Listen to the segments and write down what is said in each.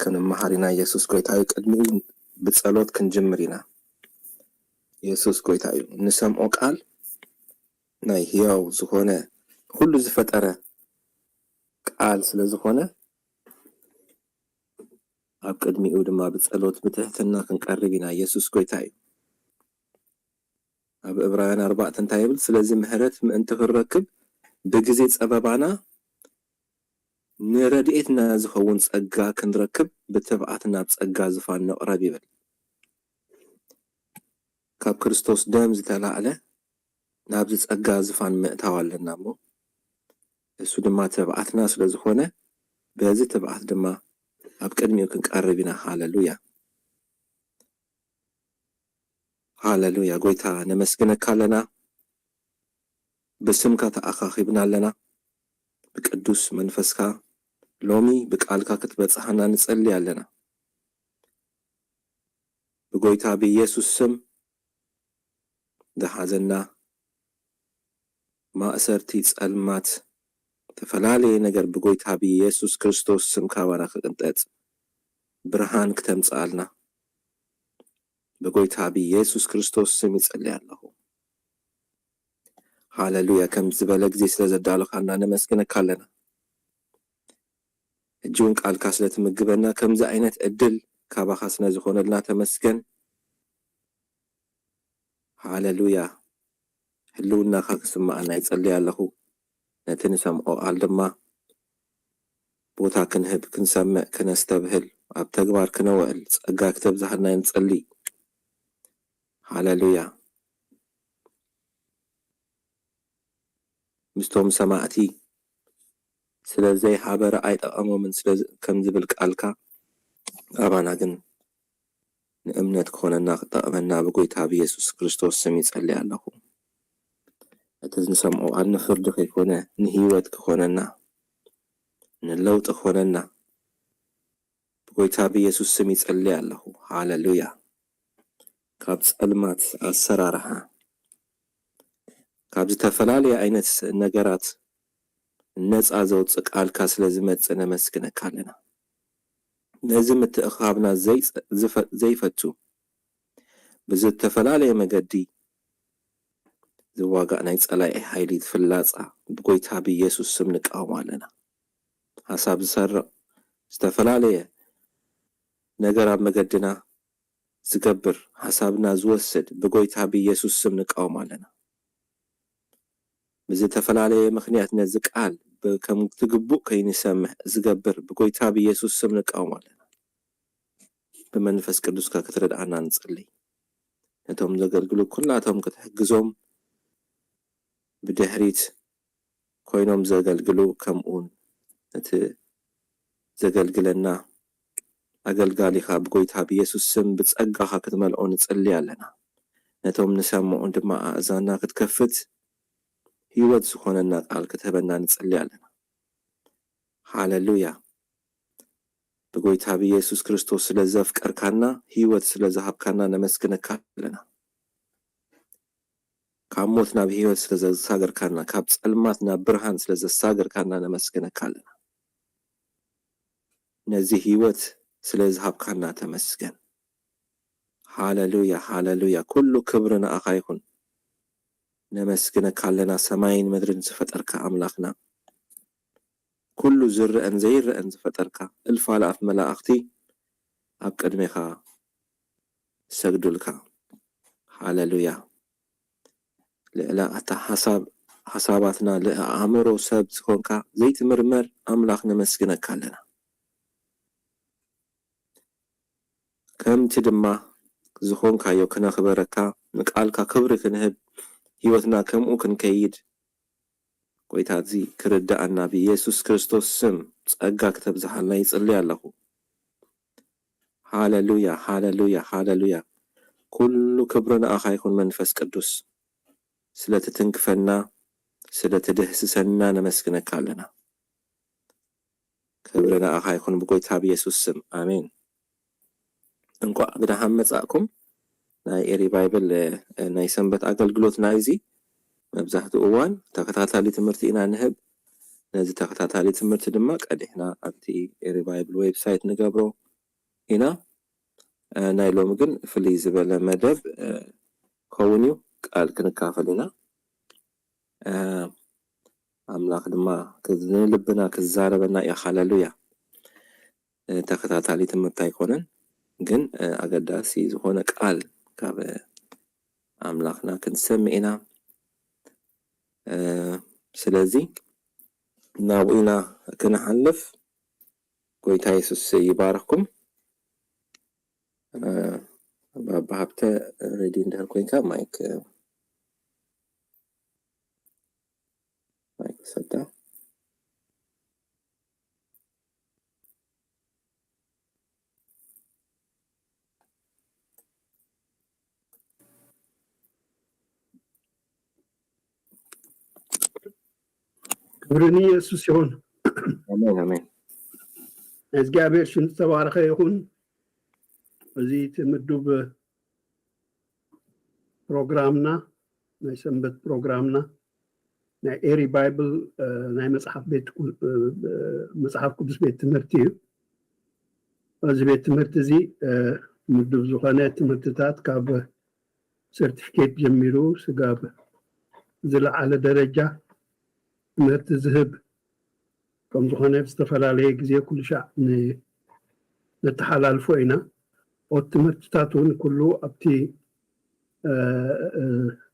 ክንመሃር ኢና። የሱስ ጎይታ እዩ። ቅድሚኡ ብጸሎት ክንጅምር ኢና። የሱስ ጎይታ እዩ። እንሰምዖ ቃል ናይ ህያው ዝኾነ ኩሉ ዝፈጠረ ቃል ስለ ዝኾነ ኣብ ቅድሚኡ ድማ ብጸሎት ብትሕትና ክንቀርብ ኢና። የሱስ ጎይታ እዩ። ኣብ ዕብራውያን ኣርባዕተ እንታይ ይብል? ስለዚ ምሕረት ምእንቲ ክንረክብ ብግዜ ጸበባና ንረድኤትና ዝኸውን ጸጋ ክንረክብ ብትብዓት ናብ ጸጋ ዝፋን ንቕረብ ይብል። ካብ ክርስቶስ ደም ዝተላዕለ ናብዚ ጸጋ ዝፋን ምእታው ኣለና እሞ እሱ ድማ ትብዓትና ስለ ዝኾነ በዚ ትብዓት ድማ ኣብ ቅድሚኡ ክንቀርብ ኢና። ሃለሉያ። ሃለሉያ። ጎይታ ነመስግነካ ኣለና። ብስምካ ተኣኻኺብና ኣለና። ብቅዱስ መንፈስካ ሎሚ ብቃልካ ክትበጽሓና ንጸሊ ኣለና። ብጎይታ ብኢየሱስ ስም ዝሓዘና ማእሰርቲ ጸልማት፣ ዝተፈላለየ ነገር ብጎይታ ብኢየሱስ ክርስቶስ ስም ካባና ክቅንጠጥ ብርሃን ክተምጽኣልና ብጎይታ ብኢየሱስ ክርስቶስ ስም ይጸልይ ኣለኹ። ሃለሉያ። ከም ዝበለ ግዜ ስለ ዘዳለኻና ነመስግነካ ኣለና። ሕጂ እውን ቃልካ ስለ ትምግበና፣ ከምዚ ዓይነት ዕድል ካባኻ ስለ ዝኾነልና ተመስገን። ሃለሉያ። ህልውናኻ ክስምዓና ይጸልይ ኣለኹ። ነቲ ንሰምዖ ቃል ድማ ቦታ ክንህብ፣ ክንሰምዕ፣ ክነስተብህል፣ ኣብ ተግባር ክነውዕል ጸጋ ክተብዝሃልና ንጸሊ። ሃለሉያ። ምስቶም ሰማዕቲ ስለ ዘይሓበረ ኣይጠቐሞምን ስለ ዝ-፣ ከም ዝብል ቃልካ ኣባና ግን ንእምነት ክኾነና ክጠቕመና ብጎይታ ብኢየሱስ ክርስቶስ ስም ይጸሊ ኣለኹ። እቲ ንሰምዖ ቃል ንፍርዲ ከይኮነ ንህይወት ክኾነና ንለውጢ ክኾነና ብጎይታ ብኢየሱስ ስም ይጸሊ ኣለኹ። ሃለሉያ። ካብ ጸልማት ኣሰራርሓ፣ ካብ ዝተፈላለየ ዓይነት ነገራት ነጻ ዘውጽእ ቃልካ ስለ ዝመጽእ ነመስግነካ ኣለና። ነዚ ምትእኽኻብና ዘይጸ-፣ ዝፈ-፣ ዘይፈቱ ብዝተፈላለየ መገዲ ዝዋጋእ ናይ ጸላኢ ሓይሊ ፍላጻ ብጎይታ ብኢየሱስ ስም ንቃወም ኣለና። ሓሳብ ዝሰርቕ፣ ዝተፈላለየ ነገር ኣብ መገድና ዝገብር፣ ሓሳብና ዝወስድ ብጎይታ ብኢየሱስ ስም ንቃወም ኣለና። ብዝተፈላለየ ምኽንያት ነዚ ቃል ብ-፣ ከም ትግቡእ ከይንሰምዕ ዝገብር ብጎይታ ብኢየሱስ ስም ንቃወም ኣለና። ብመንፈስ ቅዱስካ ክትረድኣና ንጸሊ። ነቶም ዘገልግሉ ኩላቶም ክትሕግዞም ብድሕሪት ኮይኖም ዘገልግሉ ከምኡውን ነቲ ዘገልግለና ኣገልጋሊኻ ብጎይታ ብኢየሱስ ስም ብጸጋኻ ክትመልኦ ንጸሊ ኣለና። ነቶም ንሰምዑን ድማ ኣእዛንና ክትከፍት ህይወት ዝኾነና ቃል ክትህበና ንጸሊ ኣለና። ሃለሉያ። ብጎይታ ብኢየሱስ ክርስቶስ ስለ ዘፍቀርካና፣ ህይወት ስለ ዝሃብካና ነመስግነካ ኣለና። ካብ ሞት ናብ ህይወት ስለ ዘሳገርካና፣ ካብ ጸልማት ናብ ብርሃን ስለ ዘሳገርካና ነመስግነካ ኣለና። ነዚ ህይወት ስለ ዝሃብካና ተመስገን። ሃለሉያ፣ ሃለሉያ። ኩሉ ክብሪ ንኣኻ ይኹን። ነመስግነካ ኣለና፣ ሰማይን ምድርን ዝፈጠርካ ኣምላኽና። ኩሉ ዝረአን ዘይረአን ዝፈጠርካ፣ እልፍ ኣላፍ መላእኽቲ ኣብ ቅድሜኻ ይሰግዱልካ። ሃለሉያ። ልዕሊ ኣታ ሓሳብ፣ ሓሳባትና፣ ልዕሊ ኣእምሮ ሰብ ዝኾንካ ዘይትምርመር ኣምላኽ ነመስግነካ ኣለና። ከምቲ ድማ ዝኾንካዮ ክነኽበረካ፣ ንቃልካ ክብሪ ክንህብ፣ ህይወትና ከምኡ ክንከይድ፣ ጎይታ እዚ ክርድኣና ብኢየሱስ ክርስቶስ ስም ጸጋ ክተብዝሓልና ይጽሊ ኣለኹ። ሃለሉያ፣ ሃለሉያ፣ ሃለሉያ። ኩሉ ክብሪ ንኣኻ ይኹን መንፈስ ቅዱስ። ስለ ትትንክፈና፣ ስለ ትድህስሰና ነመስግነካ ኣለና። ክብሪ ንኣኻ ይኹን ብጎይታ ብኢየሱስ ስም። ኣሜን። እንቋዕ ብደሓን መጻእኩም። ናይ ኤሪ ባይብል፣ እ፣ ናይ ሰንበት ኣገልግሎትና እዚ መብዛሕትኡ እዋን ተኸታታሊ ትምህርቲ ኢና ንህብ። ነዚ ተኸታታሊ ትምህርቲ ድማ ቀዲሕና ኣብቲ ሪቫይቭል ዌብሳይት ንገብሮ ኢና። ናይ ሎሚ ግን ፍልይ ዝበለ መደብ ክኸውን እዩ። ቃል ክንካፈል ኢና። ኣምላኽ ድማ ንልብና ክዛረበና እዩ። ሃለሉያ። ተኸታታሊ ትምህርቲ ኣይኮነን፣ ግን ኣገዳሲ ዝኾነ ቃል ካብ ኣምላኽና ክንሰምዕ ኢና። ስለዚ ናብኡ ኢና ክንሓልፍ። ጎይታ የሱስ ይባርኽኩም። ባባ ሃብተ፣ ሬዲ እንድሕር ኮንካ ማይክ ማይክ ሰዳ። ክብሪ ንየሱስ ይኹን። ኣሜን ኣሜን። እግዚኣብሔር ሽም ዝተባረኸ ይኹን። እዚ እቲ ምዱብ ፕሮግራምና፣ ናይ ሰንበት ፕሮግራምና፣ ናይ ኤሪ ባይብል ናይ መፅሓፍ ቤት መፅሓፍ ቅዱስ ቤት ትምህርቲ እዩ። እዚ ቤት ትምህርቲ እዚ ምዱብ ዝኾነ ትምህርትታት ካብ ሰርቲፊኬት ጀሚሩ ስጋብ ዝለዓለ ደረጃ ትምህርቲ ዝህብ ከም ዝኾነ ብዝተፈላለየ ግዜ ኩሉ ሻዕ ነተሓላልፎ ኢና። ኦት ትምህርትታት እውን ኩሉ ኣብቲ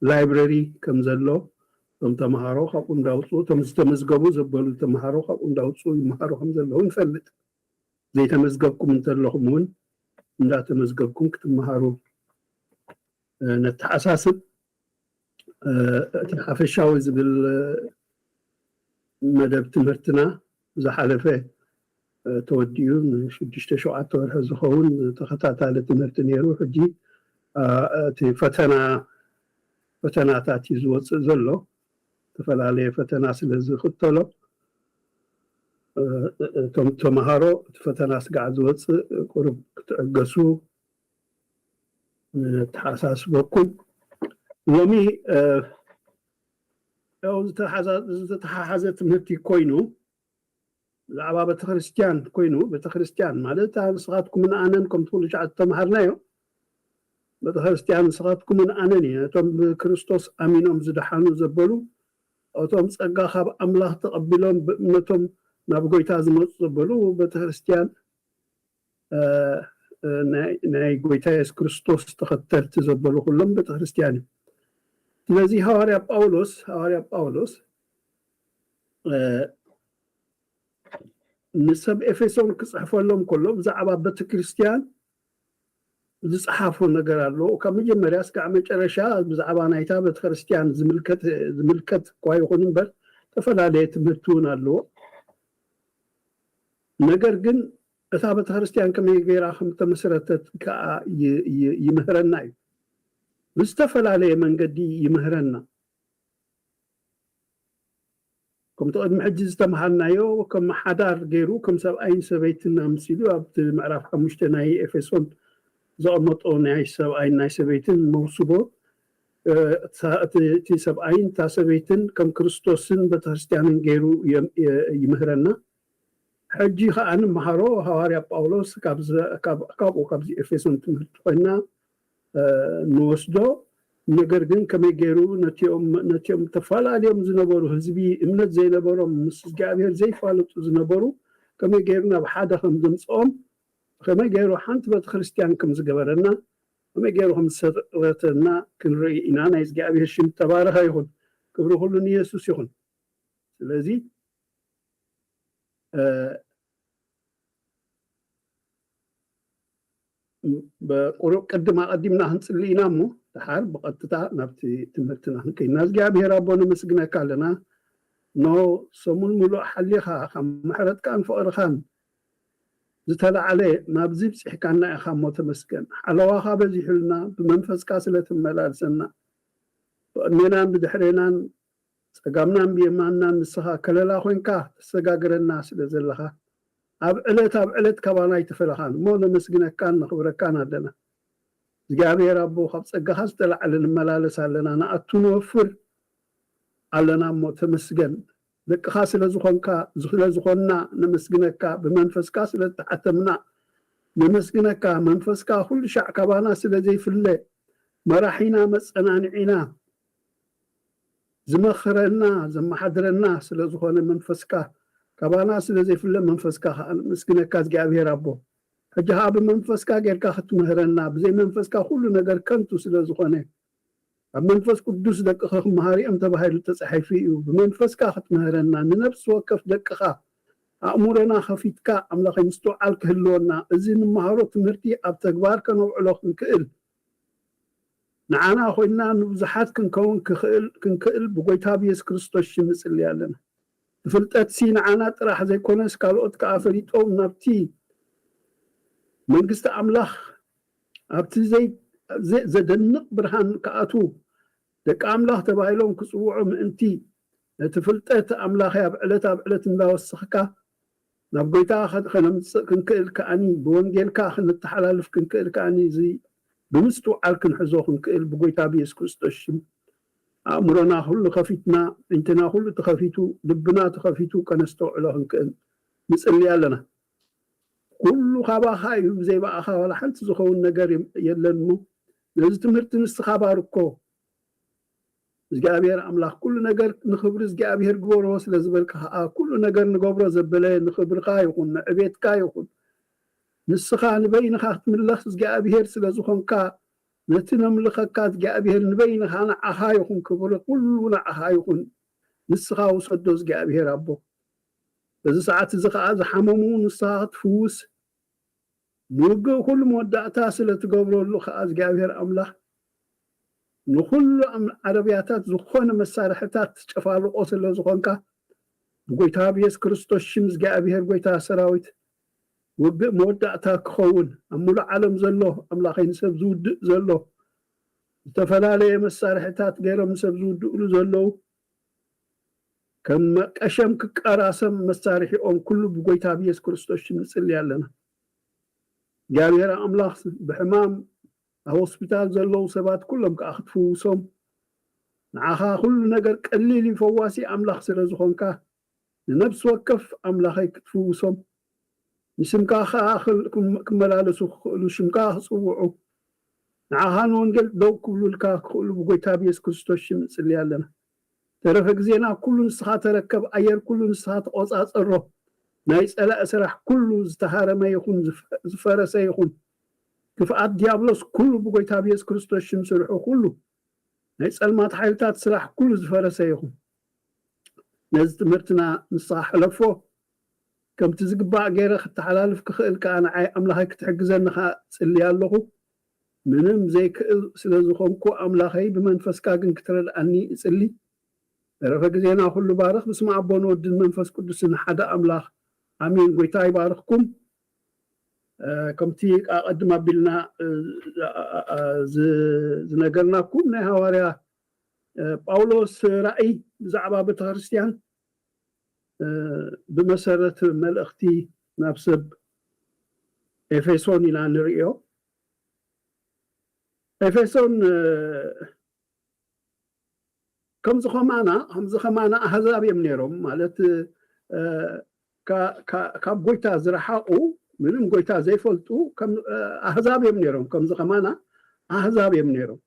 ላይብረሪ ከም ዘሎ እቶም ተምሃሮ ካብኡ እንዳውፅኡ እቶም ዝተመዝገቡ ዘበሉ ተምሃሮ ካብኡ እንዳውፅኡ ይመሃሩ ከም ዘለዉ ንፈልጥ። ዘይተመዝገብኩም እንተለኹም እውን እንዳተመዝገብኩም ክትመሃሩ ነተሓሳስብ። እቲ ሓፈሻዊ ዝብል መደብ ትምህርትና ዝሓለፈ ተወዲኡ ንሽዱሽተ ሸውዓተ ወርሒ ዝኸውን ተኸታታሊ ትምህርቲ ነይሩ። ሕጂ እቲ ፈተና ፈተናታት እዩ ዝወፅእ ዘሎ። ዝተፈላለየ ፈተና ስለ ዝኽተሎ እቶም ተምሃሮ እቲ ፈተና ስጋዕ ዝወፅእ ቁሩብ ክትዕገሱ ንተሓሳስበኩም። ሎሚ ያው ዝተሓሓዘ ትምህርቲ ኮይኑ ብዛዕባ ቤተክርስትያን ኮይኑ ቤተክርስትያን ማለት ንስኻትኩምን ኣነን ከምቲ ኩሉ ሻዕ ዝተምሃርናዮ ቤተክርስትያን ንስኻትኩምን ኣነን እዩ። ነቶም ብክርስቶስ ኣሚኖም ዝደሓኑ ዘበሉ እቶም ጸጋ ካብ ኣምላኽ ተቐቢሎም ብእምነቶም ናብ ጎይታ ዝመፁ ዘበሉ ቤተክርስትያን ናይ ጎይታ የሱስ ክርስቶስ ተኸተልቲ ዘበሉ ኩሎም ቤተክርስትያን እዩ። ስለዚ ሃዋርያ ጳውሎስ ሃዋርያ ጳውሎስ ንሰብ ኤፌሶን ክፅሕፈሎም ከሎ ብዛዕባ ቤተክርስትያን ዝፀሓፎ ነገር ኣሎ። ካብ መጀመርያ እስካዕ መጨረሻ ብዛዕባ ናይታ ቤተክርስትያን ዝምልከት ዝምልከት እኳ ይኹን እምበር ዝተፈላለየ ትምህርቲ እውን ኣለዎ። ነገር ግን እታ ቤተክርስትያን ከመይ ገይራ ከም ተመስረተት ከዓ ይምህረና እዩ። ብዝተፈላለየ መንገዲ ይምህረና። ከምቲ ቅድሚ ሕጂ ዝተምሃርናዮ ከም ሓዳር ገይሩ ከም ሰብኣይን ሰበይትን ኣምሲሉ ኣብቲ ምዕራፍ ሓሙሽተ ናይ ኤፌሶን ዘቐመጦ ናይ ሰብኣይን ናይ ሰበይትን መውስቦ እቲ ሰብኣይን እታ ሰበይትን ከም ክርስቶስን ቤተክርስትያንን ገይሩ ይምህረና። ሕጂ ከዓ ንመሃሮ ሃዋርያ ጳውሎስ ካብኡ ካብዚ ኤፌሶን ትምህርቲ ኮይና ንወስዶ። ነገር ግን ከመይ ገይሩ ነቲኦም ተፈላለዮም ዝነበሩ ህዝቢ እምነት ዘይነበሮም ምስ እግዚኣብሔር ዘይፋለጡ ዝነበሩ ከመይ ገይሩ ናብ ሓደ ከም ዘምፅኦም ከመይ ገይሩ ሓንቲ ቤተክርስትያን ከም ዝገበረና ከመይ ገይሩ ከም ዝሰረተና ክንርኢ ኢና። ናይ እግዚኣብሔር ሽም ተባረኸ ይኹን። ክብሪ ኩሉ ንየሱስ ይኹን። ስለዚ ቁሩብ ቅድም ኣቐዲምና ክንፅሊ ኢና እሞ ደሓር ብቐጥታ ናብቲ ትምህርትና ክንከይድ ኢና። እግዚኣብሔር ኣቦ ነመስግነካ ኣለና። ኖ ሰሙን ሙሉእ ሓሊኻ ካብ ምሕረትካን ፍቕርኻን ዝተላዕለ ናብዚ ብፅሕካና ኢኻ እሞ ተመስገን። ሓለዋኻ በዚሑልና ብመንፈስካ ስለ ትመላልሰና ብቕድሜናን ብድሕሬናን ጸጋምናን ብየማንናን ንስኻ ከለላ ኮይንካ ተሰጋግረና ስለ ዘለኻ ኣብ ዕለት ኣብ ዕለት ካባና ኣይተፈለኻን እሞ ነመስግነካን ነኽብረካን ኣለና። እግዚኣብሔር ኣቦ ካብ ጸጋኻ ዝተላዕለ ንመላለስ ኣለና፣ ንኣቱ ንወፍር ኣለና እሞ ተመስገን። ደቅኻ ስለ ዝኾንካ፣ ስለ ዝኾንና ነመስግነካ። ብመንፈስካ ስለ ዝተሓተምና ነመስግነካ። መንፈስካ ኩሉ ሻዕ ካባና ስለ ዘይፍለ፣ መራሒና፣ መጸናንዒና፣ ዝመኽረና፣ ዘመሓድረና ስለ ዝኾነ መንፈስካ፣ ካባና ስለ ዘይፍለ መንፈስካ ከኣ ነመስግነካ እግዚኣብሔር ኣቦ። ሕጂ ከኣ ብመንፈስካ ጌርካ ክትምህረና፣ ብዘይ መንፈስካ ኩሉ ነገር ከንቱ ስለ ዝኾነ፣ ኣብ መንፈስ ቅዱስ ደቅኻ ክመሃሩ እዮም ተባሂሉ ተጻሒፉ እዩ። ብመንፈስካ ክትምህረና፣ ንነፍሲ ወከፍ ደቅኻ ኣእምሮና ከፊትካ ኣምላኸይ ምስትውዓል ክህልወና፣ እዚ ንመሃሮ ትምህርቲ ኣብ ተግባር ከነውዕሎ ክንክእል፣ ንዓና ኮይንና ንብዙሓት ክንከውን ክኽእል፣ ክንክእል ብጎይታ ብየሱስ ክርስቶስ ሽም ንጽሊ ኣለና። ፍልጠትሲ ንዓና ጥራሕ ዘይኮነስ ካልኦት ከኣ ፈሊጦም ናብቲ መንግስቲ ኣምላኽ ኣብቲ ዘይ-፣ ዘ-፣ ዘደንቕ ብርሃን ክኣትዉ ደቂ ኣምላኽ ተባሂሎም ክጽውዑ ምእንቲ ነቲ ፍልጠት ኣምላኸይ ኣብ ዕለት ኣብ ዕለት እንዳወሰኽካ ናብ ጎይታ ከ-፣ ከነምጽእ ክንክእል ከኣኒ ብወንጌልካ ክንተሓላልፍ ክንክእል ከኣኒ እዚ ብምስትውዓል ክንሕዞ ክንክእል ብጎይታ ብየሱስ ክርስቶስ ሽም ኣእምሮና ኩሉ ከፊትና፣ ዕንትና ኩሉ ተኸፊቱ፣ ልብና ተኸፊቱ ከነስተውዕሎ ክንክእል ንጽሊ ኣለና። ኩሉ ካባኻ እዩ፣ ብዘይ ብኣኻ ዋላ ሓንቲ ዝኸውን ነገር የም-፣ የለን እሞ ነዚ ትምህርቲ ንስኻ ባርኮ። እግዚኣብሔር ኣምላኽ ኩሉ ነገር ንኽብሪ እግዚኣብሔር ግበርዎ ስለ ዝበልካ ኸዓ ኩሉ ነገር ንገብሮ ዘበለ ንኽብርኻ ይኹን፣ ንዕቤትካ ይኹን። ንስኻ ንበይንኻ ክትምለኽ እግዚኣብሔር ስለ ዝኾንካ፣ ነቲ ነምልኸካ እግዚኣብሔር ንበይንኻ ንዓኻ ይኹን ክብሪ፣ ኩሉ ንዓኻ ይኹን። ንስኻ ውሰዶ እግዚኣብሔር ኣቦ። በዚ ሰዓት እዚ ኸዓ ዝሓመሙ ንስኻ ክትፍውስ፣ ንውግእ ኩሉ መወዳእታ ስለ ትገብረሉ ኸዓ እግዚኣብሔር ኣምላኽ፣ ንኹሉ ኣም-፣ ዓረብያታት ዝኾነ መሳርሕታት ትጨፋልቖ ስለ ዝኾንካ፣ ብጎይታ ብየሱስ ክርስቶስ ሽም እግዚኣብሔር ጎይታ ሰራዊት፣ ውግእ መወዳእታ ክኸውን፣ ኣብ ሙሉእ ዓለም ዘሎ ኣምላኸይ ንሰብ ዝውድእ ዘሎ፣ ዝተፈላለየ መሳርሕታት ገይሮም ንሰብ ዝውድእሉ ዘለዉ፣ ከም መቀሸም ክቀራሰም መሳርሒኦም ኩሉ ብጎይታ ብየሱስ ክርስቶስ ሽም ንጽሊ ኣለና። እግዚኣብሔር ኣምላኽ ብሕማም ኣብ ሆስፒታል ዘለዉ ሰባት ኩሎም ከኣ ክትፍውሶም፣ ንዓኻ ኩሉ ነገር ቀሊል እዩ፣ ፈዋሲ ኣምላኽ ስለ ዝኾንካ፣ ንነፍሲ ወከፍ ኣምላኸይ ክትፍውሶም፣ ንስምካ ከኣ ክል-፣ ክም-፣ ክመላለሱ ክኽእሉ፣ ሽምካ ክጽውዑ፣ ንዓኻ ንወንጌል ደው ክብሉልካ ክኽእሉ ብጎይታ ብየሱስ ክርስቶስ ሽም ንጽሊ ኣለና። ተረፈ ግዜና ኩሉ ንስኻ ተረከብ፣ ኣየር ኩሉ ንስኻ ተቖጻጸሮ። ናይ ጸላኢ ስራሕ ኩሉ ዝተሃረመ ይኹን፣ ዝፈ-፣ ዝፈረሰ ይኹን። ክፍኣት ዲያብሎስ ኩሉ ብጎይታ ብየሱስ ክርስቶስ ሽም ስርሑ ኩሉ፣ ናይ ጸልማት ሓይልታት ስራሕ ኩሉ ዝፈረሰ ይኹን። ነዚ ትምህርትና ንስኻ ሕለፎ፣ ከምቲ ዝግባእ ገይረ ክተሓላልፍ ክኽእል ከኣ ንዓይ ኣምላኸይ ክትሕግዘኒ ከኣ ጽሊ ኣለኹ። ምንም ዘይክእል ስለ ዝኾንኩ ኣምላኸይ ብመንፈስካ ግን ክትረድኣኒ እጽሊ። ተረፈ ግዜና ኩሉ ባርኽ። ብስመ ኣቦን ወድን መንፈስ ቅዱስን ሓደ ኣምላኽ ኣሜን። ጎይታ ይባርኽኩም። እ፣ ከምቲ ኣቐድም ኣቢልና፣ እ፣ እ፣ እ፣ ዝ-፣ ዝነገርናኩም ናይ ሃዋርያ፣ እ፣ ጳውሎስ ራእይ ብዛዕባ ቤተክርስትያን፣ እ፣ ብመሰረት መልእኽቲ ናብ ሰብ ኤፌሶን ኢና ንርእዮ። ኤፌሶን፣ እ፣ ከምዚ ኸማና፣ ከምዚ ኸማና ኣህዛብ እዮም ነይሮም። ማለት፣ እ፣ ካ-፣ ካ-፣ ካብ ጎይታ ዝረሓቑ፣ ምንም ጎይታ ዘይፈልጡ፣ ከም፣ እ፣ ኣህዛብ እዮም ነይሮም። ከምዚ ኸማና ኣህዛብ እዮም ነይሮም።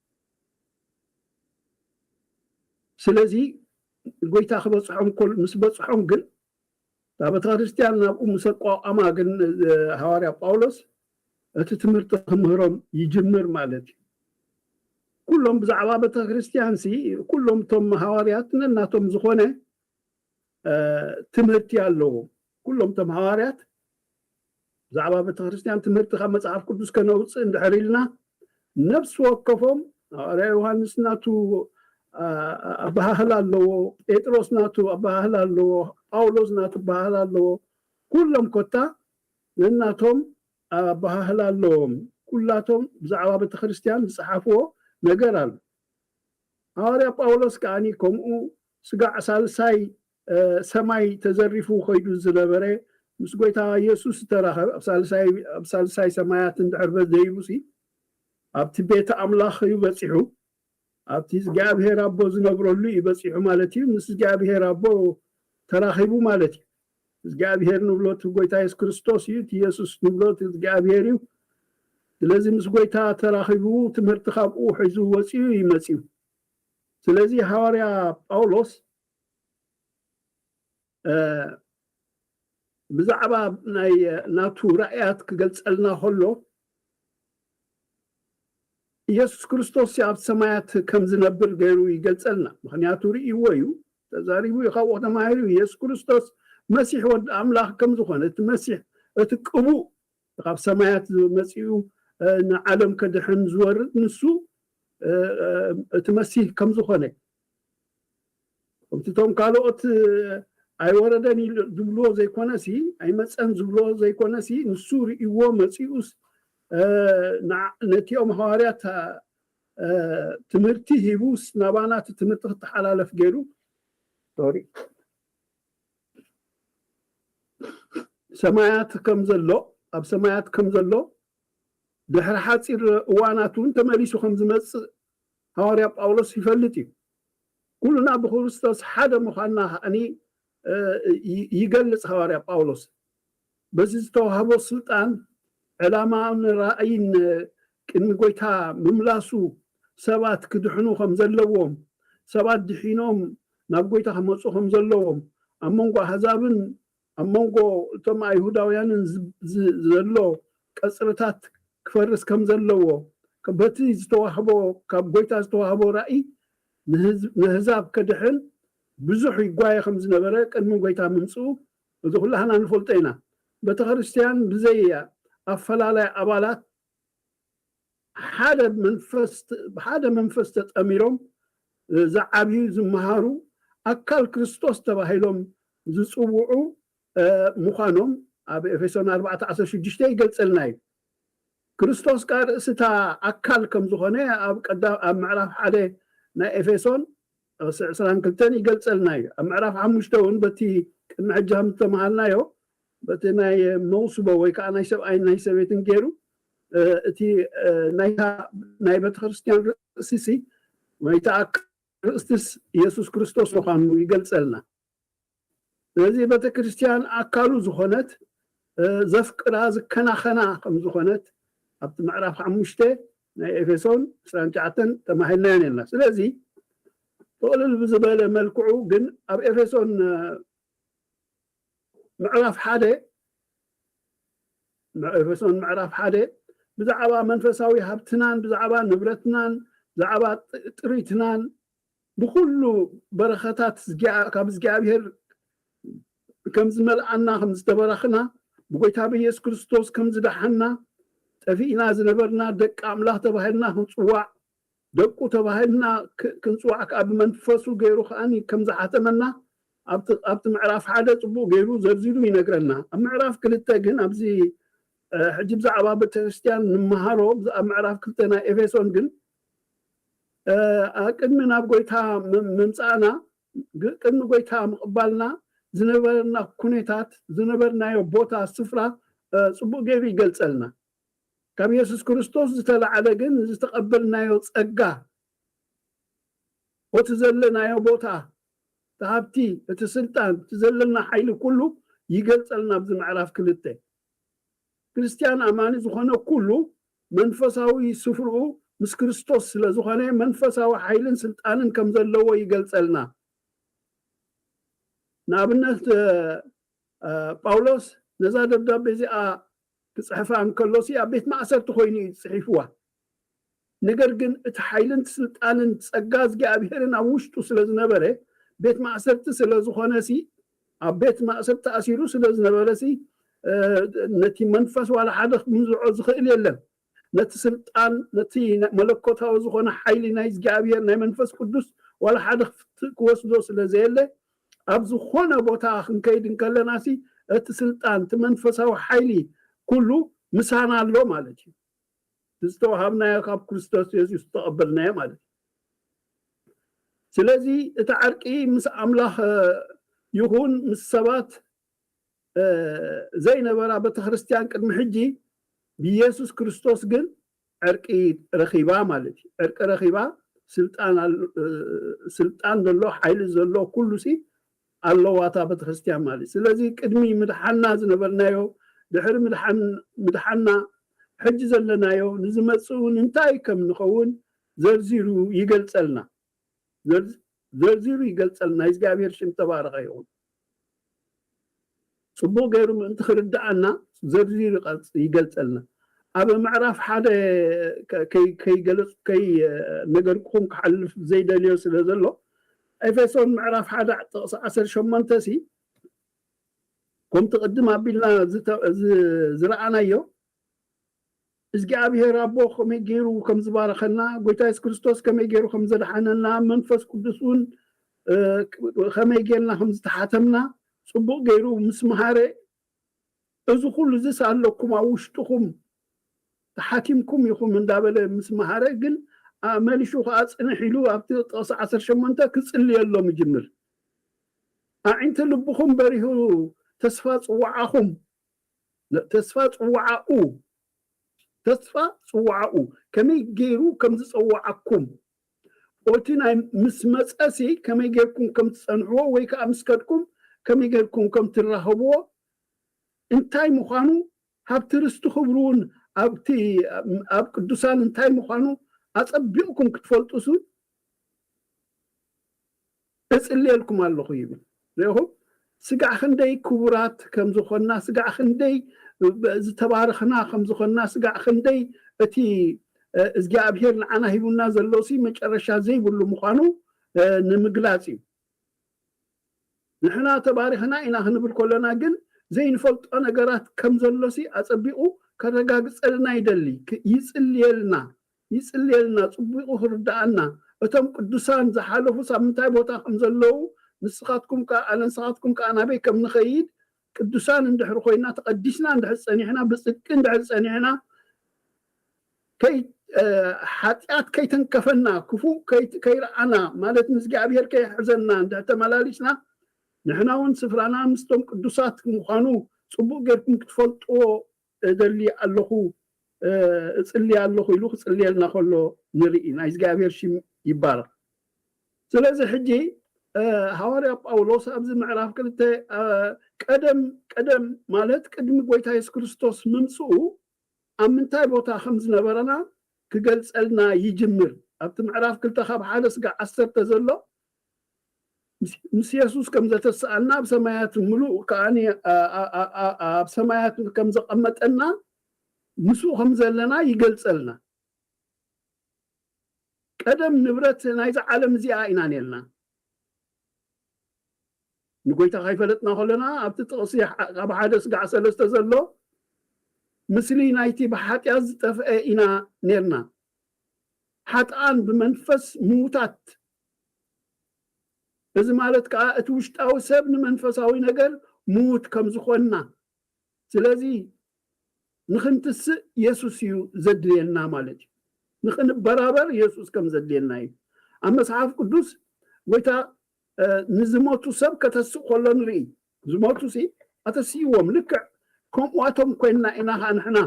ስለዚ ጎይታ ክበጽሖም ከሎ፣ ምስ በጽሖም ግን እታ ቤተክርስትያን ናብኡ ምስ ኣቋቋማ ግን፣ እ፣ ሃዋርያ ጳውሎስ እቲ ትምህርቲ ክምህሮም ይጅምር ማለት እዩ። ኩሎም ብዛዕባ ቤተክርስትያን ሲ፣ ኩሎም እቶም ሃዋርያት ነናቶም ዝኾነ፣ እ፣ ትምህርቲ ኣለዎም። ኩሎም እቶም ሃዋርያት ብዛዕባ ቤተክርስትያን ትምህርቲ ካብ መጽሓፍ ቅዱስ ከነውጽእ እንድሕር ኢልና፣ ነፍሲ ወከፎም፣ ሃዋርያ ዮሃንስ ናቱ፣ አ-፣ ኣበሃህላ ኣለዎ፣ ጴጥሮስ ናቱ ኣበሃህላ ኣለዎ፣ ጳውሎስ ናቱ ኣበሃህላ ኣለዎ። ኩሎም ኮታ ነናቶም ኣበሃህላ ኣለዎም። ኩላቶም ብዛዕባ ቤተክርስትያን ዝጸሓፍዎ ነገር ኣሎ። ሃዋርያ ጳውሎስ ከኣኒ ከምኡ ስጋዕ ሳልሳይ፣ እ፣ ሰማይ ተዘሪፉ ኸይዱ ዝነበረ፣ ምስ ጎይታ የሱስ ዝተራኸበ፣ ኣብ ሳልሳይ፣ ኣብ ሳልሳይ ሰማያት እንድሕር በ-፣ ደይቡሲ፣ ኣብቲ ቤት ኣምላኽ እዩ በጺሑ። ኣብቲ እግዚኣብሔር ኣቦ ዝነብረሉ እዩ በጺሑ ማለት እዩ። ምስ እግዚኣብሔር ኣቦ ተራኺቡ ማለት እዩ። እግዚኣብሔር ንብሎ እቲ ጎይታ የሱስ ክርስቶስ እዩ፣ እቲ የሱስ ንብሎ እቲ እግዚኣብሔር እዩ። ስለዚ ምስ ጎይታ ተራኺቡ ትምህርቲ ካብኡ ሒዙ ወፂኡ እዩ መፂኡ። ስለዚ ሃዋርያ ጳውሎስ ብዛዕባ ናይ ናቱ ራእያት ክገልጸልና ከሎ ኢየሱስ ክርስቶስ ኣብ ሰማያት ከም ዝነብር ገይሩ ይገልጸልና። ምክንያቱ ርእይዎ እዩ፣ ተዛሪቡ እዩ፣ ካብኡ ተማሂሩ እዩ። ኢየሱስ ክርስቶስ መሲሕ ወዲ ኣምላኽ ከም ዝኾነ፣ እቲ መሲሕ፣ እቲ ቅቡእ ካብ ሰማያት መጺኡ ንዓለም ከድሕን ዝወርድ ንሱ፣ እቲ መሲህ ከም ዝኾነ፣ ከምቲ እቶም ካልኦት ኣይወረደን ዝብልዎ ዘይኮነሲ፣ ኣይመጸን ዝብልዎ ዘይኮነሲ፣ ንሱ ርእይዎ መጺኡስ ነቲኦም ሃዋርያት ትምህርቲ ሂቡስ ናባና እቲ ትምህርቲ ክተሓላለፍ ገይሩ። ሶሪ። ሰማያት ከም ዘሎ፣ ኣብ ሰማያት ከም ዘሎ፣ ድሕሪ ሓጺር እዋናት እውን ተመሊሱ ከም ዝመጽእ ሃዋርያ ጳውሎስ ይፈልጥ እዩ። ኩልና ብክርስቶስ ሓደ ምዃንና ከዓኒ ይገልጽ ሃዋርያ ጳውሎስ። በዚ ዝተዋህቦ ስልጣን ዕላማን ራእይን ቅድሚ ጎይታ ምምላሱ ሰባት ክድሕኑ ከም ዘለዎም፣ ሰባት ድሒኖም ናብ ጎይታ ክመፁ ከም ዘለዎም፣ ኣብ መንጎ ኣህዛብን ኣብ መንጎ እቶም ኣይሁዳውያንን ዘሎ ቀፅርታት ክፈርስ ከም ዘለዎ፣ በቲ ዝተዋህቦ፣ ካብ ጎይታ ዝተዋህቦ ራእይ ንህዛብ ከድሕን ብዙሕ ይጓየ ከም ዝነበረ ቅድሚ ጎይታ ምምፅኡ፣ እዚ ኩላህና ንፈልጦ ኢና። ቤተክርስትያን ብዘይ ኣፈላላይ ኣባላት ሓደ መንፈስ፣ ብሓደ መንፈስ ተጠሚሮም ዝዓብዩ፣ ዝመሃሩ፣ ኣካል ክርስቶስ ተባሂሎም ዝፅውዑ ምዃኖም ኣብ ኤፌሶን ኣርባዕተ ዓሰርተ ሽዱሽተ ይገልጸልና እዩ። ክርስቶስ ከኣ ርእሲ እታ ኣካል ከም ዝኾነ ኣብ ቀዳ-፣ ኣብ ምዕራፍ ሓደ ናይ ኤፌሶን ርእሲ ዕስራን ክልተን ይገልጸልና እዩ። ኣብ ምዕራፍ ሓሙሽተ እውን በቲ ቅድሚ ሕጂ ከም ዝተምሃርናዮ፣ በቲ ናይ መውስቦ ወይ ከዓ ናይ ሰብኣይን ናይ ሰበይትን ገይሩ፣ እ፣ እቲ፣ እ፣ ናይታ ናይ ቤተክርስትያን ርእሲሲ ወይ እቲ ኣካል ርእስቲስ የሱስ ክርስቶስ ምዃኑ ይገልጸልና። ስለዚ ቤተክርስትያን ኣካሉ ዝኾነት፣ እ፣ ዘፍቅራ ዝከናኸና ከም ዝኾነት ኣብቲ ምዕራፍ ሓሙሽተ ናይ ኤፌሶን ዕስራን ትሽዓተን ተማሂርናዮ ነርና። ስለዚ ጥቕልል ብዝበለ መልክዑ ግን ኣብ ኤፌሶን፣ እ፣ ምዕራፍ ሓደ፣ ኤፌሶን ምዕራፍ ሓደ ብዛዕባ መንፈሳዊ ሃብትናን ብዛዕባ ንብረትናን ብዛዕባ ጥ-፣ ጥሪትናን ብኹሉ በረኸታት ዝጊኣ-፣ ካብ እግዚኣብሔር ከም ዝመልኣና፣ ከም ዝተበረኽና፣ ብጎይታ ብኢየሱስ ክርስቶስ ከም ዝደሓና፣ ጠፊእና ዝነበርና ደቂ ኣምላኽ ተባሂልና ክንጽዋዕ፣ ደቁ ተባሂልና ክ-፣ ክንጽዋዕ ከኣ ብመንፈሱ ገይሩ ከኣኒ ከም ዝሓተመና ኣብቲ፣ ኣብቲ ምዕራፍ ሓደ ጽቡቕ ገይሩ ዘርዚሩ ይነግረና። ኣብ ምዕራፍ ክልተ ግን ኣብዚ፣ እ፣ ሕጂ ብዛዕባ ቤተክርስትያን ንመሃሮ፣ ብዛ-፣ ኣብ ምዕራፍ ክልተ ናይ ኤፌሶን ግን፣ እ፣ ኣብ ቅድሚ ናብ ጎይታ ም-፣ ምምጻእና፣ ግ-፣ ቅድሚ ጎይታ ምቕባልና ዝነበረና ኩነታት፣ ዝነበርናዮ ቦታ፣ ስፍራ፣ እ፣ ጽቡቕ ገይሩ ይገልጸልና። ካብ የሱስ ክርስቶስ ዝተላዕለ ግን ዝተቐበልናዮ ጸጋ፣ እቲ ዘለናዮ ቦታ፣ እቲ ሃብቲ፣ እቲ ስልጣን፣ እቲ ዘለና ሓይሊ ኩሉ ይገልጸልና ኣብዚ ምዕራፍ ክልተ። ክርስትያን ኣማኒ ዝኾነ ኩሉ መንፈሳዊ ስፍርኡ ምስ ክርስቶስ ስለ ዝኾነ መንፈሳዊ ሓይልን ስልጣንን ከም ዘለዎ ይገልጸልና። ንኣብነት፣ እ፣ እ፣ ጳውሎስ ነዛ ደብዳቤ እዚኣ ክጽሕፋ እንከሎሲ ኣብ ቤት ማእሰርቲ ኮይኑ እዩ ጽሒፍዋ። ነገር ግን እቲ ሓይልን ስልጣንን ጸጋ እግዚኣብሔርን ኣብ ውሽጡ ስለ ዝነበረ፣ ቤት ማእሰርቲ ስለ ዝኾነሲ፣ ኣብ ቤት ማእሰርቲ ተኣሲሩ ስለ ዝነበረሲ፣ እ፣ ነቲ መንፈስ ዋላ ሓደ ክምንዝዖ ዝኽእል የለን። ነቲ ስልጣን፣ ነቲ መለኮታዊ ዝኾነ ሓይሊ ናይ እግዚኣብሔር፣ ናይ መንፈስ ቅዱስ ዋላ ሓደ ክፍት-፣ ክወስዶ ስለ ዘየለ፣ ኣብ ዝኾነ ቦታ ክንከይድ እንከለናሲ፣ እቲ ስልጣን፣ እቲ መንፈሳዊ ሓይሊ ኩሉ ምሳና ኣሎ ማለት እዩ። ዝተዋሃብናዮ ካብ ክርስቶስ የሱስ ዝተቐበልናዮ ማለት እዩ። ስለዚ እቲ ዓርቂ ምስ ኣምላኽ፣ እ፣ ይኹን ምስ ሰባት፣ እ፣ ዘይነበራ ቤተክርስትያን ቅድሚ ሕጂ ብኢየሱስ ክርስቶስ ግን ዕርቂ ረኺባ ማለት እዩ። ዕርቂ ረኺባ ስልጣን ኣል-፣ እ፣ ስልጣን ዘሎ፣ ሓይሊ ዘሎ ኩሉ ሲ ኣለዋ እታ ቤተክርስትያን ማለት እዩ። ስለዚ ቅድሚ ምድሓና ዝነበርናዮ፣ ድሕሪ ምድሓን-፣ ምድሓና፣ ሕጂ ዘለናዮ፣ ንዝመጽእ እውን እንታይ ከም ንኸውን ዘርዚሩ ይገልጸልና። ዘርዝ-፣ ዘርዚሩ ይገልጸልና። ናይ እግዚኣብሔር ሽም ተባረኸ ይኹን። ጽቡቕ ገይሩ ምእንቲ ክርድኣና ዘርዚሩ ይቐጽ-፣ ይገልጸልና። ኣብ ምዕራፍ ሓደ ከ-፣ ከይ-፣ ከይገለጽ-፣ ከይ-፣ ነገርኩኹም ክሓልፍ ዘይደልዮ ስለ ዘሎ፣ ኤፌሶን ምዕራፍ ሓደ ጥቕሲ ዓሰርተ ሸሞንተ ሲ፣ ከምቲ ቅድም ኣቢልና ዝተ-፣ ዝ-፣ ዝረኣናዮ፣ እግዚኣብሔር ኣቦ ከመይ ገይሩ ከም ዝባረኸና፣ ጎይታ የሱስ ክርስቶስ ከመይ ገይሩ ከም ዘድሓነና፣ መንፈስ ቅዱስ እውን፣ እ፣ ከመይ ጌርና ከም ዝተሓተምና ጽቡቕ ገይሩ ምስ መሃረ፣ እዚ ኩሉ እዚስ ኣለኩም ኣብ ውሽጥኹም፣ ተሓቲምኩም ኢኹም እንዳበለ ምስ መሃረ፣ ግን፣ ኣ፣ መሊሹ ከኣ ጽንሕ ኢሉ ኣብቲ ጥቕሲ ዓሰርተ ሸሞንተ ክጽልየሎም ይጅምር። ኣዒንቲ ልብኹም በሪሁ፣ ተስፋ ጽዋዓኹም፣ ተስፋ ጽዋዓኡ፣ ተስፋ ጽዋዓኡ ከመይ ገይሩ ከም ዝጸዋዓኩም፣ ኦቲ ናይ ምስ መጸሲ ከመይ ጌርኩም ከም ትጸንሕዎ ወይ ከኣ ምስ ከድኩም ከመይ ጌርኩም ከም ትራኸብዎ፣ እንታይ ምዃኑ፣ ሃብቲ ርስቲ ክብሩ እውን ኣብቲ፣ ኣብ ቅዱሳን እንታይ ምዃኑ ኣጸቢቕኩም ክትፈልጡስ እውን እጽልየልኩም ኣለኹ ይብል። ርኢኹም? ስጋዕ ክንደይ ክቡራት ከም ዝኾንና፣ ስጋዕ ክንደይ ዝተባረኽና ከም ዝኾንና፣ ስጋዕ ክንደይ እቲ፣ እ፣ እግዚኣብሔር ንዓና ሂቡና ዘሎሲ መጨረሻ ዘይብሉ ምዃኑ፣ እ፣ ንምግላጽ እዩ። ንሕና ተባሪኽና ኢና ክንብል ከለና ግን ዘይንፈልጦ ነገራት ከም ዘሎሲ ኣጸቢቑ ከረጋግጸልና ይደሊ። ክ-፣ ይጽልየልና፣ ይጽልየልና፣ ጽቡቑ ክርድኣና። እቶም ቅዱሳን ዝሓለፉስ ኣብ ምንታይ ቦታ ከም ዘለዉ ንስኻትኩም ከኣ፣ ኣነ ንስኻትኩም ከኣ ናበይ ከም ንኸይድ፣ ቅዱሳን እንድሕር ኮይና፣ ተቐዲስና እንድሕር ጸኒሕና፣ ብጽድቂ እንድሕር ጸኒሕና፣ ከይ-፣ እ፣ ሓጢኣት ከይተንከፈና፣ ክፉእ ከይ-፣ ከይረኣና፣ ማለት ንእግዚኣብሔር ከይሕዘና እንድሕር ተመላሊስና፣ ንሕና እውን ስፍራና ምስቶም ቅዱሳት ምዃኑ ጽቡቕ ጌርኩም ክትፈልጥዎ እደሊ ኣለኹ፣ እ፣ እጽሊ ኣለኹ ኢሉ ክጽልየልና ከሎ ንርኢ። ናይ እግዚኣብሔር ሽም ይባረኽ። ስለዚ ሕጂ፣ እ፣ ሃዋርያ ጳውሎስ ኣብዚ ምዕራፍ ክልተ፣ እ፣ ቀደም፣ ቀደም ማለት ቅድሚ ጎይታ የሱስ ክርስቶስ ምምጽኡ ኣብ ምንታይ ቦታ ከም ዝነበረና ክገልጸልና ይጅምር። ኣብቲ ምዕራፍ ክልተ ካብ ሓደ ስጋዕ ዓሰርተ ዘሎ ምስ፣ ምስ የሱስ ከም ዘተስኣልና ኣብ ሰማያት ምሉእ ከኣ ኣብ ሰማያት ከም ዘቐመጠና ምስኡ ከም ዘለና ይገልጸልና። ቀደም ንብረት ናይዛ ዓለም እዚኣ ኢና ነርና። ንጎይታ ከይፈለጥና ከለና ኣብቲ ጥቕሲ ዓ-፣ ካብ ሓደ ስጋዕ ሰለስተ ዘሎ ምስሊ ናይቲ ብሓጢኣት ዝጠፍአ ኢና ነርና። ሓጥኣን ብመንፈስ ምዉታት። እዚ ማለት ከኣ እቲ ውሽጣዊ ሰብ ንመንፈሳዊ ነገር ምዉት ከም ዝኾንና። ስለዚ ንኽንትስእ የሱስ እዩ ዘድልየና ማለት እዩ። ንኽንበራበር የሱስ ከም ዘድልየና እዩ። ኣብ መጽሓፍ ቅዱስ ጎይታ፣ እ፣ ንዝሞቱ ሰብ ከተስእ ከሎ ንርኢ። ዝሞቱ ሲ ኣተስእዎም፣ ልክዕ ከምኡኣቶም ኮይንና ኢና ኸዓ ንሕና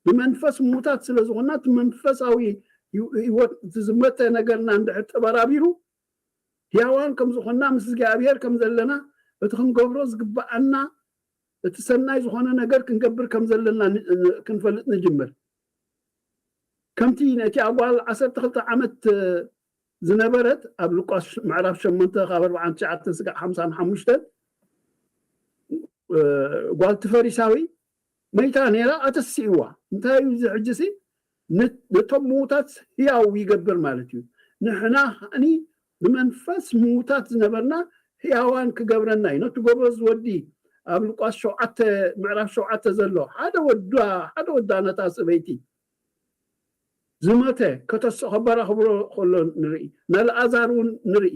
ብመንፈስ ምዉታት ስለ ዝኾንና፣ እቲ መንፈሳዊ ህይወት፣ እቲ ዝሞተ ነገርና እንድሕር ተበራቢሩ፣ ህያዋን ከም ዝኾንና፣ ምስ እግዚኣብሔር ከም ዘለና፣ እቲ ክንገብሮ ዝግብኣና፣ እቲ ሰናይ ዝኾነ ነገር ክንገብር ከም ዘለና ን-፣ ን-፣ ክንፈልጥ ንጅምር። ከምቲ ነቲ ኣብ ጓል ዓሰርተ ክልተ ዓመት ዝነበረት፣ ኣብ ሉቃስ ምዕራፍ ሸሞንተ ካብ ኣርብዓን ትሽዓተን ስጋዕ ሓምሳን ሓሙሽተን፣ እ፣ ጓልቲ ፈሪሳዊ መይታ ነይራ፣ ኣተስእዋ። እንታይ እዩ እዚ ሕጂ ሲ? ነ-፣ ነቶም ምዉታት ህያው ይገብር ማለት እዩ። ንሕና ከኣኒ ብመንፈስ ምዉታት ዝነበርና ህያዋን ክገብረና እዩ። ነቲ ጎበዝ ወዲ ኣብ ሉቃስ ሸውዓተ፣ ምዕራፍ ሸውዓተ ዘሎ ሓደ ወዳ፣ ሓደ ወዳ ነታ ሰበይቲ ዝመተ ከተስኦ ከበራኽብሮ ከሎ ንርኢ። ንኣልኣዛር እውን ንርኢ።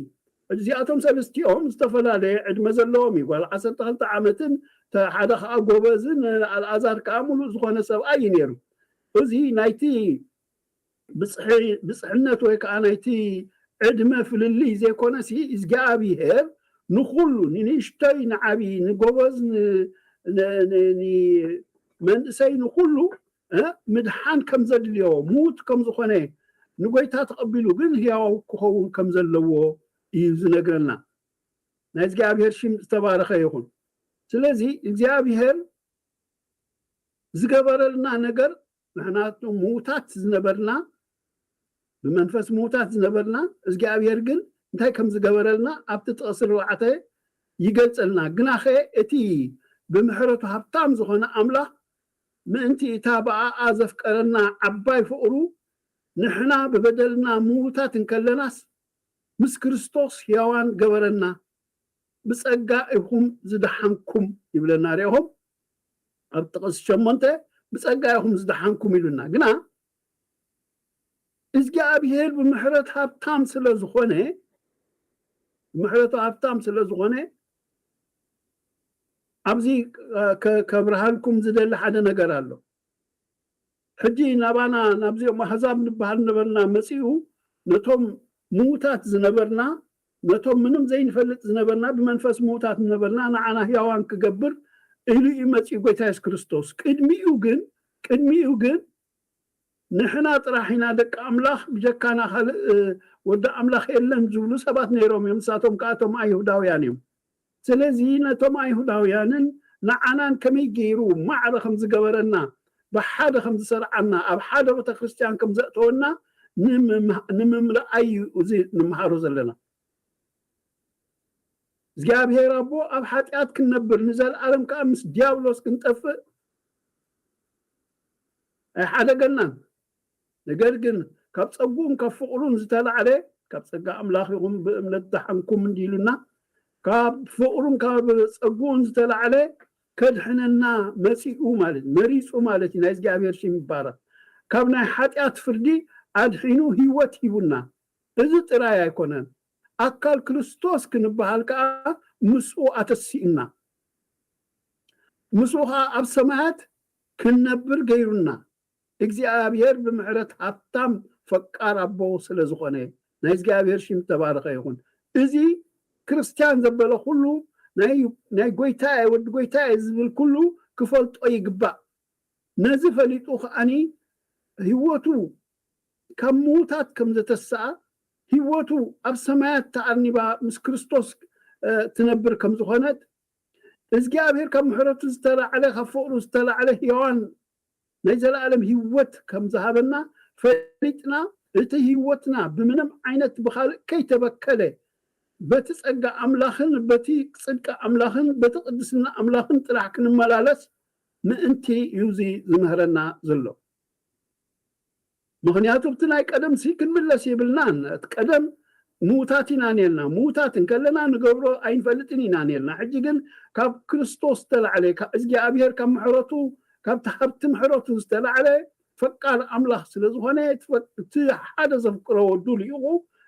እዚኣቶም ሰለስቲኦም ዝተፈላለየ ዕድመ ዘለዎም እዩ። ጓል ዓሰርተ ክልተ ዓመትን ተ-፣ ሓደ ከዓ ጎበዝን ኣልኣዛር ከዓ ሙሉእ ዝኾነ ሰብኣይ እዩ ነይሩ። እዚ ናይቲ ብፅሒ-፣ ብፅሕነት ወይ ከዓ ናይቲ ዕድመ ፍልልይ ዘይኮነሲ እግዚኣብሄር ንኹሉ ንንእሽቶይ ንዓብዪ ንጎበዝ ን-፣ ን-፣ ን-፣ ንመንእሰይ ንኹሉ እ፣ ምድሓን ከም ዘድልዮ፣ ምዉት ከም ዝኾነ፣ ንጎይታ ተቐቢሉ ግን ህያው ክኸውን ከም ዘለዎ እዩ ዝነግረና። ናይ እግዚኣብሔር ሽም ዝተባረኸ ይኹን። ስለዚ እግዚኣብሔር ዝገበረልና ነገር፣ ንሕና እቶም ምዉታት ዝነበርና፣ ብመንፈስ ምዉታት ዝነበርና፣ እግዚኣብሔር ግን እንታይ ከም ዝገበረልና ኣብቲ ጥቕሲ ኣርባዕተ ይገልጸልና። ግናኸ እቲ ብምሕረቱ ሃብታም ዝኾነ ኣምላኽ፣ ምእንቲ እታ ብኣኣ ዘፍቀረና ዓባይ ፍቕሩ፣ ንሕና ብበደልና ምዉታት እንከለናስ፣ ምስ ክርስቶስ ሕያዋን ገበረና። ብጸጋ ኢኹም ዝደሓንኩም ይብለና። ርኢኹም፣ ኣብ ጥቕሲ ሸሞንተ፣ ብጸጋ ኢኹም ዝደሓንኩም ኢሉና። ግና እግዚኣብሔር ብምሕረት ሃብታም ስለ ዝኾነ፣ ብምሕረቱ ሃብታም ስለ ዝኾነ፣ ኣብዚ፣ እ፣ ከ-፣ ከብርሃልኩም ዝደሊ ሓደ ነገር ኣሎ። ሕጂ ናባና፣ ናብዚኦም ኣህዛብ ንበሃል ነበርና መጺኡ፣ ነቶም ምዉታት ዝነበርና፣ ነቶም ምንም ዘይንፈልጥ ዝነበርና፣ ብመንፈስ ምዉታት ዝነበርና፣ ንዓና ህያዋን ክገብር ኢሉ እዩ መጺኡ ጎይታ የሱስ ክርስቶስ። ቅድሚኡ ግን፣ ቅድሚኡ ግን ንሕና ጥራሕ ኢና ደቂ ኣምላኽ፣ ብጀካና ካልእ፣ እ፣ ወዲ ኣምላኽ የለን ዝብሉ ሰባት ነይሮም እዮም። ንሳቶም ከኣ እቶም ኣይሁዳውያን እዮም። ስለዚ ነቶም ኣይሁዳውያንን ንዓናን ከመይ ገይሩ ማዕረ ከም ዝገበረና፣ ብሓደ ከም ዝሰርዓና፣ ኣብ ሓደ ቤተ ክርስቲያን ከም ዘእተወና ንምም-፣ ንምምርኣይ እዩ እዚ ንምሃሮ ዘለና። እግዚኣብሔር ኣቦ ኣብ ሓጢኣት ክንነብር፣ ንዘለኣለም ከኣ ምስ ዲያብሎስ ክንጠፍእ ኣይሓደገናን። ነገር ግን ካብ ጸግኡን ካብ ፍቕሩን ዝተላዕለ፣ ካብ ጸጋ ኣምላኽ ኢኹም ብእምነት ደሓንኩም እንዲሉና፣ ካብ ፍቕሩን ካብ ጸግኡን ዝተላዕለ ከድሕነና መጺኡ ማለት እዩ፣ መሪጹ ማለት እዩ። ናይ እግዚኣብሔር ሽም ይባረኽ። ካብ ናይ ሓጢኣት ፍርዲ ኣድሒኑ ህይወት ሂቡና። እዚ ጥራይ ኣይኮነን፣ ኣካል ክርስቶስ ክንበሃል ከኣ ምስኡ ኣተሲኡና። ምስኡ ኸዓ ኣብ ሰማያት ክንነብር ገይሩና። እግዚኣብሔር ብምሕረት ሃብታም ፈቃር ኣቦ ስለ ዝኾነ፣ ናይ እግዚኣብሔር ሽም ተባረኸ ይኹን። እዚ ክርስትያን ዘበለ ኩሉ፣ ናይ፣ ናይ ጎይታየ፣ ወዲ ጎይታየ ዝብል ኩሉ ክፈልጦ ይግባእ። ነዚ ፈሊጡ ከኣኒ ህይወቱ ካብ ምዉታት ከም ዘተስኣ፣ ህይወቱ ኣብ ሰማያት ተኣርኒባ ምስ ክርስቶስ፣ እ፣ ትነብር ከም ዝኾነት፣ እግዚኣብሔር ካብ ምሕረቱ ዝተላዕለ፣ ካብ ፍቕሩ ዝተላዕለ ህያዋን ናይ ዘለኣለም ህይወት ከም ዝሃበና ፈሊጥና፣ እቲ ህይወትና ብምንም ዓይነት ብኻልእ ከይተበከለ፣ በቲ ጸጋ ኣምላኽን በቲ ጽድቂ ኣምላኽን በቲ ቅድስና ኣምላኽን ጥራሕ ክንመላለስ ምእንቲ እዩ እዚ ዝምህረና ዘሎ። ምኽንያቱ ኣብቲ ናይ ቀደም ሲ ክንምለስ የብልናን። እቲ ቀደም ምዉታት ኢና ነርና። ምዉታት እንከለና ንገብሮ ኣይንፈልጥን ኢና ነርና። ሕጂ ግን ካብ ክርስቶስ ዝተላዕለ፣ ካብ እግዚኣብሔር ካብ ምሕረቱ፣ ካብቲ ሃብቲ ምሕረቱ ዝተላዕለ ፈቃር ኣምላኽ ስለ ዝኾነ፣ እቲ ፈ-፣ እቲ ሓደ ዘፍቅሮ ወዱ ልኢኹ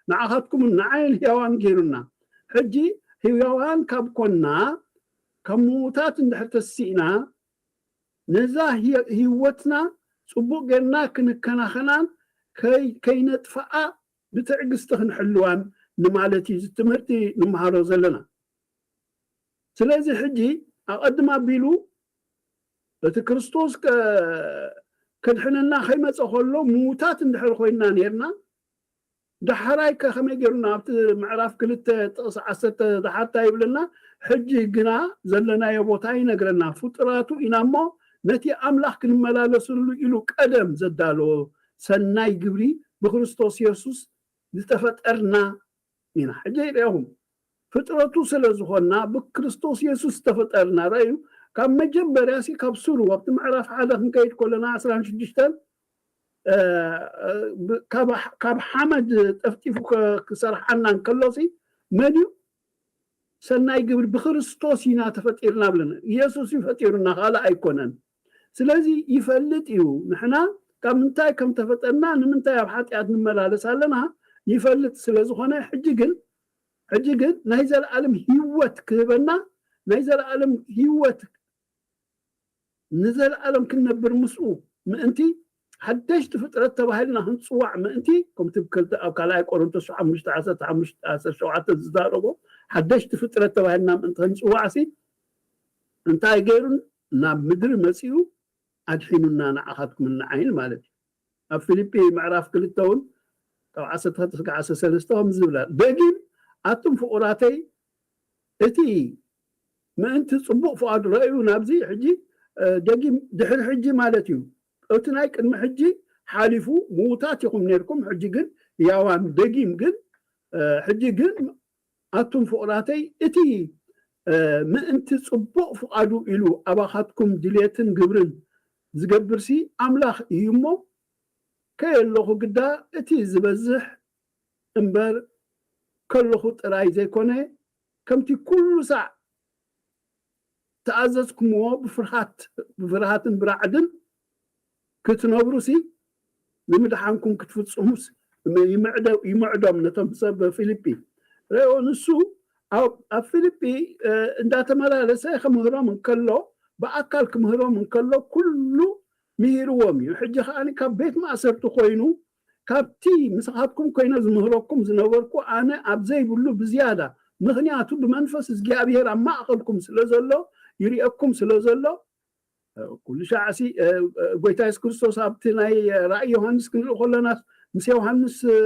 ንዓኻትኩምን ንዓይን ህያዋን ገይሩና። ሕጂ ህያዋን ካብ ኮንና፣ ካብ ምዉታት እንድሕር ተሲእና፣ ነዛ ህይ-፣ ህይወትና ጽቡቕ ጌርና ክንከናኸናን ከይ-፣ ከይነጥፍኣ ብትዕግስቲ ክንሕልዋን ንማለት እዩ እዚ ትምህርቲ ንመሃሮ ዘለና። ስለዚ ሕጂ ኣቐድም ኣቢሉ እቲ ክርስቶስ ከ-፣ ከድሕነና ከይመጸ ከሎ ምዉታት እንድሕር ኮይንና ኔርና፣ ዳሕራይ ከ ከመይ ገይሩና? ኣብቲ ምዕራፍ ክልተ ጥቕሲ ዓሰርተ ዝሓታ ይብለና፣ ሕጂ ግና ዘለናዮ ቦታ ይነግረና። ፍጡራቱ ኢና እሞ፣ ነቲ ኣምላኽ ክንመላለሰሉ ኢሉ ቀደም ዘዳለዎ ሰናይ ግብሪ ብክርስቶስ የሱስ ዝተፈጠርና ኢና። ሕጂ ርኢኹም፣ ፍጥረቱ ስለ ዝኾንና ብክርስቶስ የሱስ ዝተፈጠርና። ረኣዩ፣ ካብ መጀመርያ ሲ፣ ካብ ስሩ፣ ኣብቲ ምዕራፍ ሓደ ክንከይድ ከለና፣ ዕስራን ሽዱሽተን፣ እ፣ እ፣ ብ-፣ ካብ ሕ-፣ ካብ ሓመድ ጠፍጢፉ ከ-፣ ክሰርሓና እንከሎ ሲ፣ መን እዩ? ሰናይ ግብሪ ብክርስቶስ ኢና ተፈጢርና ብለና። ኢየሱስ እዩ ፈጢሩና፣ ካልእ ኣይኮነን። ስለዚ ይፈልጥ እዩ፣ ንሕና ካብ ምንታይ ከም ተፈጠርና፣ ንምንታይ ኣብ ሓጢኣት ንመላለስ ኣለና ይፈልጥ ስለ ዝኾነ፣ ሕጂ ግን፣ ሕጂ ግን ናይ ዘለኣለም ህይወት ክህበና፣ ናይ ዘለኣለም ህይወት ንዘለኣለም ክንነብር ምስኡ ምእንቲ፣ ሓደሽቲ ፍጥረት ተባሂልና ክንጽዋዕ ምእንቲ፣ ከምቲ ክልተ፣ ኣብ ካልኣይ ቆሮንቶስ ሓሙሽተ ዓሰርተ ሓሙሽተ ዓሰርተ ሸውዓተ ዝዛረቦ፣ ሓደሽቲ ፍጥረት ተባሂልና ምእንቲ ክንጽዋዕሲ፣ እንታይ ገይሩን ናብ ምድሪ መጺኡ ኣድሒኑና፣ ንዓኻትኩምን ንዓይን ማለት እዩ። ኣብ ፊልጲ ምዕራፍ ክልተ እውን ካብ ዓሰርተ ክልተ እስከ ዓሰርተ ሰለስተ ከምዚ ዝብላ፣ ደጊም ኣቱም ፍቑራተይ፣ እቲ ምእንቲ ጽቡቕ ፍቓዱ ረእዩ ናብዚ ሕጂ፣ እ፣ ደጊም ድሕሪ ሕጂ ማለት እዩ። እቲ ናይ ቅድሚ ሕጂ ሓሊፉ ምዉታት ኢኹም ነርኩም፣ ሕጂ ግን ህያዋን፣ ደጊም ግን፣ እ፣ ሕጂ ግን ኣቱም ፍቑራተይ፣ እቲ፣ እ፣ ምእንቲ ጽቡቕ ፍቓዱ ኢሉ ኣባኻትኩም ድሌትን ግብርን ዝገብርሲ ኣምላኽ እዩ እሞ፣ ከየለኹ ግዳ እቲ ዝበዝሕ እምበር ከለኹ ጥራይ ዘይኮነ፣ ከምቲ ኩሉ ሳዕ ተኣዘዝኩምዎ ብፍርሃት፣ ብፍርሃትን ብራዕድን ክትነብሩሲ፣ ንምድሓንኩም ክትፍጽሙስ ይምዕደ-፣ ይምዕዶም ነቶም ሰብ ፊልጲ። ረዮ ንሱ ኣብ፣ ኣብ ፊልጲ፣ እ፣ እንዳተመላለሰ ክምህሮም እንከሎ፣ ብኣካል ክምህሮም እንከሎ ኩሉ ምሂርዎም እዩ። ሕጂ ከኣ ካብ ቤት ማእሰርቲ ኮይኑ፣ ካብቲ ምሳኻትኩም ኮይነ ዝምህረኩም ዝነበርኩ ኣነ ኣብ ዘይብሉ ብዝያዳ፣ ምኽንያቱ ብመንፈስ እግዚኣብሔር ኣብ ማእኸልኩም ስለ ዘሎ፣ ይርእየኩም ስለ ዘሎ፣ እ፣ ኩሉ ሻዕሲ፣ እ፣ እ፣ ጎይታ የሱስ ክርስቶስ ኣብቲ ናይ ራእይ ዮሃንስ ክንርኢ ከለና፣ ምስ ዮሃንስ፣ እ፣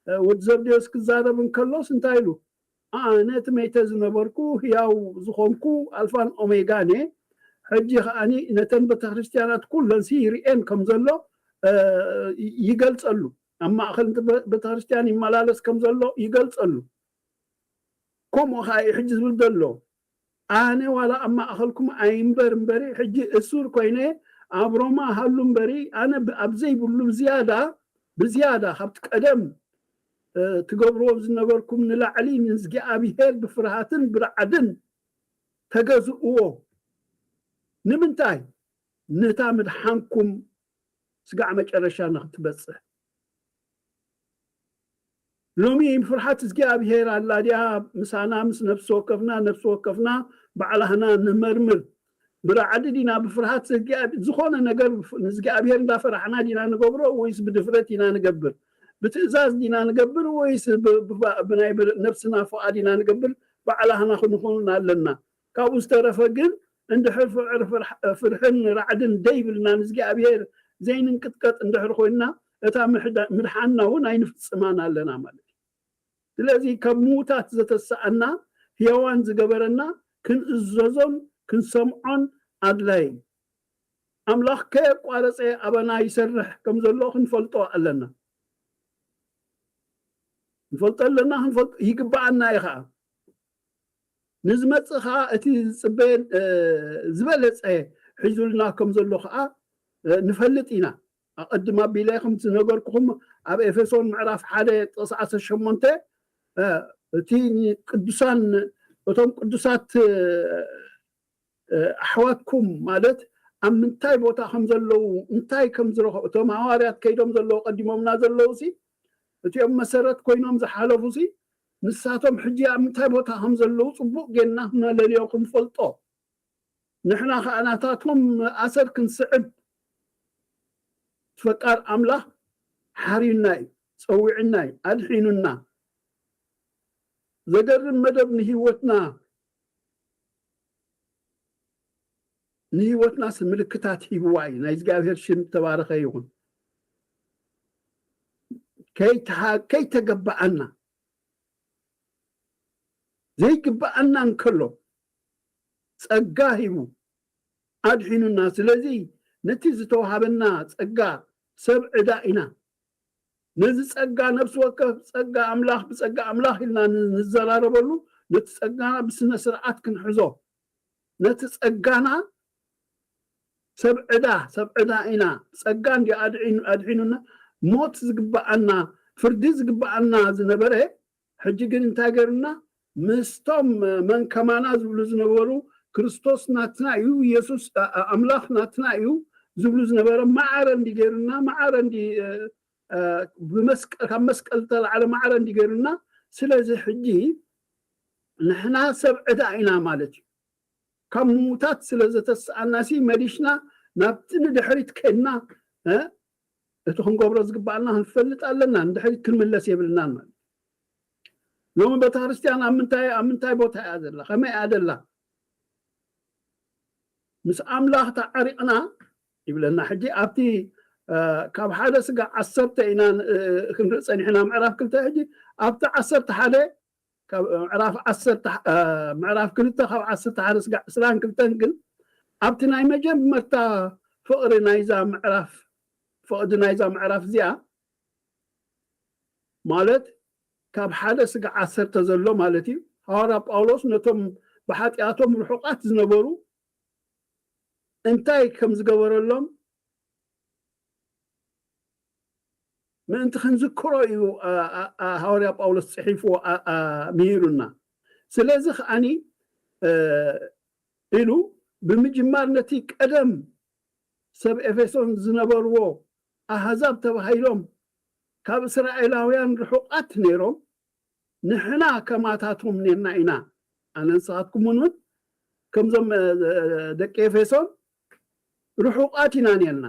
እ፣ ወዲ ዘብዴዎስ ክዛረብ እንከሎስ እንታይ ኢሉ? ኣነ እቲ መይተ ዝነበርኩ ህያው ዝኾንኩ ኣልፋን ኦሜጋን እየ። ሕጂ ከኣኒ ነተን ቤተክርስትያናት ኩለንሲ ይርእየን ከም ዘሎ፣ እ፣ ይገልጸሉ። ኣብ ማእከል እቲ በ-፣ ቤተክርስትያን ይመላለስ ከም ዘሎ ይገልጸሉ። ከምኡ ከኣ እዩ ሕጂ ዝብል ዘሎ። ኣነ ዋላ ኣብ ማእከልኩም ኣይንበር እምበሪ፣ ሕጂ እሱር ኮይነ ኣብ ሮማ ሃሉ እምበሪ፣ ኣነ ብ-፣ ኣብ ዘይብሉ ብዝያዳ፣ ብዝያዳ ካብቲ ቀደም፣ እ፣ ትገብርዎም ዝነበርኩም ንላዕሊ ንእግዚኣብሔር ብፍርሃትን ብራዕድን ተገዝእዎ። ንምንታይ? ነታ ምድሓንኩም ስጋዕ መጨረሻ ንክትበጽሕ። ሎሚ ፍርሓት እግዚኣብሔር ኣላ ድያ ምሳና? ምስ ነፍሲ ወከፍና፣ ነፍሲ ወከፍና ባዕላህና ንመርምር። ብራዕዲ ዲና ብፍርሃት እግዚኣብ-፣ ዝኾነ ነገር ንእግዚኣብሔር እንዳፈራሕና ዲና ንገብሮ ወይስ ብድፍረት ኢና ንገብር? ብትእዛዝ ዲና ንገብር ወይስ ብ-፣ ብ-፣ ብናይ ብ-፣ ነፍስና ፍቓድ ኢና ንገብር? ባዕላህና ክንኾን ኣለና። ካብኡ ዝተረፈ ግን እንድሕር ፍቕሪ ፍርሕ-፣ ፍርሕን ራዕድን ደይብልና ንእግዚኣብሔር ዘይንንቅጥቀጥ እንድሕር ኮይንና እታ ምሕዳ-፣ ምድሓንና እውን ኣይንፍጽማን ኣለና ማለት እዩ። ስለዚ ካብ ምዉታት ዘተስኣና ህያዋን ዝገበረና ክንእዘዞን ክንሰምዖን ኣድላይ እዩ። ኣምላኽ ከየቋረጸ ኣበና ይሰርሕ ከም ዘሎ ክንፈልጦ ኣለና። ንፈልጦ ኣለና፣ ክንፈልጦ ይግብኣና እዩ ኸዓ። ንዝመጽእ ኸዓ እቲ ዝጽበየ፣ እ፣ ዝበለጸ ሒዙልና ከም ዘሎ ኸዓ፣ እ፣ ንፈልጥ ኢና። ኣቐድም ኣቢለ ከም ዝነገርኩኹም ኣብ ኤፌሶን ምዕራፍ ሓደ ጥቕሲ ዓሰርተ ሸሞንተ፣ እ፣ እቲ ቅዱሳን፣ እቶም ቅዱሳት፣ እ፣ እ፣ ኣሕዋትኩም ማለት ኣብ ምንታይ ቦታ ከም ዘለዉ፣ እንታይ ከም ዝረኸቡ፣ እቶም ሃዋርያት ከይዶም ዘለዉ፣ ቀዲሞምና ዘለዉ ሲ፣ እቲኦም መሰረት ኮይኖም ዝሓለፉ ሲ፣ ንሳቶም ሕጂ ኣብ ምንታይ ቦታ ከም ዘለዉ ጽቡቕ ጌርና ክነለልዮ ክንፈልጦ፣ ንሕና ከኣ ናታቶም ኣሰር ክንስዕብ፣ ፈቃር ኣምላኽ ሓርዩና እዩ፣ ጸዊዑና እዩ፣ ኣድሒኑና። ዘገርም መደብ ንህይወትና፣ ንህይወትናስ ምልክታት ሂብዋ እዩ። ናይ እግዚኣብሔር ሽም ተባረኸ ይኹን። ከይተሃ-፣ ከይተገበኣና፣ ዘይግበኣና እንከሎ ጸጋ ሂቡ ኣድሒኑና። ስለዚ ነቲ ዝተዋሃበና ጸጋ ሰብ ዕዳ ኢና። ነዚ ጸጋ፣ ነፍሲ ወከፍ ጸጋ ኣምላኽ፣ ብጸጋ ኣምላኽ ኢልና ን-፣ ንዘራረበሉ፣ ነቲ ጸጋና ብስነ ስርዓት ክንሕዞ፣ ነቲ ጸጋና ሰብ ዕዳ፣ ሰብ ዕዳ ኢና። ጸጋ እንዲ ኣድዒኑ-፣ ኣድሒኑና፣ ሞት ዝግብኣና፣ ፍርዲ ዝግብኣና ዝነበረ፣ ሕጂ ግን እንታይ ገይሩና? ምስቶም መን ከማና ዝብሉ ዝነበሩ፣ ክርስቶስ ናትና እዩ፣ ኢየሱስ፣ ኣ-፣ ኣ-፣ ኣምላኽ ናትና እዩ ዝብሉ ዝነበረ ማዕረ እንዲ ገይሩና፣ ማዕረ እንዲ፣ እ፣ እ፣ ብመስቀል፣ ካብ መስቀል ዝተላዕለ ማዕረ እንዲ ገይሩና። ስለዚ ሕጂ ንሕና ሰብ ዕዳ ኢና ማለት እዩ። ካብ ምዉታት ስለ ዘተስኣና ሲ መሊሽና ናብቲ ንድሕሪት ከድና፣ እ፣ እቲ ክንገብሮ ዝግባኣና ክንፈልጥ ኣለና። ንድሕሪት ክንምለስ የብልናን ማለት እዩ። ሎሚ ቤተክርስትያን ኣብ ምንታይ፣ ኣብ ምንታይ ቦታ እያ ዘላ? ከመይ እያ ዘላ? ምስ ኣምላኽ ተዓሪቕና ይብለና። ሕጂ ኣብቲ፣ እ፣ ካብ ሓደ ስጋ ዓሰርተ ኢና ን-፣ እ፣ ክንርኢ ጸኒሕና፣ ምዕራፍ ክልተ። ሕጂ ኣብቲ ዓሰርተ ሓደ ካብ ምዕራፍ ዓሰርተ፣ እ፣ ምዕራፍ ክልተ ካብ ዓሰርተ ሓደ ስጋዕ ዕስራን ክልተን ግን ኣብቲ ናይ መጀመርታ ፍቕሪ ናይዛ ምዕራፍ፣ ፍቕዲ ናይዛ ምዕራፍ እዚኣ ማለት ካብ ሓደ ስጋዕ ዓሰርተ ዘሎ ማለት እዩ። ሃዋርያ ጳውሎስ ነቶም ብሓጢኣቶም ርሑቓት ዝነበሩ እንታይ ከም ዝገበረሎም ምእንቲ ክንዝክሮ እዩ፣ እ፣ እ፣ እ፣ ሃዋርያ ጳውሎስ ጽሒፍዎ፣ እ፣ እ፣ ምሂሩና። ስለዚ ከኣኒ፣ እ፣ ኢሉ ብምጅማር ነቲ ቀደም ሰብ ኤፌሶን ዝነበርዎ ኣህዛብ ተባሂሎም ካብ እስራኤላውያን ርሑቓት ነይሮም፣ ንሕና ከማታቶም ኔርና ኢና። ኣነ ንስኻትኩም እውን ከምዞም፣ እ፣ ደቂ ኤፌሶን ርሑቓት ኢና ኔርና።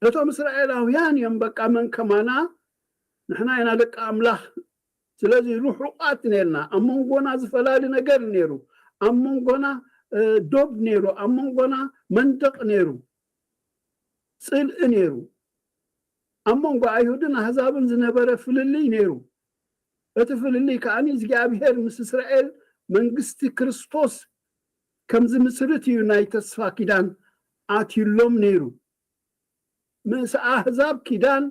እቶም እስራኤላውያን እዮም በቃ መን ከማና፣ ንሕና ኢና ደቂ ኣምላኽ። ስለዚ ርሑቓት ኔርና፣ ኣብ መንጎና ዝፈላሊ ነገር ነይሩ፣ ኣብ መንጎና፣ እ፣ ዶብ ነይሩ፣ ኣብ መንጎና መንደቕ ነይሩ፣ ጽልኢ ነይሩ። ኣብ መንጎ ኣይሁድን ኣህዛብን ዝነበረ ፍልልይ ነይሩ። እቲ ፍልልይ ከኣኒ እግዚኣብሔር ምስ እስራኤል መንግስቲ ክርስቶስ ከም ዝምስርት እዩ ናይ ተስፋ ኪዳን ኣትዩሎም ነይሩ። ምስ ኣህዛብ ኪዳን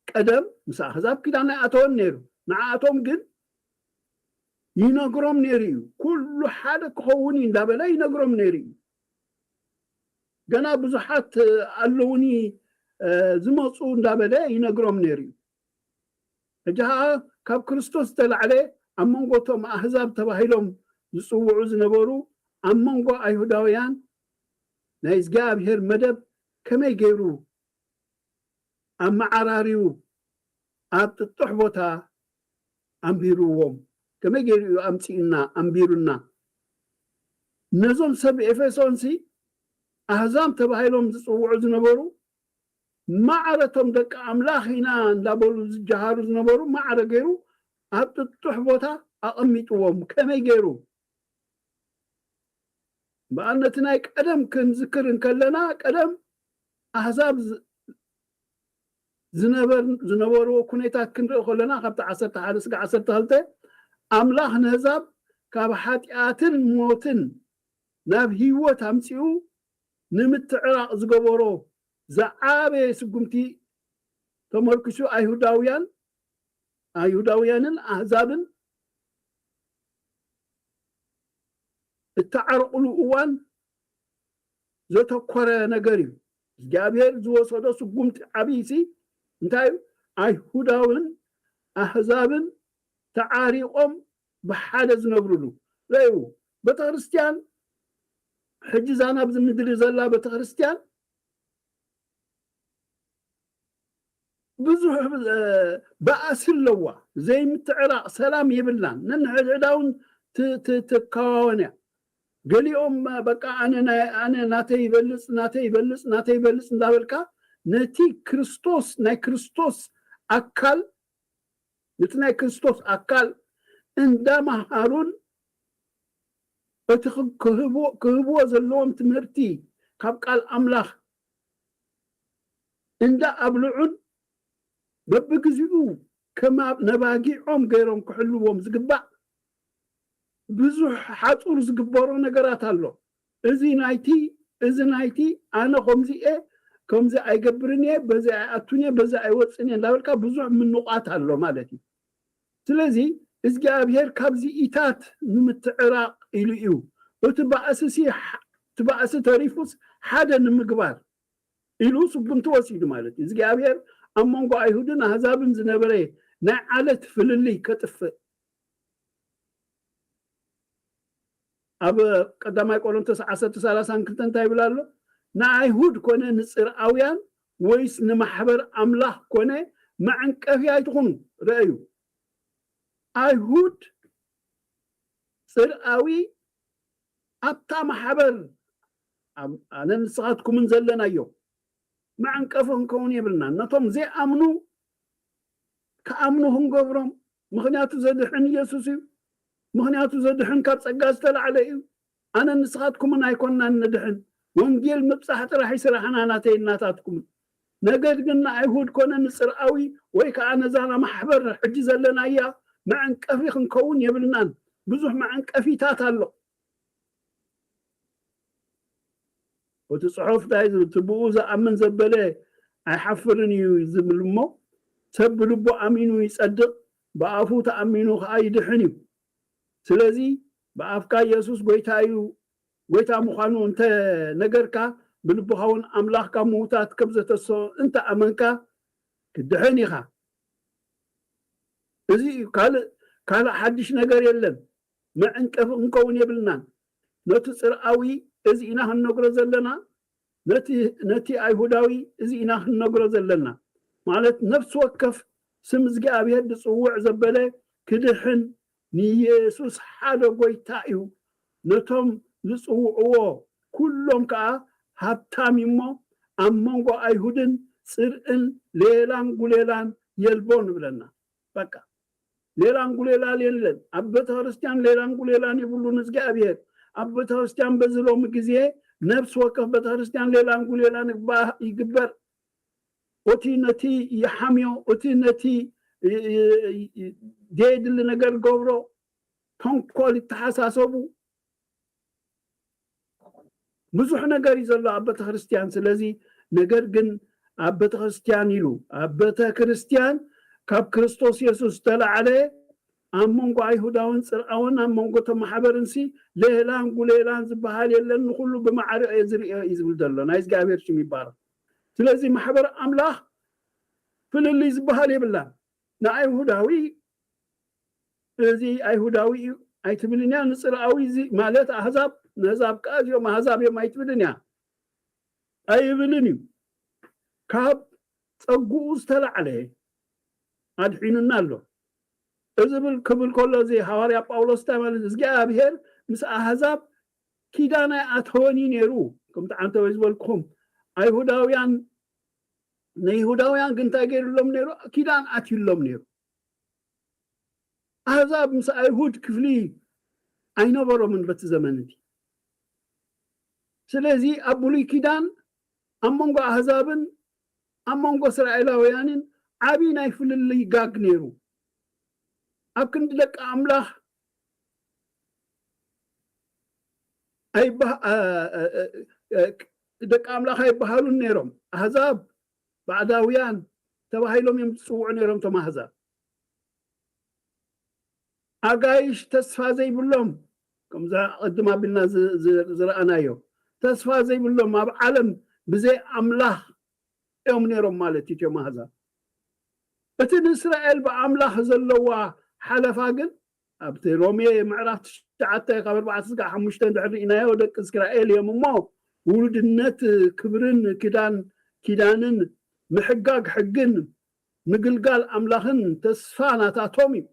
ቀደም ምስ ኣህዛብ ኪዳን ኣይኣተወን ነይሩ። ንዓኣቶም ግን ይነግሮም ነይሩ እዩ። ኩሉ ሓደ ክኸውን እዩ እንዳበለ ይነግሮም ነይሩ እዩ። ገና ብዙሓት ኣለውኒ፣ እ፣ ዝመፁ እንዳበለ ይነግሮም ነይሩ እዩ። ሕጂ ኸዓ ካብ ክርስቶስ ዝተላዕለ ኣብ መንጎ እቶም ኣህዛብ ተባሂሎም ዝፅውዑ ዝነበሩ ኣብ መንጎ ኣይሁዳውያን ናይ እግዚኣብሔር መደብ ከመይ ገይሩ ኣመዓራርዩ ኣብ ጥጡሕ ቦታ ኣንቢርዎም? ከመይ ገይሩ እዩ ኣምጺኡና፣ ኣንቢሩና? ነዞም ሰብ ኤፌሶንሲ ኣህዛብ ተባሂሎም ዝጽውዑ ዝነበሩ፣ ማዕረ እቶም ደቂ ኣምላኽ ኢና እንዳበሉ ዝጀሃሩ ዝነበሩ፣ ማዕረ ገይሩ ኣብ ጥጡሕ ቦታ ኣቐሚጥዎም። ከመይ ገይሩ? እምበኣር ነቲ ናይ ቀደም ክንዝክር እንከለና፣ ቀደም ኣህዛብ ዝ-፣ ዝነበር-፣ ዝነበርዎ ኩነታት ክንርኢ ከለና፣ ካብቲ ዓሰርተ ሓደ ስጋዕ ዓሰርተ ክልተ፣ ኣምላኽ ነህዛብ ካብ ሓጢኣትን ሞትን ናብ ህይወት ኣምጺኡ ንምትዕራቕ ዝገበሮ ዝዓበየ ስጉምቲ ተመርኪሱ ኣይሁዳውያን፣ ኣይሁዳውያንን ኣህዛብን እተዓርቕሉ እዋን ዘተኮረ ነገር እዩ። እግዚኣብሔር ዝወሰዶ ስጉምቲ ዓብይሲ እንታይ እዩ? ኣይሁዳውን ኣህዛብን ተዓሪቖም ብሓደ ዝነብሩሉ። ረእዩ፣ ቤተክርስትያን፣ ሕጂ እዛ ናብዚ ምድሪ ዘላ ቤተክርስትያን ብዙሕ፣ እ፣ ባእሲ ኣለዋ። ዘይምትዕራቕ ሰላም የብላን። ነንሕድሕዳውን ት-፣ ት-፣ ትከዋወን እያ። ገሊኦም በቃ ኣነ ናይ፣ ኣነ ናተይ ይበልጽ፣ ናተይ ይበልጽ፣ ናተይ ይበልጽ እንዳበልካ ነቲ ክርስቶስ፣ ናይ ክርስቶስ ኣካል፣ ነቲ ናይ ክርስቶስ ኣካል እንዳመሃሩን እቲ ክ-፣ ክህብዎ፣ ክህብዎ ዘለዎም ትምህርቲ ካብ ቃል ኣምላኽ እንዳ ኣብልዑን በብግዚኡ ከም ኣብ ነባጊዖም ገይሮም ክሕልዎም ዝግባእ ብዙሕ ሓጹር ዝግበሮ ነገራት ኣሎ። እዚ ናይቲ፣ እዚ ናይቲ፣ ኣነ ከምዚ እየ፣ ከምዚ ኣይገብርን እየ፣ በዚ ኣይኣቱን እየ፣ በዚ ኣይወፅን እየ እንዳበልካ ብዙሕ ምንቋት ኣሎ ማለት እዩ። ስለዚ እግዚኣብሔር ካብዚ ኢታት ንምትዕራቕ ኢሉ እዩ። እቲ ባእስሲ፣ እቲ ባእሲ ተሪፉስ ሓደ ንምግባር ኢሉ ስጉምቲ ወሲዱ ማለት እዩ። እግዚኣብሔር ኣብ መንጎ ኣይሁድን ኣህዛብን ዝነበረ ናይ ዓለት ፍልልይ ከጥፍእ። ኣብ ቀዳማይ ቆሮንቶስ ዓሰርተ ሰላሳን ክልተ እንታይ ይብል ኣሎ? ንኣይሁድ ኮነ ንጽርኣውያን ወይስ ንማሕበር ኣምላኽ ኮነ መዐንቀፊ ኣይትኹኑ። ረእዩ፣ ኣይሁድ፣ ጽርኣዊ፣ ኣብታ ማሕበር፣ ኣብ-፣ ኣነ ንስኻትኩምን ዘለናዮ መዐንቀፊ ክንከውን የብልናን። ነቶም ዘይኣምኑ ክኣምኑ ክንገብሮም፣ ምኽንያቱ ዘድሕን ኢየሱስ እዩ። ምኽንያቱ ዘድሕን ካብ ጸጋ ዝተላዕለ እዩ። ኣነ ንስኻትኩምን ኣይኮንናን ነድሕን። ወንጌል ምብጻሕ ጥራሕ እዩ ስራሕና፣ ናተይን ናታትኩምን። ነገር ግን ንኣይሁድ ኮነ ንጽርኣዊ ወይ ከዓ ነዛ ማሕበር ሕጂ ዘለናያ መዕንቀፊ ክንከውን የብልናን። ብዙሕ መዕንቀፊታት ኣሎ። እቲ ጽሑፍ እንታይ ዝብል? እቲ ብኡ ዝኣምን ዘበለ ኣይሓፍርን እዩ ዝብል እሞ፣ ሰብ ብልቡ ኣሚኑ ይጸድቕ፣ ብኣፉ ተኣሚኑ ኸኣ ይድሕን እዩ። ስለዚ ብኣፍካ የሱስ ጎይታ እዩ፣ ጎይታ ምዃኑ እንተ ነገርካ፣ ብልብኻ እውን ኣምላኽ ካብ ምዉታት ከም ዘተስኦ እንተ ኣመንካ፣ ክትድሕን ኢኻ። እዚ እዩ፣ ካልእ፣ ካልእ ሓድሽ ነገር የለን። መዕንቀፊ ክንከውን የብልናን። ነቲ ጽርኣዊ እዚ ኢና ክንነግሮ ዘለና፣ ነቲ፣ ነቲ ኣይሁዳዊ እዚ ኢና ክንነግሮ ዘለና። ማለት ነፍሲ ወከፍ ስም እግዚኣብሔር ዝጽውዕ ዘበለ ክድሕን ንየሱስ ሓደ ጎይታ እዩ። ነቶም ዝጽውዕዎ ኩሎም ከኣ ሃብታም እዩ እሞ ኣብ መንጎ ኣይሁድን ጽርዕን ሌላን ጉሌላን የልቦን ይብለና። በቃ ሌላን ጉሌላን የለን። ኣብ ቤተ ክርስቲያን ሌላን ጉሌላን የብሉን እግዚኣብሔር። ኣብ ቤተ ክርስቲያን በዚ ሎሚ ግዜ ነፍሲ ወከፍ ቤተ ክርስቲያን ሌላን ጉሌላን ይግባ-፣ ይግበር። እቲ ነቲ ይሓምዮ፣ እቲ ነቲ ይ-፣ ይ-፣ ይ-፣ ዘየድሊ ነገር ገብሮ፣ ተንኮል ይተሓሳሰቡ። ብዙሕ ነገር እዩ ዘሎ ኣብ ቤተ ክርስቲያን። ስለዚ ነገር ግን ኣብ ቤተ ክርስቲያን ኢሉ፣ ኣብ ቤተ ክርስቲያን ካብ ክርስቶስ የሱስ ዝተላዕለ ኣብ መንጎ ኣይሁዳውን ጽርኣውን ኣብ መንጎ እቶም ማሕበርንሲ ሌላን ጉሌላን ዝበሃል የለን፣ ንኹሉ ብማዕረ እየ ዝርእዮ እዩ ዝብል ዘሎ። ናይ እግዚኣብሔር ሽም ይባረኽ። ስለዚ ማሕበር ኣምላኽ ፍልልይ ዝበሃል የብላን። ንኣይሁዳዊ እዚ ኣይሁዳዊ እዩ ኣይትብልን እያ፣ ንጽርኣዊ እዚ ማለት ኣህዛብ፣ ነህዛብ ከኣ እዚኦም ኣህዛብ እዮም ኣይትብልን እያ። ኣይብልን እዩ። ካብ ጸጉኡ ዝተላዕለ ኣድሒኑና ኣሎ። እዚ ብል-፣ ክብል ከሎ እዚ ሃዋርያ ጳውሎስ እንታይ ማለት እዩ? እግዚኣብሔር ምስ ኣህዛብ ኪዳን ኣይኣተወን እዩ ነይሩ። ከምቲ ዓንተወይ ዝበልኩኹም፣ ኣይሁዳውያን፣ ንይሁዳውያን ግን እንታይ ገይሩሎም ነይሩ? ኪዳን ኣትዩሎም ነይሩ። ኣህዛብ ምስ ኣይሁድ ክፍሊ ኣይነበሮምን በቲ ዘመን እቲ። ስለዚ ኣብ ብሉይ ኪዳን ኣብ መንጎ ኣህዛብን ኣብ መንጎ እስራኤላውያንን ዓቢ ናይ ፍልልይ ጋግ ነይሩ። ኣብ ክንዲ ደቂ ኣምላኽ ኣይበሃ-፣ እ፣ እ፣ እ፣ እ፣ ደቂ ኣምላኽ ኣይበሃሉን ነይሮም። ኣህዛብ ባዕዳውያን ተባሂሎም እዮም ዝጽውዑ ነይሮም እቶም ኣህዛብ። ኣጋይሽ ተስፋ ዘይብሎም፣ ከምዛ ቅድም ኣቢልና ዝ-፣ ዝ-፣ ዝረኣናዮ፣ ተስፋ ዘይብሎም ኣብ ዓለም ብዘይ ኣምላኽ እዮም ነይሮም ማለት እዩ እቶም ኣህዛብ። እቲ ንእስራኤል ብኣምላኽ ዘለዋ ሓለፋ ግን ኣብቲ ሮሜ ምዕራፍ ትሽዓተ ካብ ኣርባዕተ እስካብ ሓሙሽተ እንድሕር ርኢናዮ፣ ደቂ እስራኤል እዮም እሞ ውሉድነት ክብርን ኪዳን፣ ኪዳንን ምሕጋግ ሕግን ምግልጋል ኣምላኽን ተስፋ ናታቶም እዩ።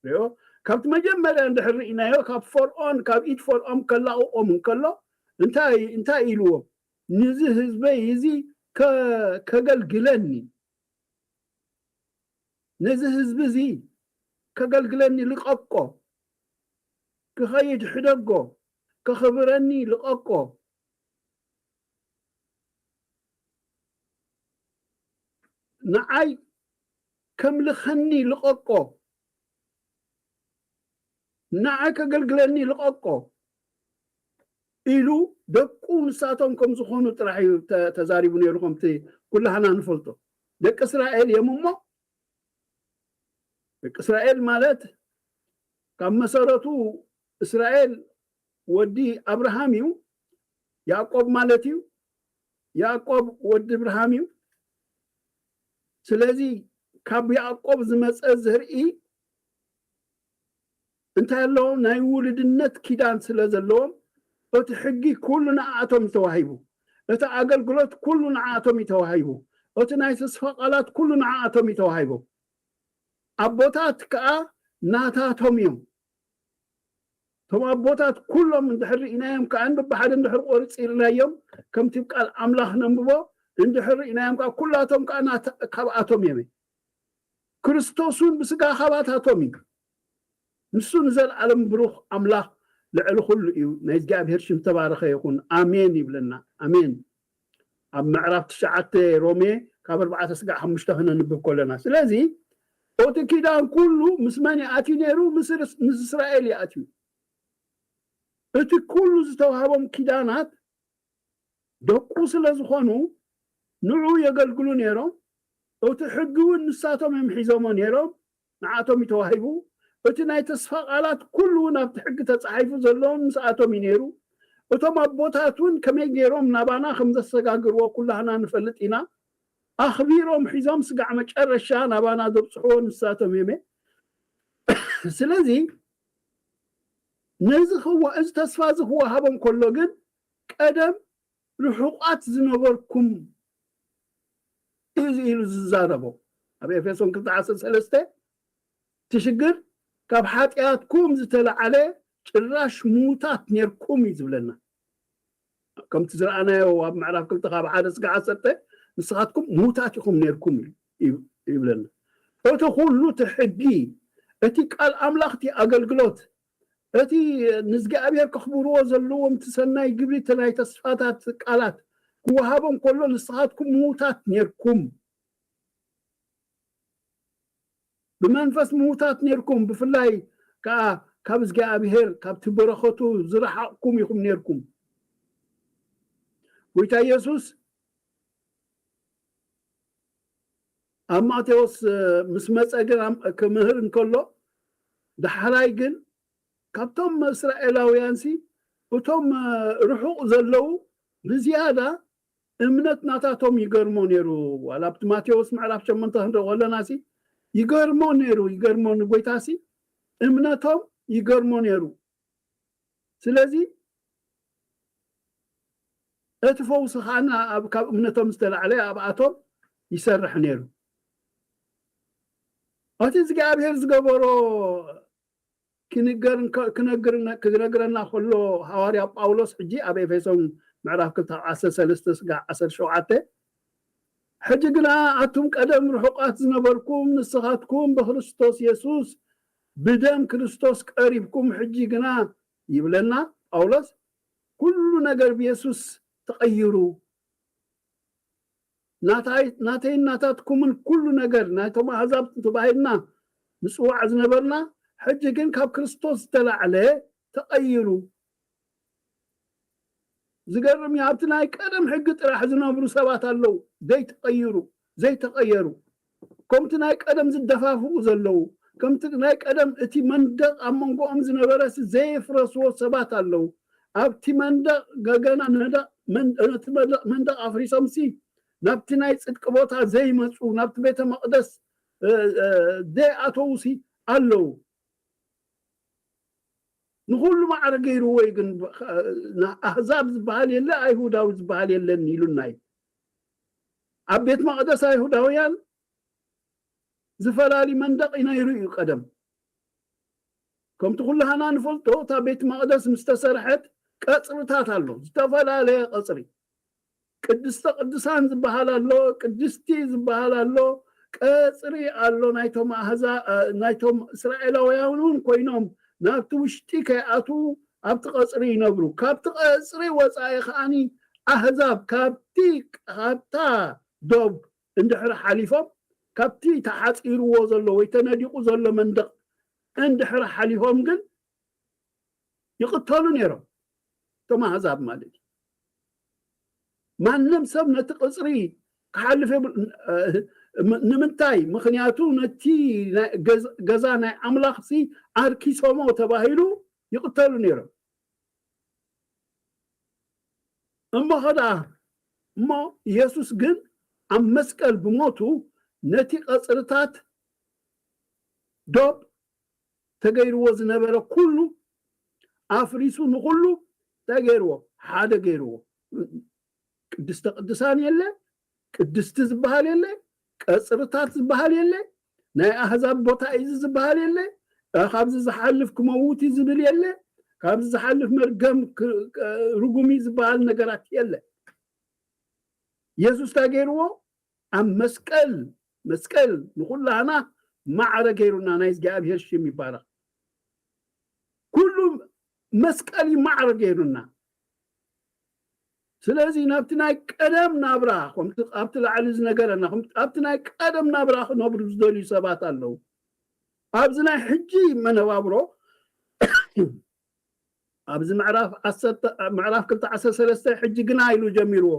ሪኦ፣ ካብቲ መጀመርያ እንድሕር ርኢናዮ፣ ካብ ፈርዖን፣ ካብ ኢድ ፈርዖን ከላቕቖም እንከሎ እንታይ፣ እንታይ ኢልዎም? "ንዚ ህዝበይ እዚ ከ-፣ ከገልግለኒ፣ ነዚ ህዝቢ እዚ ከገልግለኒ ልቐቆ፣ ክኸይድ ሕደጎ፣ ከኽብረኒ ልቐቆ፣ ንዓይ ከምልኸኒ ልቐቆ፣ ንዓይ ከገልግለኒ ልቐቆ" ኢሉ ደቁ ንሳቶም ከም ዝኾኑ ጥራሕ እዩ ተ-፣ ተዛሪቡ ነይሩ፣ ከምቲ ኩላህና ንፈልጦ። ደቂ እስራኤል እዮም እሞ፣ ደቂ እስራኤል ማለት ካብ መሰረቱ እስራኤል ወዲ ኣብርሃም እዩ፣ ያዕቆብ ማለት እዩ። ያዕቆብ ወዲ ኣብርሃም እዩ። ስለዚ ካብ ያዕቆብ ዝመጸ ዘርኢ እንታይ ኣለዎም? ናይ ውሉድነት ኪዳን ስለ ዘለዎም፣ እቲ ሕጊ ኩሉ ንዓኣቶም እዩ ተዋሂቡ። እቲ ኣገልግሎት ኩሉ ንዓኣቶም እዩ ተዋሂቡ። እቲ ናይ ተስፋ ቃላት ኩሉ ንዓኣቶም እዩ ተዋሂቡ። ኣቦታት ከኣ ናታቶም እዮም። እቶም ኣቦታት ኩሎም እንድሕር ርኢናዮም ከኣ፣ በብሓደ እንድሕር ቆርጺርናዮም፣ ከምቲ ቃል ኣምላኽ ነንብቦ፣ እንድሕር ርኢናዮም ከኣ፣ ኩላቶም ከኣ ናታ-፣ ካብኣቶም እዮም። ክርስቶስ እውን ብስጋ ካባታቶም እዩ። ንሱ ንዘለኣለም ብሩኽ ኣምላኽ ልዕሊ ኩሉ እዩ። ናይ እግዚኣብሔር ሽም ተባረኸ ይኹን። ኣሜን ይብለና። ኣሜን። ኣብ ምዕራፍ ትሽዓተ ሮሜ ካብ ኣርባዕተ ስጋዕ ሓሙሽተ ክነንብብ ከለና። ስለዚ እቲ ኪዳን ኩሉ ምስ መን ይኣትዩ ነይሩ? ምስ ርስ-፣ ምስ እስራኤል ይኣትዩ። እቲ ኩሉ ዝተዋህቦም ኪዳናት ደቁ ስለ ዝኾኑ ንዑ የገልግሉ ነይሮም። እቲ ሕጊ እውን ንሳቶም እዮም ሒዞሞ ነይሮም፣ ንዓቶም እዩ ተዋሂቡ። እቲ ናይ ተስፋ ቃላት ኩሉ እውን ኣብቲ ሕጊ ተጻሒፉ ዘለዎም ምስኣቶም እዩ ነይሩ። እቶም ኣቦታት እውን ከመይ ገይሮም ናባና ከም ዘሰጋግርዎ ኩላህና ንፈልጥ ኢና። ኣኽቢሮም ሒዞም ስጋዕ መጨረሻ ናባና ዘብጽሕዎ ንሳቶም እዮም። ስለዚ ነዚ ክዋ-፣ እዚ ተስፋ እዚ ክወሃቦም ከሎ ግን ቀደም ርሑቓት ዝነበርኩም እዚ ኢሉ ዝዛረቦ ኣብ ኤፌሶን ክልተ ዓሰርተ ሰለስተ፣ እቲ ሽግር ካብ ሓጢኣትኩም ዝተላዓለ ጭራሽ ምዉታት ኔርኩም እዩ ዝብለና። ከምቲ ዝረኣናዮ ኣብ ምዕራፍ ክልተ ካብ ሓደ ስጋዕ ዓሰርተ፣ ንስኻትኩም ምዉታት ኢኹም ኔርኩም እዩ ይብ-፣ ይብለና። እቲ ኩሉ እቲ ሕጊ፣ እቲ ቃል ኣምላኽ፣ እቲ ኣገልግሎት፣ እቲ ንእግዚኣብሔር ከኽብርዎ ዘለዎም እቲ ሰናይ ግብሪ፣ እቲ ናይ ተስፋታት ቃላት ክወሃቦም ከሎ፣ ንስኻትኩም ምዉታት ኔርኩም። ብመንፈስ ምዉታት ኔርኩም፣ ብፍላይ ከኣ ካብ እግዚኣብሔር፣ ካብቲ በረኸቱ ዝረሓቕኩም ኢኹም ኔርኩም። ጎይታ ኢየሱስ ኣብ ማቴዎስ፣ እ፣ ምስ መጸ ግን ኣም-፣ ክምህር እንከሎ፣ ዳሕራይ ግን ካብቶም እስራኤላውያንሲ፣ እቶም፣ እ፣ ርሑቕ ዘለዉ ብዝያዳ እምነት ናታቶም ይገርሞ ነይሩ። ዋላ ኣብቲ ማቴዎስ ምዕራፍ ሸሞንተ ክንርኢ ከለናሲ፣ ይገርሞ ነይሩ፣ ይገርሞ፣ ንጎይታሲ እምነቶም ይገርሞ ነይሩ። ስለዚ እቲ ፈውሲ ኸኣ ኣብ፣ ካብ እምነቶም ዝተላዕለ ኣብኣቶም ይሰርሕ ነይሩ። እቲ እግዚኣብሔር ዝገበሮ ክንገር እንከ-፣ ክነግር-፣ ክነግረና ከሎ፣ ሃዋርያ ጳውሎስ ሕጂ ኣብ ኤፌሶን ምዕራፍ ክልተ ዓሰርተ ሰለስተ ስጋዕ ዓሰርተ ሸውዓተ፣ ሕጂ ግና ኣቱም ቀደም ርሑቓት ዝነበርኩም፣ ንስኻትኩም ብክርስቶስ የሱስ፣ ብደም ክርስቶስ ቀሪብኩም፣ ሕጂ ግና ይብለና ጳውሎስ፣ ኩሉ ነገር ብየሱስ ተቐይሩ። ናታይ-፣ ናተይን ናታትኩምን ኩሉ ነገር ናይቶም ኣህዛብ ተባሂልና ንጽዋዕ ዝነበርና፣ ሕጂ ግን ካብ ክርስቶስ ዝተላዕለ ተቐይሩ። ዝገርም እዩ። ኣብቲ ናይ ቀደም ሕጊ ጥራሕ ዝነብሩ ሰባት ኣለዉ፣ ዘይተቐይሩ፣ ዘይተቐየሩ። ከምቲ ናይ ቀደም ዝደፋፍኡ ዘለዉ፣ ከምቲ ናይ ቀደም እቲ መንደቕ ኣብ መንጎኦም ዝነበረሲ ዘየፍረስዎ ሰባት ኣለዉ። ኣብቲ መንደቕ ገገና ነደቕ፣ መን-፣ ነቲ መንደቕ፣ መንደቕ ኣፍሪሶምሲ ናብቲ ናይ ጽድቂ ቦታ ዘይመጹ፣ ናብቲ ቤተ መቕደስ፣ እ፣ እ፣ ዘይኣተዉሲ ኣለዉ። ንኹሉ ማዕረ ገይርዎ እዩ፣ ግን ብ-፣ ን-፣ ኣህዛብ ዝበሃል የለ፣ ኣይሁዳዊ ዝበሃል የለን ኢሉና እዩ። ኣብ ቤት መቕደስ ኣይሁዳውያን ዝፈላሊ መንደቕ ነይሩ እዩ ቀደም። ከምቲ ኩላህና ንፈልጦ፣ እታ ቤት መቕደስ ምስ ተሰርሐት ቀጽርታት ኣሎ፣ ዝተፈላለየ ቀጽሪ። ቅድስተ ቅዱሳን ዝበሃል ኣሎ፣ ቅድስቲ ዝበሃል ኣሎ፣ ቀጽሪ ኣሎ። ናይቶም ኣህዛ-፣ እ፣ ናይቶም እስራኤላውያን እውን ኮይኖም ናብቲ ውሽጢ ከይኣትዉ ኣብቲ ቀጽሪ ይነብሩ። ካብቲ ቀጽሪ ወጻኢ ከኣኒ ኣህዛብ ካብቲ፣ ካብታ ዶብ እንድሕሪ ሓሊፎም፣ ካብቲ ተሓጺርዎ ዘሎ ወይ ተነዲቑ ዘሎ መንደቕ እንድሕሪ ሓሊፎም ግን ይቕተሉ ነይሮም። እቶም ኣህዛብ ማለት እዩ። ማንም ሰብ ነቲ ቅጽሪ ክሓልፍ የብል-፣ እ፣ ም-፣ ንምንታይ? ምኽንያቱ ነቲ ናይ ገዝ-፣ ገዛ ናይ ኣምላኽሲ ኣርኪሶሞ ተባሂሉ ይቕተሉ ነይሮም። እሞ ኸ ደኣ፣ እሞ ኢየሱስ ግን ኣብ መስቀል ብሞቱ ነቲ ቀጽርታት ዶብ ተገይርዎ ዝነበረ ኩሉ ኣፍሪሱ ንኹሉ እንታይ ገይርዎ? ሓደ ገይርዎ። ቅድስተ ቅዱሳን የለ፣ ቅድስቲ ዝበሃል የለ፣ ቀጽርታት ዝበሃል የለ፣ ናይ ኣህዛብ ቦታ እዩ ዝበሃል የለ፣ እ፣ ካብዚ ዝሓልፍ ክመውት እዩ ዝብል የለ፣ ካብዚ ዝሓልፍ መርገም ክ-፣ እ፣ ርጉም እዩ ዝበሃል ነገራት የለ። የሱስ እንታይ ገይርዎ? ኣብ መስቀል፣ መስቀል ንኹላህና ማዕረ ገይሩና፣ ናይ እግዚኣብሔር ሽም ይባረኽ። ኩሉ መስቀል እዩ ማዕረ ገይሩና። ስለዚ ናብቲ ናይ ቀደም ናብራ፣ ከምቲ ኣብቲ ላዕሊ ዝነገረና፣ ከምቲ ኣብቲ ናይ ቀደም ናብራ ክነብሩ ዝደልዩ ሰባት ኣለዉ። ኣብዚ ናይ ሕጂ መነባብሮ፣ ኣብዚ ምዕራፍ ዓሰርተ፣ ምዕራፍ ክልተ ዓሰርተ ሰለስተ ሕጂ ግና ኢሉ ጀሚርዎ።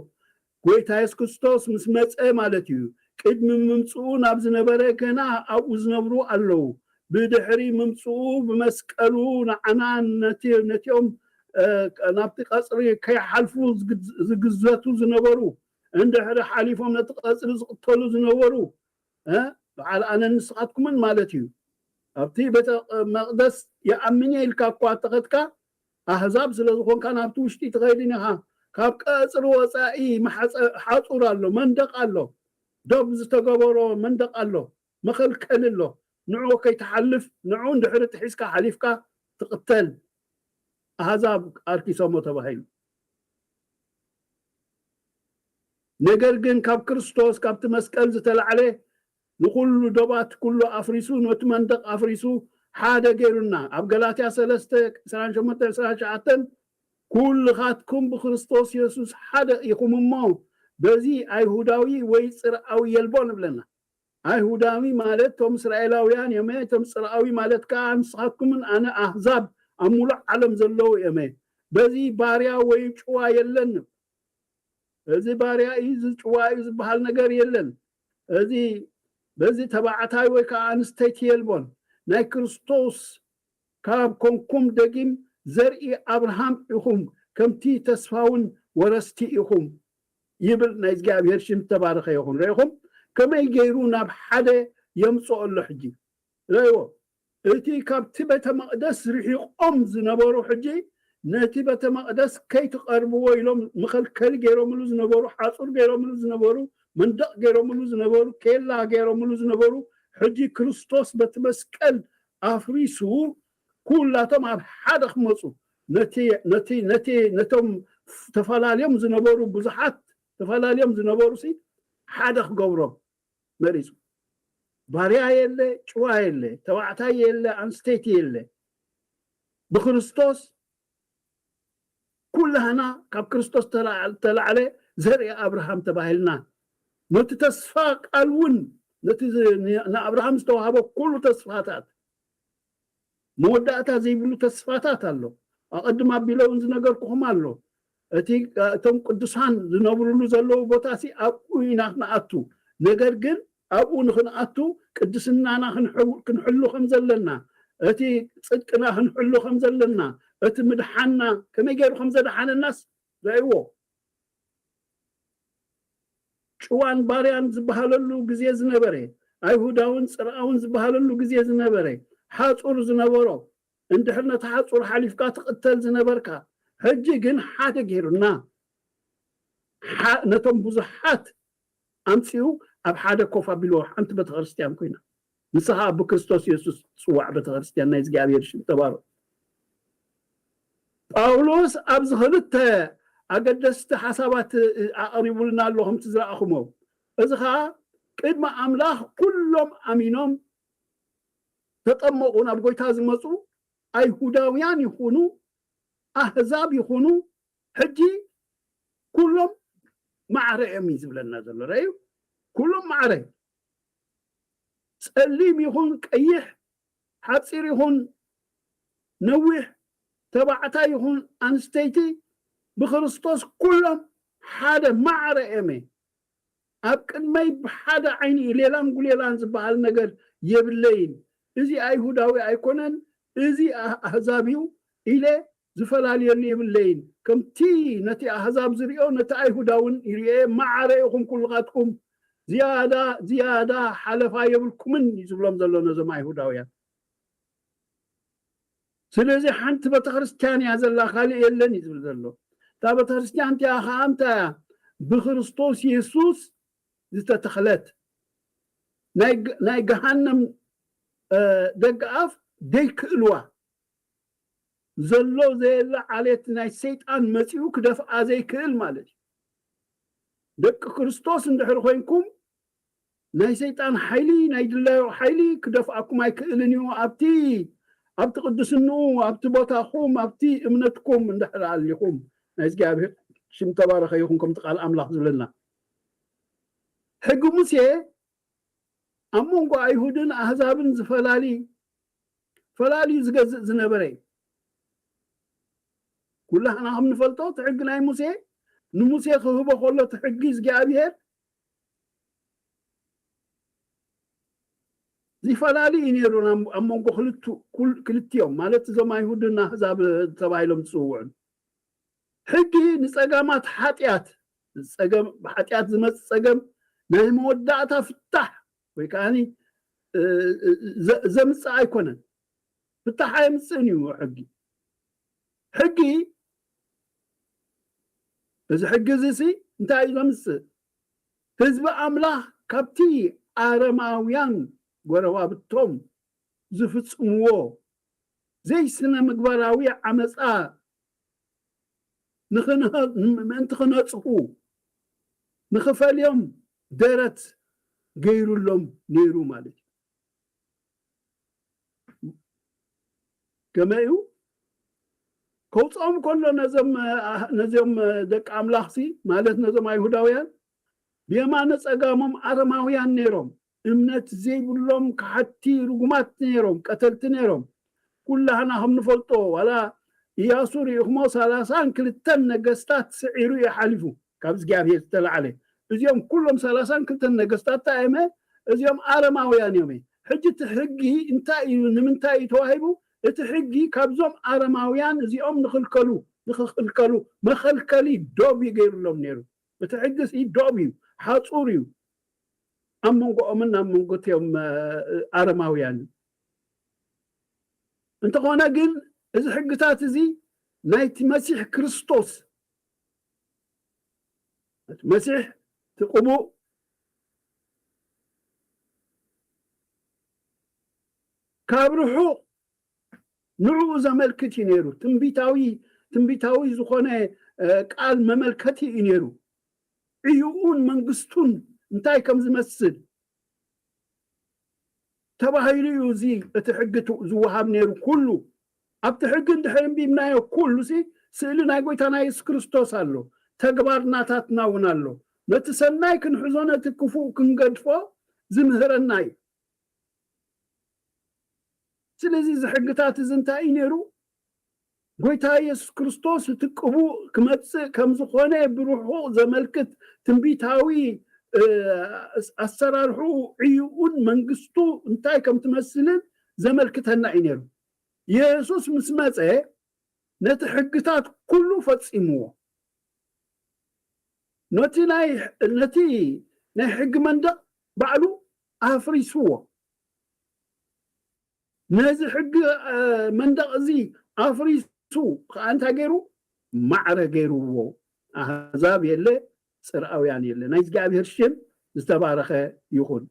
ጎይታ የሱስ ክርስቶስ ምስ መጸ ማለት እዩ። ቅድሚ ምምጽኡ ናብ ዝነበረ ገና ኣብኡ ዝነብሩ ኣለዉ። ብድሕሪ ምምጽኡ ብመስቀሉ ንዓና ነቲ-፣ ነቲኦም፣ እ፣ ናብቲ ቀጽሪ ከይሓልፉ ዝግ-፣ ዝግዘቱ ዝነበሩ፣ እንድሕሪ ሓሊፎም ነቲ ቀጽሪ ዝቕተሉ ዝነበሩ፣ እ፣ በዓል ኣነን ንስኻትኩምን ማለት እዩ። ኣብቲ ቤተ መቕደስ ይኣምን እየ ኢልካ እኳ እንተኸድካ፣ ኣህዛብ ስለ ዝኾንካ ናብቲ ውሽጢ ትኸይድን ኢኻ። ካብ ቀጽሪ ወጻኢ መሓጸ-፣ ሓጹር ኣሎ፣ መንደቕ ኣሎ፣ ዶብ ዝተገበሮ መንደቕ ኣሎ፣ መኸልከሊ ኣሎ። ንዑ ከይትሓልፍ፣ ንዑ እንድሕሪ ጥሒስካ ሓሊፍካ ትቕተል። ኣህዛብ ኣርኪሶሞ ተባሂሉ። ነገር ግን ካብ ክርስቶስ፣ ካብቲ መስቀል ዝተላዕለ ንኹሉ ዶባት ኩሉ ኣፍሪሱ፣ ነቲ መንደቕ ኣፍሪሱ ሓደ ገይሩና። ኣብ ገላትያ ሰለስተ ዕስራን ሸሞንተን ዕስራን ትሽዓተን፣ "ኩልኻትኩም ብክርስቶስ የሱስ ሓደ ኢኹም እሞ፣ በዚ ኣይሁዳዊ ወይ ጽርኣዊ የልቦን" ይብለና። ኣይሁዳዊ ማለት እቶም እስራኤላውያን እዮም፣ እቶም ጽርኣዊ ማለት ከኣ ንስኻትኩምን ኣነ ኣህዛብ ኣብ ሙሉእ ዓለም ዘለዉ እዮም። በዚ ባርያ ወይ ጭዋ የለን። እዚ ባርያ እዩ፣ እዚ ጭዋ እዩ ዝበሃል ነገር የለን። እዚ፣ በዚ ተባዕታይ ወይ ከኣ ኣንስተይቲ የልቦን። ናይ ክርስቶስ ካብ ኮንኩም ደጊም ዘርኢ ኣብርሃም ኢኹም፣ ከምቲ ተስፋውን ወረስቲ ኢኹም ይብል። ናይ እግዚኣብሔር ሽም ተባረኸ ይኹን። ርኢኹም ከመይ ገይሩ ናብ ሓደ የምጽኦ ኣሎ ሕጂ? ረእይዎ። እቲ ካብቲ ቤተ መቕደስ ርሒቖም ዝነበሩ ሕጂ ነቲ ቤተ መቕደስ ከይትቐርብዎ ኢሎም መኸልከሊ ገይሮምሉ ዝነበሩ፣ ሓጹር ገይሮምሉ ዝነበሩ፣ መንደቕ ገይሮምሉ ዝነበሩ፣ ኬላ ገይሮምሉ ዝነበሩ፣ ሕጂ ክርስቶስ በቲ መስቀል ኣፍሪሱ ኩላቶም ኣብ ሓደ ክመጹ፣ ነቲ፣ ነቲ፣ ነቲ፣ ነቶም ተፈላለዮም ዝነበሩ ብዙሓት፣ ተፈላለዮም ዝነበሩ ሲ ሓደ ክገብሮም መሪጹ። ባርያ የለ፣ ጭዋ የለ፣ ተባዕታይ የለ፣ ኣንስተይቲ የለ። ብክርስቶስ ኩላህና ካብ ክርስቶስ ተላ-፣ ተላዕለ ዘርኢ ኣብርሃም ተባሂልና። ነቲ ተስፋ ቃል እውን፣ ነቲ ዝ-፣ ን-፣ ንኣብርሃም ዝተዋህበ ኩሉ ተስፋታት፣ መወዳእታ ዘይብሉ ተስፋታት ኣሎ። ኣቐድም ኣቢለ እውን ዝነገርኩኹም ኣሎ። እቲ፣ እቶም ቅዱሳን ዝነብሩሉ ዘለዉ ቦታ ሲ ኣብኡ ኢና ክንኣቱ። ነገር ግን ኣብኡ ንኽንኣቱ ቅድስናና ክንሕው-፣ ክንሕሉ ከም ዘለና፣ እቲ ጽድቅና ክንሕሉ ከም ዘለና፣ እቲ ምድሓንና ከመይ ገይሩ ከም ዘድሓነናስ ረእይዎ። ጭዋን ባርያን ዝበሃለሉ ግዜ ዝነበረ፣ ኣይሁዳውን ጽርኣውን ዝበሃለሉ ግዜ ዝነበረ፣ ሓጹር ዝነበሮ፣ እንድሕር ነቲ ሓጹር ሓሊፍካ ትቕተል ዝነበርካ፣ ሕጂ ግን ሓደ ገይሩና፣ ሓ-፣ ነቶም ብዙሓት ኣምጺኡ ኣብ ሓደ ኮፍ ኣቢልዎ ሓንቲ ቤተክርስትያን ኮይና። ንስኻ ብክርስቶስ የሱስ ትጽዋዕ ቤተክርስትያን ናይ እግዚኣብሔር ሽም ተባረኽ። ጳውሎስ ኣብዚ ክልተ ኣገደስቲ ሓሳባት ኣቕሪቡልና ኣሎ፣ ከምቲ ዝረኣኹሞ። እዚ ኸኣ ቅድሚ ኣምላኽ ኩሎም ኣሚኖም ተጠመቑ፣ ናብ ጐይታ ዝመጹ ኣይሁዳውያን ይኹኑ ኣህዛብ ይኹኑ፣ ሕጂ ኩሎም ማዕረ እዮም እዩ ዝብለና ዘሎ። ረእዩ፣ ኩሎም ማዕረ፣ ጸሊም ይኹን ቀይሕ፣ ሓጺር ይኹን ነዊሕ፣ ተባዕታይ ይኹን ኣንስተይቲ፣ ብክርስቶስ ኩሎም ሓደ ማዕረ እዮም። ኣብ ቅድመይ ብሓደ ዓይኒ እዩ፣ ሌላን ጉሌላን ዝበሃል ነገር የብለይን። እዚ ኣይሁዳዊ ኣይኮነን፣ እዚ ኣህ-፣ ኣህዛብ እዩ ኢለ ዝፈላልየሉ የብለይን። ከምቲ ነቲ ኣህዛብ ዝርእዮ ነቲ ኣይሁዳውን ይርእየ፣ ማዕረ ኢኹም ኩልኻትኩም፣ ዝያዳ፣ ዝያዳ ሓለፋ የብልኩምን እዩ ዝብሎም ዘሎ ነዞም ኣይሁዳውያን። ስለዚ ሓንቲ ቤተክርስትያን እያ ዘላ፣ ካልእ የለን እዩ ዝብል ዘሎ። እታ ቤተክርስትያን እቲኣ ኸዓ እንታይ እያ? ብክርስቶስ የሱስ ዝተተኽለት፣ ናይ ግ-፣ ናይ ገሃነም፣ እ፣ ደገኣፍ ደይክእልዋ፣ ዘሎ ዘየለ ዓሌት ናይ ሰይጣን መጺኡ ክደፍኣ ዘይክእል ማለት እዩ። ደቂ ክርስቶስ እንድሕር ኮይንኩም፣ ናይ ሰይጣን ሓይሊ፣ ናይ ድላዩ ሓይሊ ክደፍኣኩም ኣይክእልን እዩ። ኣብቲ፣ ኣብቲ ቅድስንኡ፣ ኣብቲ ቦታኹም፣ ኣብቲ እምነትኩም እንድሕር ኣሊኹም፣ ናይ እግዚኣብሔር ሽም ተባረኸ ይኹን፣ ከምቲ ቃል ኣምላኽ ዝብለና። ሕጊ ሙሴ ኣብ መንጎ ኣይሁድን ኣህዛብን ዝፈላሊ፣ ፈላልዩ ዝገዝእ ዝነበረ እዩ። ኩላህና ከም ንፈልጦ፣ እቲ ሕጊ ናይ ሙሴ፣ ንሙሴ ክህቦ ከሎ፣ እቲ ሕጊ እግዚኣብሔር ዝፈላሊ እዩ ነይሩ፣ ናብ፣ ኣብ መንጎ ክልቱ-፣ ኩል-፣ ክልቲኦም፣ ማለት እዞም ኣይሁድን ኣህዛብ ተባሂሎም ዝጽውዑን። ሕጊ ንጸገማት ሓጢኣት፣ ጸገም፣ ብሓጢኣት ዝመጽእ ጸገም ናይ መወዳእታ ፍታሕ ወይ ከዓኒ፣ እ፣ እ፣ ዘ-፣ ዘምጽእ ኣይኮነን። ፍታሕ ኣየምጽእን እዩ ሕጊ። ሕጊ፣ እዚ ሕጊ እዚ ሲ እንታይ እዩ ዘምጽእ? ህዝቢ ኣምላኽ ካብቲ ኣረማውያን ጎረባብቶም ዝፍጽምዎ ዘይስነ ምግባራዊ ዓመጻ ንኽንኸ-፣ ምእንቲ ክነጽሁ፣ ንኽፈልዮም ደረት ገይሩሎም ነይሩ ማለት እዩ። ከመይ እዩ? ከውፅኦም ከሎ ነዞም፣ ነዚኦም ደቂ ኣምላኽሲ፣ ማለት ነዞም ኣይሁዳውያን፣ ብየማነ ጸጋሞም ኣረማውያን ነይሮም። እምነት ዘይብሎም ከሓድቲ ርጉማት ነይሮም፣ ቀተልቲ ነይሮም። ኩላህና ከም ንፈልጦ፣ ዋላ ኢያሱ ርኢኹሞ፣ ሰላሳን ክልተን ነገስታት ስዒሩ እዩ ሓሊፉ፣ ካብ እግዚኣብሔር ዝተላዕለ። እዚኦም ኩሎም ሰላሳን ክልተን ነገስታት እንታይ እዮም? እዚኦም ኣረማውያን እዮም። ሕጂ እቲ ሕጊ እንታይ እዩ? ንምንታይ እዩ ተዋሂቡ? እቲ ሕጊ ካብዞም ኣረማውያን እዚኦም ንኽልከሉ፣ ንኽኽልከሉ መኸልከሊ ዶብ እዩ ገይሩሎም ነይሩ። እቲ ሕጊ ሲ ዶብ እዩ፣ ሓጹር እዩ። ኣብ መንጎኦምን ኣብ መንጎ እቲኦም፣ እ፣ ኣረማውያን። እንተኾነ ግን፣ እዚ ሕግታት እዚ ናይቲ መሲሕ ክርስቶስ፣ ናይቲ መሲሕ፣ እቲ ቅቡእ፣ ካብ ርሑቕ ንዕኡ ዘመልክት እዩ ነይሩ። ትንቢታዊ፣ ትንቢታዊ ዝኾነ፣ እ፣ ቃል መመልከቲ እዩ ነይሩ። ዕዩኡን መንግስቱን እንታይ ከም ዝመስል ተባሂሉ እዩ እዚ፣ እቲ ሕጊ ት-፣ ዝወሃብ ነይሩ። ኩሉ ኣብቲ ሕጊ እንድሕር እንቢብናዮ፣ ኩሉ ሲ ስእሊ ናይ ጎይታና የሱስ ክርስቶስ ኣሎ፣ ተግባር ናታትና እውን ኣሎ። ነቲ ሰናይ ክንሕዞ፣ ነቲ ክፉእ ክንገድፎ ዝምህረና እዩ። ስለዚ እዚ ሕግታት እዚ እንታይ እዩ ነይሩ? ጎይታ የሱስ ክርስቶስ እቲ ቅቡእ ክመጽእ ከም ዝኾነ ብርሑቕ ዘመልክት ትንቢታዊ፣ እ፣ ኣሰራርሕኡ፣ ዕዩኡን መንግስቱ እንታይ ከም ትመስልን ዘመልክተና እዩ ነይሩ። የሱስ ምስ መጸ ነቲ ሕግታት ኩሉ ፈጺምዎ። ነቲ ናይ፣ ነቲ ናይ ሕጊ መንደቕ ባዕሉ ኣፍሪስዎ። ነዚ ሕጊ፣ እ፣ መንደቕ እዚ ኣፍሪሱ ኸዓ እንታይ ገይሩ? ማዕረ ገይርዎ። ኣህዛብ የለ፣ ጽርኣውያን የለ። ናይ እግዚኣብሔር ሽም ዝተባረኸ ይኹን።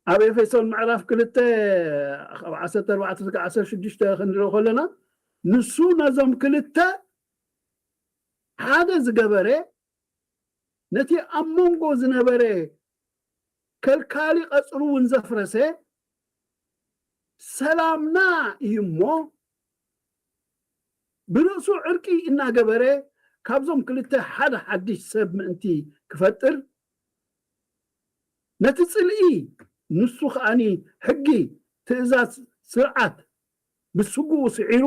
ኣብ ኤፌሶን ምዕራፍ ክልተ ካብ ዓሰርተ ኣርባዕተ እስከ ዓሰርተ ሽዱሽተ ክንሪኦ ከለና፣ ንሱ ነዞም ክልተ ሓደ ዝገበረ፣ ነቲ ኣብ መንጎ ዝነበረ ከልካሊ ቀጽሩ እውን ዘፍረሰ፣ ሰላምና እዩ እሞ፣ ብርእሱ ዕርቂ እናገበረ፣ ካብዞም ክልተ ሓደ ሓድሽ ሰብ ምእንቲ ክፈጥር፣ ነቲ ጽልኢ፣ ንሱ ከኣኒ ሕጊ፣ ትእዛዝ፣ ስርዓት ብስግኡ ስዒሩ፣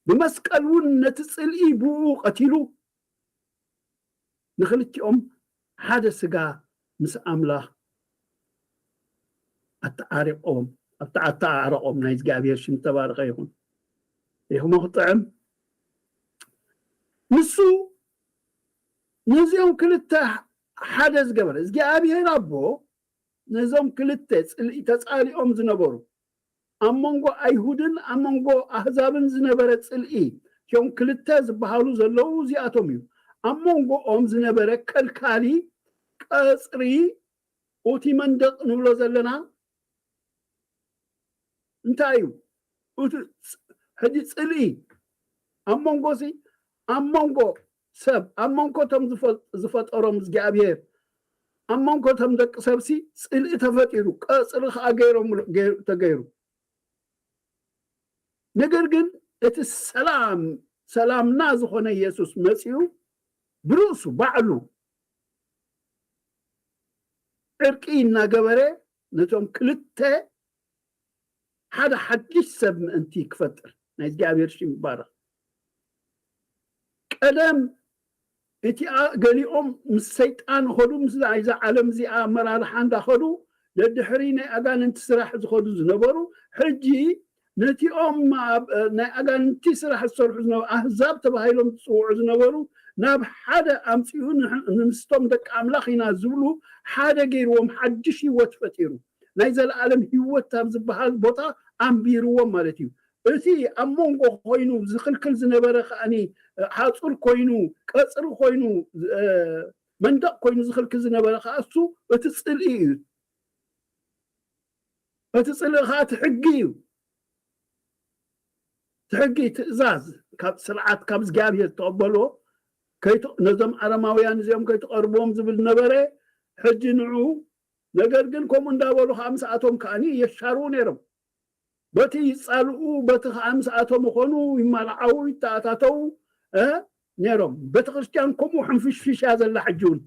ብመስቀል እውን ነቲ ጽልኢ ብኡ ቀቲሉ፣ ንኽልቲኦም ሓደ ስጋ ምስ ኣምላኽ ኣተዓሪቆም፣ ኣተ-፣ ኣተዓረቆም። ናይ እግዚኣብሔር ሽም ዝተባረኸ ይኹን። ሪኹሞ ክጥዕም። ንሱ ነዚኦም ክልተ ሓደ ዝገበረ እግዚኣብሔር ኣቦ፣ ነዞም ክልተ ጽልኢ ተጻሊኦም ዝነበሩ፣ ኣብ መንጎ ኣይሁድን ኣብ መንጎ ኣህዛብን ዝነበረ ጽልኢ፣ እቲኦም ክልተ ዝበሃሉ ዘለዉ እዚኣቶም እዩ። ኣብ መንጎኦም ዝነበረ ከልካሊ ቀጽሪ፣ እቲ መንደቕ ንብሎ ዘለና እንታይ እዩ? እቲ ጽ-፣ ሕጂ ጽልኢ ኣብ መንጎ ሲ፣ ኣብ መንጎ ሰብ፣ ኣብ መንጎ እቶም ዝፈ-፣ ዝፈጠሮም እግዚኣብሔር፣ ኣብ መንጎ እቶም ደቂ ሰብ ሲ ጽልኢ ተፈጢሩ፣ ቀጽሪ ኸኣ ገይሮም፣ ገይሩ፣ ተገይሩ። ነገር ግን እቲ ሰላም ሰላምና ዝኾነ ኢየሱስ መጺኡ ብርእሱ ባዕሉ ዕርቂ እናገበረ ነቶም ክልተ ሓደ ሓድሽ ሰብ ምእንቲ ክፈጥር ናይ እግዚኣብሔር ሽም ይባረኽ። ቀደም እቲኣ ገሊኦም ምስ ሰይጣን ኸዱ ምስ ናይዛ ዓለም እዚኣ ኣመራርሓ እንዳኸዱ ደድሕሪ ናይ ኣጋንንቲ ስራሕ ዝኸዱ ዝነበሩ ሕጂ ነቲኦም ናይ ኣጋንንቲ ስራሕ ዝሰርሑ ዝነበሩ ኣህዛብ ተባሂሎም ዝፅውዑ ዝነበሩ ናብ ሓደ ኣምፅኡ ንምስቶም ደቂ ኣምላኽ ኢና ዝብሉ ሓደ ገይርዎም ሓድሽ ህይወት ፈጢሩ ናይ ዘለኣለም ህይወት ኣብ ዝበሃል ቦታ ኣንቢርዎም ማለት እዩ። እቲ ኣብ መንጎ ኮይኑ ዝኽልክል ዝነበረ ከዓኒ ሓፁር ኮይኑ ቀፅሪ ኮይኑ መንደቕ ኮይኑ ዝኽልክል ዝነበረ ከዓ እሱ እቲ ፅልኢ እዩ። እቲ ፅልኢ ከዓ እቲ ሕጊ እዩ። እቲ ሕጊ ትእዛዝ ካብ ስርዓት ካብ እግዚኣብሔር ዝተቐበልዎ ነዞም ኣረማውያን እዚኦም ከይትቐርብዎም ዝብል ነበረ። ሕጂ ንዑ ነገር ግን ከምኡ እንዳበሉ ከዓ ምስኣቶም ከዓኒ የሻርዉ ነይሮም። በቲ ይፃልኡ በቲ ከዓ ምስኣቶም ይኾኑ ይማላዓው ይተኣታተው ነይሮም። ቤተክርስትያን ከምኡ ሕንፍሽፍሽ እያ ዘላ ሕጂ እውን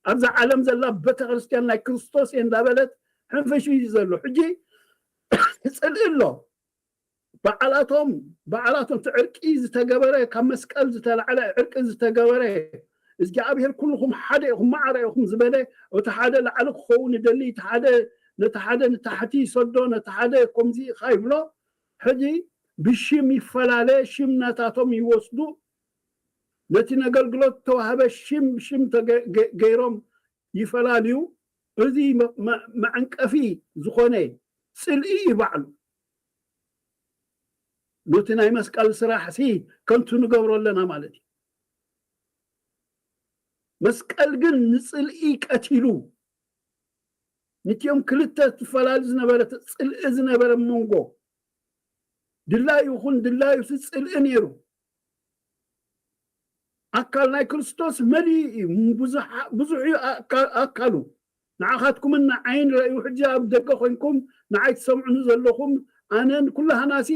ኣብዛ ዓለም ዘላ ቤተክርስትያን ናይ ክርስቶስ እየ እንዳበለት ሕንፍሽ እዩ ዘሎ። ሕጂ ፅልኢ ኣሎ። በዓላቶም በዓላቶም እቲ ዕርቂ ዝተገበረ ካብ መስቀል ዝተላዕለ ዕርቂ ዝተገበረ እግዚኣብሔር ኩልኹም ሓደ ኢኹም ማዕረ ኢኹም ዝበለ እቲ ሓደ ላዕሊ ክኸውን ይደሊ እቲ ሓደ ነቲ ሓደ ንታሕቲ ይሰዶ ነቲ ሓደ ከምዚ ኢኻ ይብሎ። ሕጂ ብሽም ይፈላለ ሽም ናታቶም ይወስዱ። ነቲ ነገልግሎት ተዋህበ ሽም ብሽም ገይሮም ይፈላልዩ። እዚ መዐንቀፊ ዝኾነ ፅልኢ እዩ ባዕሉ። ነቲ ናይ መስቀል ስራሕ ሲ ከንቱ ንገብሮ ኣለና ማለት እዩ። መስቀል ግን ንፅልኢ ቀቲሉ ንቲኦም ክልተ ትፈላለ ዝነበረ ፅልኢ ዝነበረ መንጎ ድላዩ ይኹን ድላዩ ሲ ፅልኢ ነይሩ። ኣካል ናይ ክርስቶስ መሊኡ እዩ። ብዙሕ እዩ ኣካሉ። ንዓኻትኩምን ንዓይን ረእዩ ሕጂ ኣብ ደገ ኮይንኩም ንዓይ ትሰምዑኒ ዘለኹም ኣነን ኩላህናሲ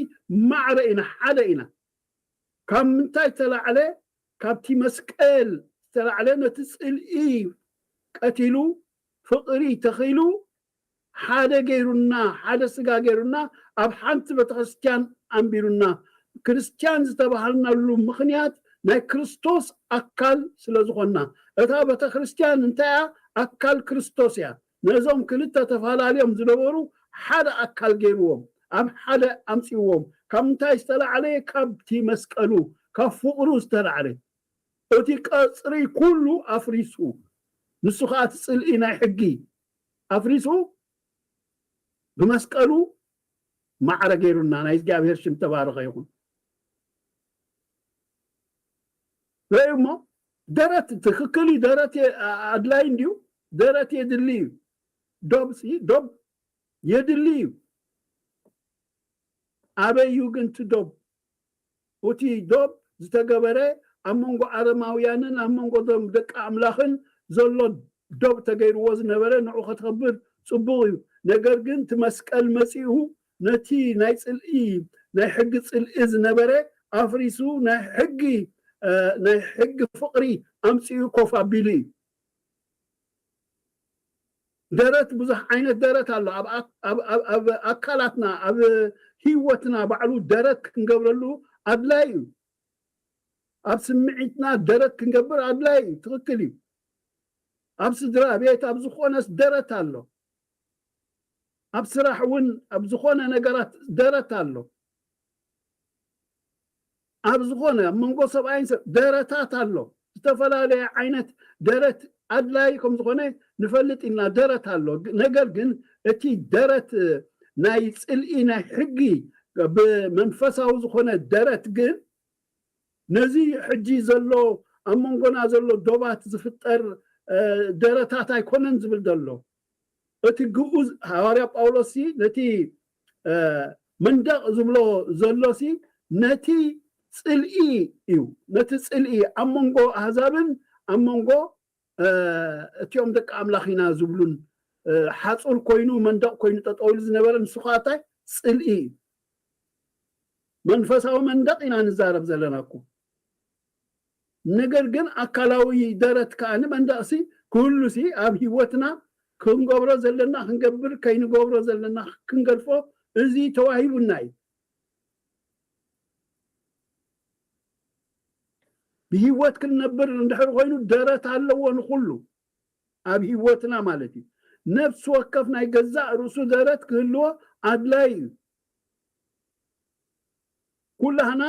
ማዕረ ኢና ሓደ ኢና። ካብ ምንታይ ዝተላዕለ ካብቲ መስቀል ዝተላዕለ ነቲ ፅልኢ ቀቲሉ ፍቕሪ ተኺሉ ሓደ ገይሩና ሓደ ስጋ ገይሩና ኣብ ሓንቲ ቤተክርስትያን ኣንቢሩና። ክርስትያን ዝተባሃልናሉ ምኽንያት ናይ ክርስቶስ ኣካል ስለ ዝኾንና። እታ ቤተክርስትያን እንታይ እያ? ኣካል ክርስቶስ እያ። ነዞም ክልተ ተፈላለዮም ዝነበሩ ሓደ ኣካል ገይርዎም ኣብ ሓደ ኣምፅዎም። ካብ ምንታይ ዝተላዕለ? ካብቲ መስቀሉ ካብ ፍቕሩ ዝተላዕለ። እቲ ቀፅሪ ኩሉ ኣፍሪሱ ንሱ ከዓ እቲ ፅልኢ ናይ ሕጊ ኣፍሪሱ ብመስቀሉ ማዕረ ገይሩና። ናይ እግዚኣብሔር ሽም ተባረኸ ይኹን። ርእዩ እሞ ደረት ትክክል እዩ። ደረት ኣድላይ እንዲዩ። ደረት የድሊ እዩ። ዶብ ሲ ዶብ የድሊ እዩ። ኣበይ እዩ ግን እቲ ዶብ? እቲ ዶብ ዝተገበረ ኣብ መንጎ ኣረማውያንን ኣብ መንጎ ዞም ደቂ ኣምላኽን ዘሎ ዶብ ተገይርዎ ዝነበረ ንዑ ከተኽብር ጽቡቕ እዩ። ነገር ግን እቲ መስቀል መጺኡ ነቲ ናይ ጽልኢ ናይ ሕጊ ጽልኢ ዝነበረ ኣፍሪሱ ናይ ሕጊ ናይ ሕጊ ፍቕሪ ኣምጺኡ ኮፍ ኣቢሉ እዩ። ደረት ብዙሕ ዓይነት ደረት ኣሎ። ኣብ ኣካላትና ኣብ ህይወትና ባዕሉ ደረት ክንገብረሉ ኣድላይ እዩ። ኣብ ስምዒትና ደረት ክንገብር ኣድላይ እዩ። ትኽክል እዩ። ኣብ ስድራ ቤት ኣብ ዝኾነስ ደረት ኣሎ። ኣብ ስራሕ እውን ኣብ ዝኾነ ነገራት ደረት ኣሎ። ኣብ ዝኾነ ኣብ መንጎ ሰብኣይን ሰብ ደረታት ኣሎ። ዝተፈላለየ ዓይነት ደረት ኣድላይ ከም ዝኾነ ንፈልጥ ኢና። ደረት ኣሎ። ነገር ግን እቲ ደረት ናይ ጽልኢ ናይ ሕጊ ብመንፈሳዊ ዝኾነ ደረት ግን ነዚ ሕጂ ዘሎ ኣብ መንጎና ዘሎ ዶባት ዝፍጠር ደረታት ኣይኮነን ዝብል ዘሎ። እቲ ግኡዝ ሃዋርያ ጳውሎስ ነቲ መንደቕ ዝብሎ ዘሎሲ ነቲ ጽልኢ እዩ። ነቲ ጽልኢ ኣብ መንጎ ኣህዛብን ኣብ መንጎ እቲኦም ደቂ ኣምላኽ ኢና ዝብሉን ሓፁር ኮይኑ መንደቕ ኮይኑ ጠጠው ኢሉ ዝነበረ ንሱ ከዓ እንታይ ጽልኢ እዩ። መንፈሳዊ መንደቕ ኢና ንዛረብ ዘለና እኮ። ነገር ግን ኣካላዊ ደረት ከኣ መንደቕሲ ክህሉሲ ኣብ ህይወትና ክንገብሮ ዘለና ክንገብር፣ ከይንገብሮ ዘለና ክንገድፎ፣ እዚ ተዋሂቡና እዩ። ብህይወት ክንነብር እንድሕር ኮይኑ ደረት ኣለዎ ንኹሉ ኣብ ህይወትና ማለት እዩ። ነፍሲ ወከፍ ናይ ገዛእ ርእሱ ደረት ክህልዎ ኣድላይ እዩ። ኩላህና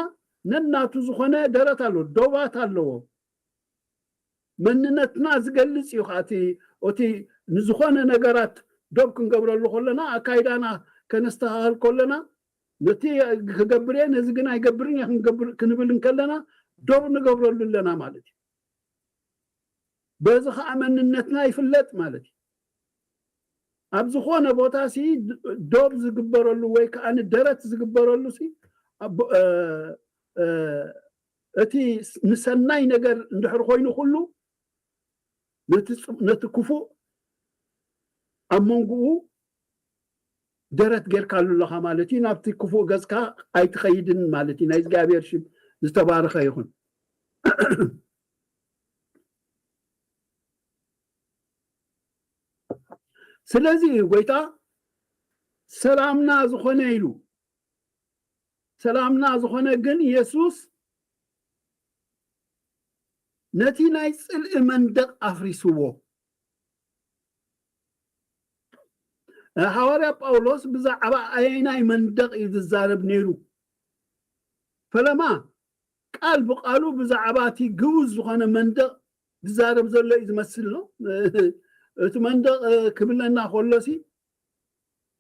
ነናቱ ዝኾነ ደረት ኣለዎ፣ ዶባት ኣለዎ። መንነትና ዝገልጽ እዩ ከዓ እቲ፣ እቲ ንዝኾነ ነገራት ዶብ ክንገብረሉ ከለና፣ ኣካይዳና ከነስተኻኸል ከለና፣ ነቲ ክገብር እየ፣ ነዚ ግን ኣይገብርን እየ ክንገብር፣ ክንብል እንከለና፣ ዶብ ንገብረሉ ኣለና ማለት እዩ። በዚ ከዓ መንነትና ይፍለጥ ማለት እዩ። ኣብ ዝኾነ ቦታ ሲ ዶብ ዝግበረሉ ወይ ከዓ ደረት ዝግበረሉ ሲ ኣብ፣ እ፣ እ፣ እቲ ንሰናይ ነገር እንድሕር ኮይኑ ኩሉ ነቲ ጽ-፣ ነቲ ክፉእ ኣብ መንጎኡ ደረት ጌርካሉ ኣለኻ ማለት እዩ። ናብቲ ክፉእ ገጽካ ኣይትኸይድን ማለት እዩ። ናይ እግዚኣብሔር ሽም ዝተባረኸ ይኹን። ስለዚ እዩ ጎይታ ሰላምና ዝኾነ ኢሉ። ሰላምና ዝኾነ ግን የሱስ ነቲ ናይ ጽልኢ መንደቕ ኣፍሪስዎ። ሃዋርያ ጳውሎስ ብዛዕባ ኣየናይ መንደቕ እዩ ዝዛረብ ነይሩ? ፈለማ ቃል ብቃሉ ብዛዕባ እቲ ግኡዝ ዝኾነ መንደቕ ዝዛረብ ዘሎ እዩ ዝመስል፣ ኖ? እቲ መንደቕ፣ እ፣ ክብለና ከሎሲ፣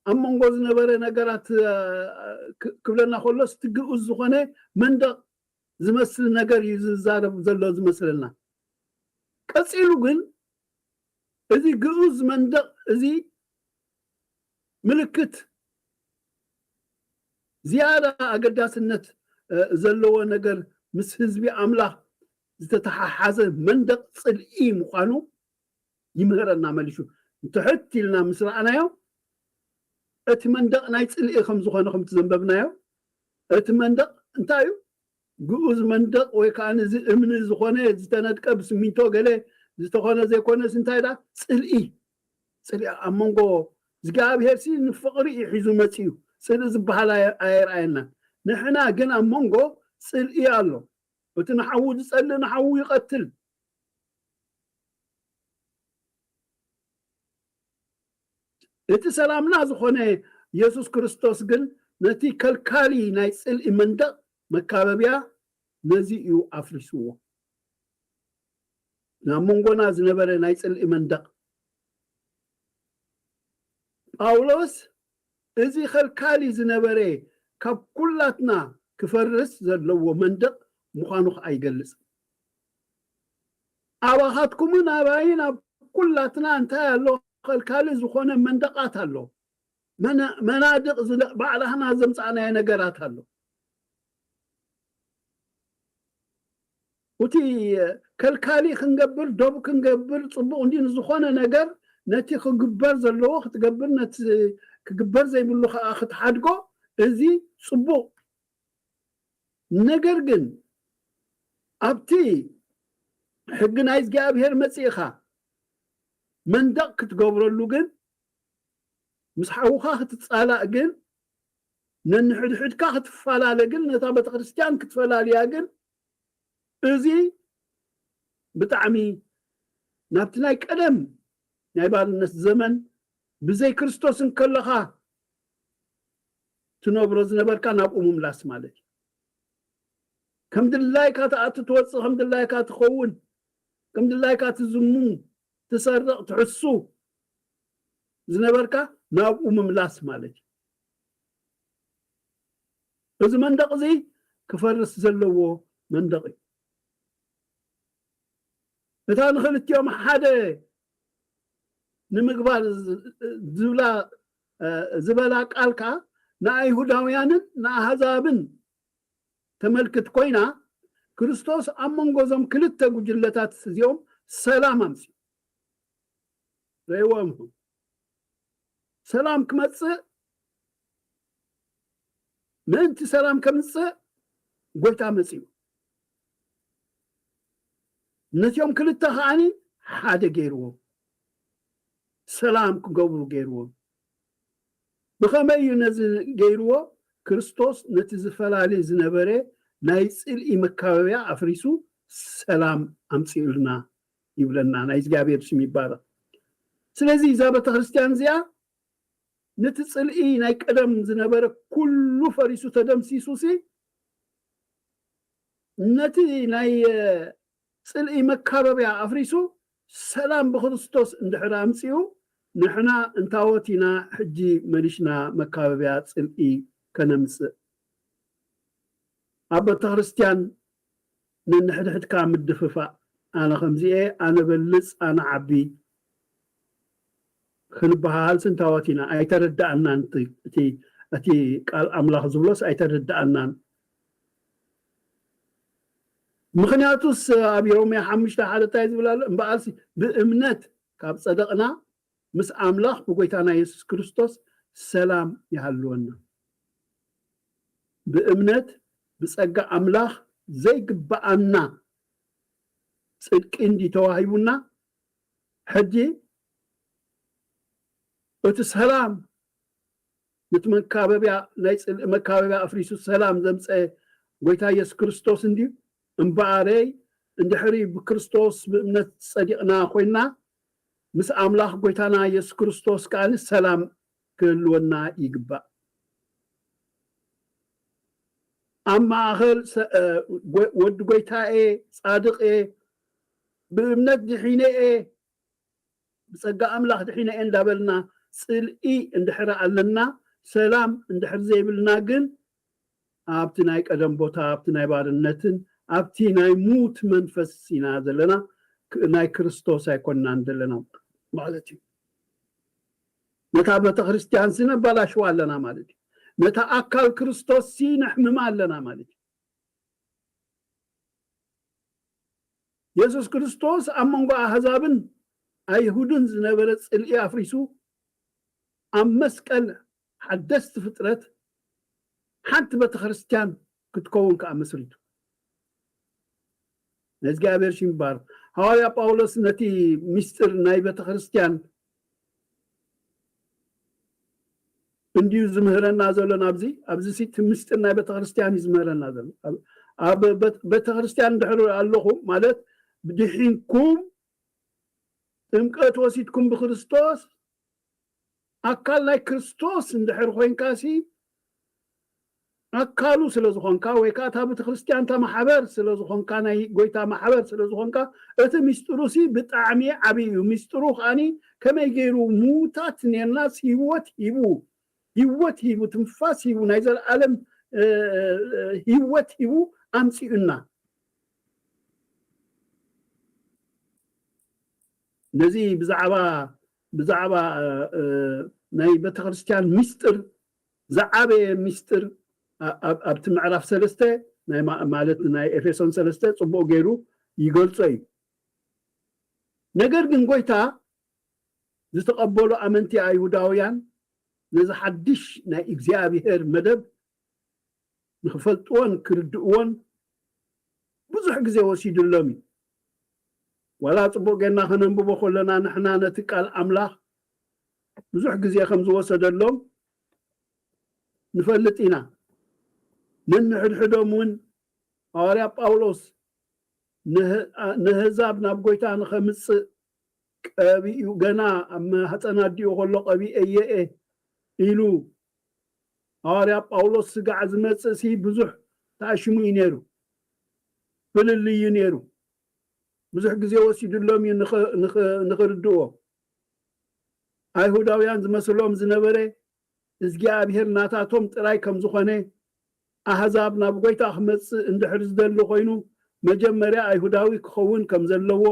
ኣብ መንጎ ዝነበረ ነገራት፣ እ፣ ክ-፣ ክብለና ከሎስ፣ እቲ ግኡዝ ዝኾነ መንደቕ ዝመስል ነገር እዩ ዝዛረብ ዘሎ ዝመስለና። ቀጺሉ ግን፣ እዚ ግኡዝ መንደቕ እዚ ምልክት ዝያዳ ኣገዳስነት፣ እ፣ ዘለዎ ነገር፣ ምስ ህዝቢ ኣምላኽ ዝተተሓሓዘ መንደቕ ጽልኢ ምዃኑ ይምህረና መሊሹ። ትሕት ኢልና ምስ ረኣናዮ፣ እቲ መንደቕ ናይ ጽልኢ ከም ዝኾነ ከምቲ ዘንበብናዮ፣ እቲ መንደቕ እንታይ እዩ? ግኡዝ መንደቕ ወይ ከዓ እዚ እምኒ ዝኾነ ዝተነድቀ ብስሚንቶ ገለ ዝተኾነ ዘይኮነስ እንታይ ዳ? ጽልኢ። ጽልኢ ኣብ መንጎ እግዚኣብሄርሲ ንፍቕሪ እዩ ሒዙ መጺኡ። ጽልኢ ዝበሃል ኣየ-፣ ኣየርኣየናን። ንሕና ግን ኣብ መንጎ ጽልኢ ኣሎ። እቲ ንሓዉ ዝጸልእ ንሓዉ ይቐትል። እቲ ሰላምና ዝኾነ የሱስ ክርስቶስ ግን ነቲ ከልካሊ ናይ ጽልኢ መንደቕ መካበብያ ነዚ እዩ ኣፍሪስዎ። ናብ መንጎና ዝነበረ ናይ ጽልኢ መንደቕ። ጳውሎስ እዚ ከልካሊ ዝነበረ ካብ ኩላትና ክፈርስ ዘለዎ መንደቕ ምዃኑ ኸኣ ይገልጽ። ኣባኻትኩምን ኣባይን ኣብ ኩላትና እንታይ ኣሎ? ከልካሊ ዝኾነ መንደቓት ኣሎ። መና-፣ መናድቕ ዝለ-፣ ባዕላህና ዘምጻእናዮ ነገራት ኣሎ። እቲ ከልካሊ ክንገብር፣ ዶብ ክንገብር፣ ጽቡቕ እንዲ ንዝኾነ ነገር ነቲ ክግበር ዘለዎ ክትገብር፣ ነቲ ክግበር ዘይብሉ ኸኣ ክትሓድጎ፣ እዚ ጽቡቕ። ነገር ግን ኣብቲ ሕጊ ናይ እግዚኣብሔር መጺእኻ መንደቕ ክትገብረሉ ግን፣ ምስ ሓውኻ ክትጻላእ ግን፣ ነንሕድሕድካ ክትፈላለ ግን፣ ነታ ቤተክርስትያን ክትፈላልያ ግን፣ እዚ ብጣዕሚ ናብቲ ናይ ቀደም ናይ ባርነት ዘመን ብዘይ ክርስቶስ እንከለኻ ትነብሮ ዝነበርካ ናብኡ ምምላስ ማለት እዩ። ከም ድላይካ ትኣቱ ትወፅእ፣ ከም ድላይካ ትኸውን፣ ከም ድላይካ ትዝሙ፣ ትሰርቕ፣ ትሕሱ ዝነበርካ ናብኡ ምምላስ ማለት እዩ። እዚ መንደቕ እዚ ክፈርስ ዘለዎ መንደቕ እዩ። እታ ንኽልቲኦም ሓደ ንምግባር ዝ-፣ ዝብላ፣ እ፣ ዝበላ ቃል ከኣ ንኣይሁዳውያንን ንኣህዛብን ተመልክት ኮይና፣ ክርስቶስ ኣብ መንጎ እዞም ክልተ ጉጅለታት እዚኦም ሰላም ኣምጽኡ። ረእይዎም ኢኹም። ሰላም ክመጽእ ምእንቲ ሰላም ከምጽእ ጎይታ መጺኡ። ነቲኦም ክልተ ከዓኒ ሓደ ገይርዎም፣ ሰላም ክገብሩ ገይርዎም። ብኸመይ እዩ ነዚ ገይርዎ? ክርስቶስ ነቲ ዝፈላሊ ዝነበረ ናይ ጽልኢ መካበብያ ኣፍሪሱ ሰላም ኣምጺኡልና ይብለና። ናይ እግዚኣብሔር ስም ይባረኽ። ስለዚ እዛ ቤተክርስትያን እዚኣ ነቲ ጽልኢ ናይ ቀደም ዝነበረ ኩሉ ፈሪሱ ተደምሲሱ ሲ ነቲ ናይ ጽልኢ መካበብያ ኣፍሪሱ ሰላም ብክርስቶስ እንድሕር ኣምጺኡ ንሕና እንታወት ኢና ሕጂ መሊሽና መካበብያ ጽልኢ ከነምጽእ? ኣብ ቤተክርስትያን ነንሕድሕድካ ምድፍፋእ፣ ኣነ ከምዚኤ፣ ኣነ በልጽ፣ ኣነ ዓቢ ክንበሃል ስንታወት ኢና። ኣይተረዳኣናን። እቲ ቃል ኣምላኽ ዝብሎስ ኣይተረዳኣናን። ምኽንያቱስ ኣብ ሮሜ ሓሙሽተ ሓደ እንታይ ዝብል ኣሎ? እምበኣርሲ ብእምነት ካብ ጸደቕና ምስ ኣምላኽ ብጎይታና የሱስ ክርስቶስ ሰላም ይሃልወና። ብእምነት ብጸጋ ኣምላኽ ዘይግብኣና ጽድቂ እንዲ ተዋሂቡና፣ ሕጂ እቲ ሰላም ነቲ መካበብያ ናይ ጽልኢ መካበብያ ኣፍሪሱ ሰላም ዘምጸ ጎይታ የሱስ ክርስቶስ እንድዩ። እምበኣረይ እንድሕሪ ብክርስቶስ ብእምነት ጸዲቕና ኮይንና ምስ ኣምላኽ ጎይታና የሱስ ክርስቶስ ከኣ ሰላም ክህልወና ይግባእ። ኣብ ማእኸል ወዲ ጎይታኤ ጻድቕኤ ብእምነት ድሒነኤ ብጸጋ ኣምላኽ ድሒነኤ እንዳበልና ጽልኢ እንድሕር ኣለና፣ ሰላም እንድሕር ዘይብልና ግን ኣብቲ ናይ ቀደም ቦታ ኣብቲ ናይ ባርነትን ኣብቲ ናይ ሙት መንፈስ ኢና ዘለና። ናይ ክርስቶስ ኣይኮንናን ዘለና ማለት እዩ። ነታ ቤተክርስትያን ሲ ነባላሽዋ ኣለና ማለት እዩ። ነታ ኣካል ክርስቶስ ሲ ነሕምማ ኣለና ማለት እዩ። የሱስ ክርስቶስ ኣብ መንጎ ኣህዛብን ኣይሁድን ዝነበረ ጽልኢ ኣፍሪሱ ኣብ መስቀል ሓደስቲ ፍጥረት ሓንቲ ቤተክርስትያን ክትከውን ከኣ መስሪቱ። ንእግዚኣብሔር ሽም ይባረክ። ሃዋርያ ጳውሎስ ነቲ ምስጢር ናይ ቤተክርስትያን እንድዩ ዝምህረና ዘሎ። ናብዚ ኣብዚ እቲ ምስጢር ናይ ቤተክርስትያን እዩ ዝምህረና ዘሎ። ኣብ ቤተክርስትያን እንድሕር ኣለኹ ማለት ድሒንኩም ጥምቀት ወሲድኩም ብክርስቶስ ኣካል ናይ ክርስቶስ እንድሕር ኮይንካሲ ኣካሉ ስለ ዝኾንካ ወይ ከዓ እታ ቤተክርስትያን እታ ማሕበር ስለ ዝኾንካ ናይ ጎይታ ማሕበር ስለ ዝኾንካ እቲ ሚስጥሩ ሲ ብጣዕሚ ዓብይ እዩ። ሚስጥሩ ከዓኒ ከመይ ገይሩ ምዉታት ኔርናስ ህይወት ሂቡ ህይወት ሂቡ ትንፋስ ሂቡ ናይ ዘለኣለም ህይወት ሂቡ ኣምፂኡና። ነዚ ብዛዕባ ብዛዕባ ናይ ቤተክርስትያን ሚስጥር ዝዓበየ ሚስጥር ኣብቲ ምዕራፍ ሰለስተ ማለት ናይ ኤፌሶን ሰለስተ ፅቡቅ ገይሩ ይገልፆ እዩ። ነገር ግን ጎይታ ዝተቐበሉ ኣመንቲ ኣይሁዳውያን ነዚ ሓድሽ ናይ እግዚኣብሔር መደብ ንክፈልጥዎን ክርድእዎን ብዙሕ ግዜ ወሲዱሎም እዩ። ዋላ ፅቡቅ ጌርና ከነንብቦ ከለና ንሕና ነቲ ቃል ኣምላኽ ብዙሕ ግዜ ከም ዝወሰደሎም ንፈልጥ ኢና። ነንሕድሕዶም እውን ሃዋርያ ጳውሎስ ንህዛብ ናብ ጎይታ ንኸምፅእ ቀቢኡ ገና ኣብ ማህፀን ኣዲኡ ከሎ ቀቢኤየኤ ኢሉ ሃዋርያ ጳውሎስ ስጋዕ ዝመፅእ ሲ ብዙሕ ተኣሽሙ እዩ ነይሩ። ፍልልይ እዩ ነይሩ። ብዙሕ ግዜ ወሲዱሎም እዩ ንኽርድእዎ። ኣይሁዳውያን ዝመስሎም ዝነበረ እግዚኣብሔር ናታቶም ጥራይ ከም ዝኾነ ኣህዛብ ናብ ጎይታ ክመፅእ እንድሕር ዝደሊ ኮይኑ መጀመርያ ኣይሁዳዊ ክኸውን ከም ዘለዎ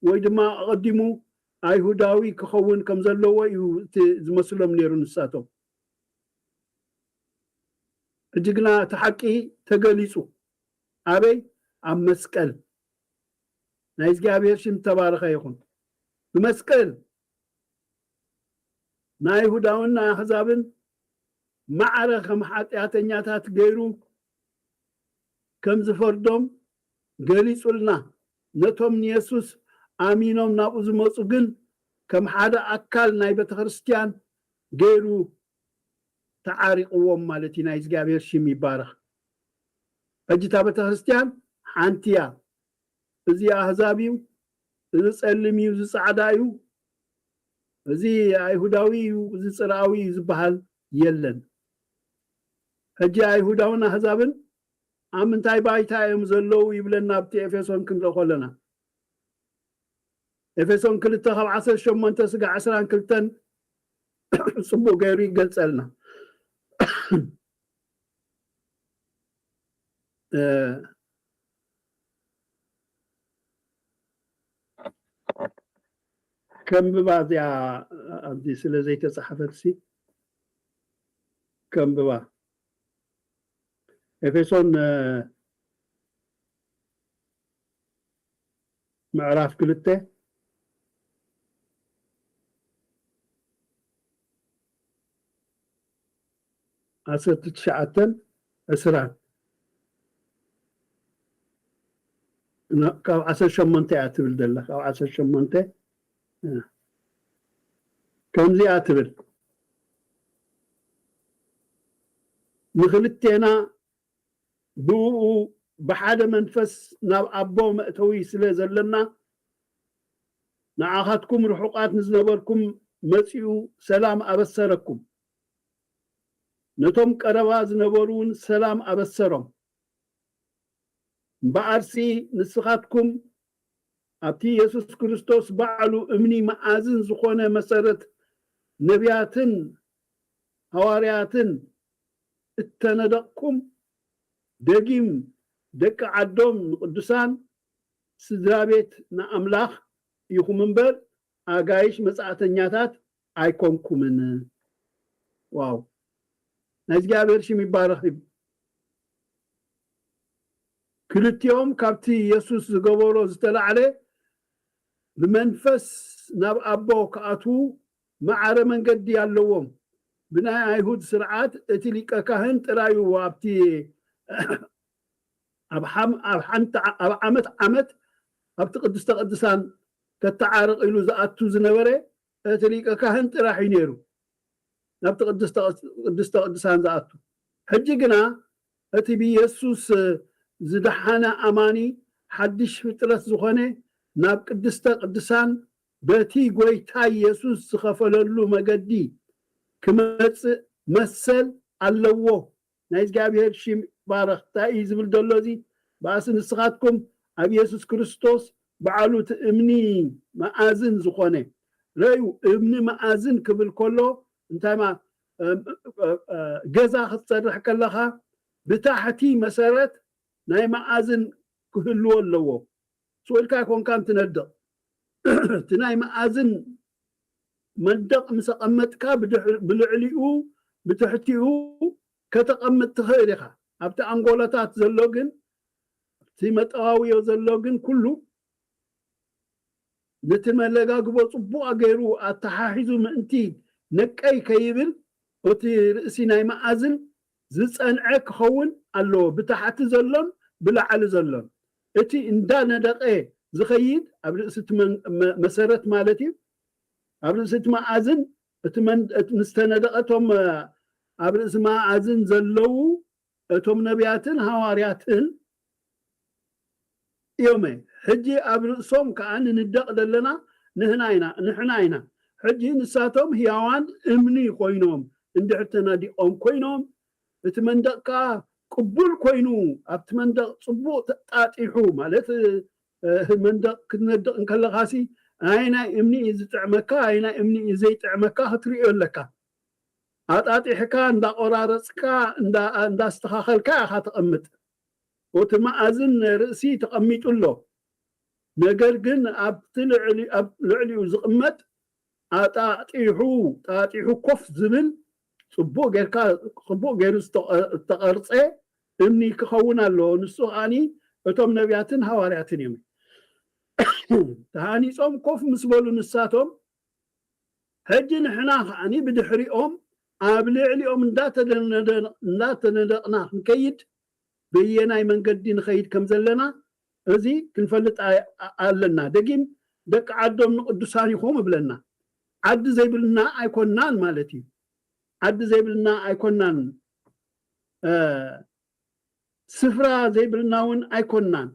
ወይ ድማ ኣቐዲሙ ኣይሁዳዊ ክኸውን ከም ዘለዎ እዩ እቲ ዝመስሎም ነይሩ ንሳቶም። ሕጂ ግና እቲ ሓቂ ተገሊጹ። ኣበይ? ኣብ መስቀል። ናይ እግዚኣብሔር ሽም ተባረኸ ይኹን። ብመስቀል ንኣይሁዳውን ንኣሕዛብን ማዕረ ከም ሓጢኣተኛታት ገይሩ ከም ዝፈርዶም ገሊጹልና። ነቶም ንየሱስ ኣሚኖም ናብኡ ዝመጹ ግን ከም ሓደ ኣካል ናይ ቤተ ክርስቲያን ገይሩ ተዓሪቕዎም ማለት እዩ። ናይ እግዚኣብሔር ሽም ይባረኽ። ሕጂ እታ ቤተ ክርስቲያን ሓንቲ እያ። እዚ ኣህዛብ እዩ፣ እዚ ጸሊም እዩ፣ እዚ ጻዕዳ እዩ፣ እዚ ኣይሁዳዊ እዩ፣ እዚ ጽርኣዊ እዩ ዝበሃል የለን። ሕጂ ኣይሁዳውን ኣህዛብን ኣብ ምንታይ ባይታ እዮም ዘለዉ ይብለና ኣብቲ ኤፌሶን ክንርኢ ከለና። ኤፌሶን ክልተ ካብ ዓሰርተ ሸሞንተ ስጋዕ ዕስራን ክልተን ጽቡቕ ገይሩ ይገልጸልና። እ፣ ከንብባ እዚኣ ኣብዚ ስለ ዘይተጻሕፈት ሲ ከንብባ። ኤፌሶን፣ እ፣ ምዕራፍ ክልተ ዓሰርተ ትሽዓተን ዕስራን ን-፣ ካብ ዓሰርተ ሸሞንተ እያ ትብል ዘላ፣ ካብ ዓሰርተ ሸሞንተ፣ እ፣ ከምዚኣ ትብል፣ "ንኽልቴና ብእኡ ብሓደ መንፈስ ናብ ኣቦ መእተዊ ስለ ዘለና፣ ንዓኻትኩም ርሑቓት ንዝነበርኩም መጺኡ ሰላም ኣበሰረኩም። ነቶም ቀረባ ዝነበሩ እውን ሰላም ኣበሰሮም። እምበኣርሲ ንስኻትኩም ኣብቲ የሱስ ክርስቶስ ባዕሉ እምኒ መኣዝን ዝኾነ መሰረት ነቢያትን ሃዋርያትን እተነደቕኩም፣ ደጊም ደቂ ዓዶም ንቅዱሳን፣ ስድራ ቤት ንኣምላኽ ኢኹም እምበር፣ ኣጋይሽ መጻእተኛታት ኣይኮንኩምን።" ዋው! ናይ እግዚኣብሔር ሽም ይባረኽ። ክልቲኦም ካብቲ የሱስ ዝገበሮ ዝተላዕለ ብመንፈስ ናብ ኣቦ ክኣትዉ ማዕረ መንገዲ ኣለዎም። ብናይ ኣይሁድ ስርዓት እቲ ሊቀ ካህን ጥራይ እዩ ኣብቲ ኣብ ሓም-፣ ኣብ ሓንቲ ዓ-፣ ኣብ ዓመት ዓመት ኣብቲ ቅድስተ ቅዱሳን ከተዓርቕ ኢሉ ዝኣቱ ዝነበረ እቲ ሊቀ ካህን ጥራሕ እዩ ነይሩ ናብቲ ቅድስተ ቅዱስ-፣ ቅድስተ ቅዱሳን ዝኣቱ። ሕጂ ግና እቲ ብየሱስ ዝደሓነ ኣማኒ ሓድሽ ፍጥረት ዝኾነ ናብ ቅድስተ ቅዱሳን በቲ ጎይታ የሱስ ዝኸፈለሉ መገዲ ክመጽእ መሰል ኣለዎ። ናይ እግዚኣብሔር ሽም ይባረኽ። እንታይ እዩ ዝብል ዘሎ እዚ? ባእሲ ንስኻትኩም ኣብ የሱስ ክርስቶስ ባዕሉ እቲ እምኒ መኣዝን ዝኾነ። ረዩ፣ እምኒ መኣዝን ክብል ከሎ እንታይ ማ-፣ እ፣ እ፣ እ፣ ገዛ ክትሰርሕ ከለኻ ብታሕቲ መሰረት ናይ መኣዝን ክህልዎ ኣለዎ። ስቕ ኢልካ ኣይኮንካን ትነድቕ። እቲ ናይ መኣዝን መንደቕ ምስ ኣቐመጥካ ብድሕ-፣ ብልዕሊኡ፣ ብትሕቲኡ ከተቐምጥ ትኽእል ኢኻ። ኣብቲ ኣንጎሎታት ዘሎ ግን፣ ኣብቲ መጠዋውዮ ዘሎ ግን ኩሉ ነቲ መለጋግቦ ጽቡቕ ገይሩ ኣተሓሒዙ ምእንቲ ነቀይ ከይብል፣ እቲ ርእሲ ናይ መኣዝን ዝጸንዐ ክኸውን ኣለዎ፣ ብታሕቲ ዘሎን ብላዕሊ ዘሎን። እቲ እንዳነደቐ ዝኸይድ ኣብ ርእሲ እቲ መን-፣ መ-፣ መሰረት ማለት እዩ። ኣብ ርእሲ እቲ መኣዝን፣ እቲ መን-፣ እቲ ምስ ተነደቐ፣ እቶም፣ እ፣ ኣብ ርእሲ መኣዝን ዘለዉ እቶም ነቢያትን ሃዋርያትን እዮም። ሕጂ ኣብ ርእሶም ከኣ ንንደቕ ዘለና ንህና ኢና፣ ንሕና ኢና። ሕጂ ንሳቶም ህያዋን እምኒ ኮይኖም እንድሕር ተነዲቖም ኮይኖም፣ እቲ መንደቕ ከኣ ቅቡል ኮይኑ፣ ኣብቲ መንደቕ ጽቡቕ ተጣጢሑ፣ ማለት፣ እ፣ መንደቕ ክትነድቕ እንከለኻሲ፣ ኣየናይ እምኒ እዩ ዝጥዕመካ፣ ኣየናይ እምኒ እዩ ዘይጥዕመካ ክትርእዮ ኣለካ። ኣጣጢሕካ እንዳቆራረጽካ፣ እንዳ-፣ እንዳስተኻኸልካ ኢኻ ተቐምጥ። እቲ መኣዝን ርእሲ ተቐሚጡ ኣሎ። ነገር ግን ኣብቲ ልዕሊ-፣ ኣብ ልዕሊኡ ዝቕመጥ ኣጣጢሑ፣ ጣጢሑ ኮፍ ዝብል ጽቡቕ ጌርካ፣ ጽቡቕ ጌሩ ዝተቐ-፣ ዝተቐርጸ እምኒ ክኸውን ኣለዎ። ንሱ ከኣኒ እቶም ነቢያትን ሃዋርያትን እዮም። ተሃኒጾም ኮፍ ምስ በሉ ንሳቶም፣ ሕጂ ንሕና ከኣኒ ብድሕሪኦም ኣብ ልዕሊኦም እንዳተደነደ-፣ እንዳተነደቕና ክንከይድ በየናይ መንገዲ ንኸይድ ከም ዘለና እዚ ክንፈልጥ ኣይ-፣ ኣ-፣ ኣለና። ደጊም ደቂ ዓዶም ንቅዱሳን ኢኹም እብለና። ዓዲ ዘይብልና ኣይኮናን ማለት እዩ። ዓዲ ዘይብልና ኣይኮናን። እ፣ ስፍራ ዘይብልና እውን ኣይኮናን።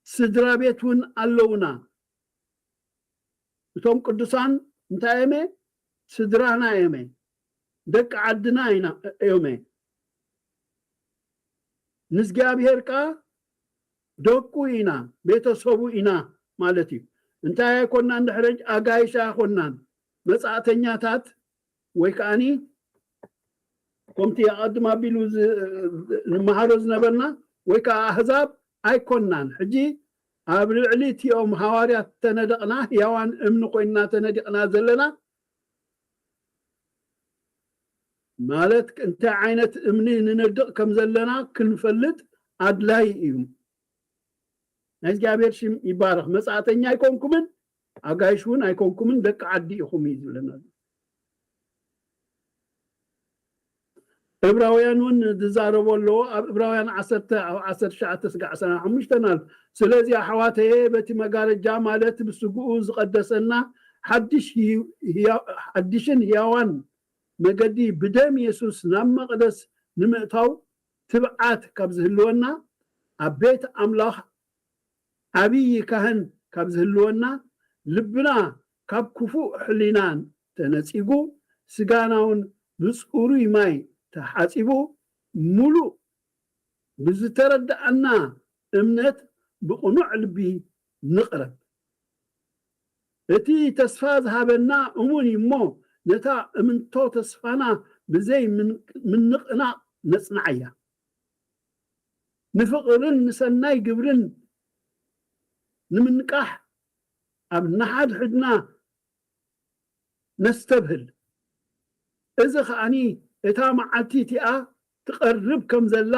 ስድራ ቤት እውን ኣለውና። እቶም ቅዱሳን እንታይ እዮመ? ስድራና እዮመ። ደቂ ዓድና ኢና እዮመ። ንእግዚኣብሔር ከኣ ደቁ ኢና፣ ቤተሰቡ ኢና ማለት እዩ። እንታይ ኣይኮናን ድሕረጅ ኣጋይሽ ኣይኮናን፣ መጻእተኛታት ወይ ከኣኒ ከምቲ ኣቐድም ኣቢሉ ዝ-፣ ንመሃሮ ዝነበርና ወይ ከኣ ኣህዛብ ኣይኮናን። ሕጂ ኣብ ልዕሊ እቲኦም ሃዋርያት ተነደቕና፣ ህያዋን እምኒ ኮይንና ተነዲቕና ዘለና ማለት እንታይ ዓይነት እምኒ ንነድቕ ከም ዘለና ክንፈልጥ ኣድላይ እዩ። ናይ እግዚኣብሔር ሽም ይባረኽ። መጻእተኛ ኣይኮንኩምን፣ ኣጋይሽ እውን ኣይኮንኩምን፣ ደቂ ዓዲ ኢኹም እዩ ዝብለና። እብራውያን እውን ዝዛረቦ ኣለዎ። ኣብ እብራውያን ዓሰርተ፣ ኣብ ዓሰርተ ትሽዓተ ስጋዕ ዕስራን ሓሙሽተን ኣሎ። ስለዚ ኣሕዋተየ፣ በቲ መጋረጃ ማለት ብስግኡ ዝቐደሰና ሓድሽ ህዩ-፣ ህያ-፣ ሓድሽን ህያዋን መገዲ ብደም የሱስ ናብ መቕደስ ንምእታው ትብዓት ካብ ዝህልወና፣ ኣብ ቤት ኣምላኽ ዓብዪ ካህን ካብ ዝህልወና፣ ልብና ካብ ክፉእ ሕሊና ተነጺጉ፣ ስጋና እውን ብጽሩይ ማይ ተሓጺቡ፣ ምሉእ ብዝተረድኣና እምነት ብቕኑዕ ልቢ ንቕረብ። እቲ ተስፋ ዝሃበና እሙን እዩ እሞ፣ ነታ እምንቶ ተስፋና ብዘይ ምን-፣ ምንቕናቕ ነጽንዓያ። ንፍቕርን ንሰናይ ግብርን ንምንቃሕ ኣብ ንሓድሕድና ነስተብህል። እዚ ከኣኒ እታ መዓልቲ እቲኣ ትቐርብ ከም ዘላ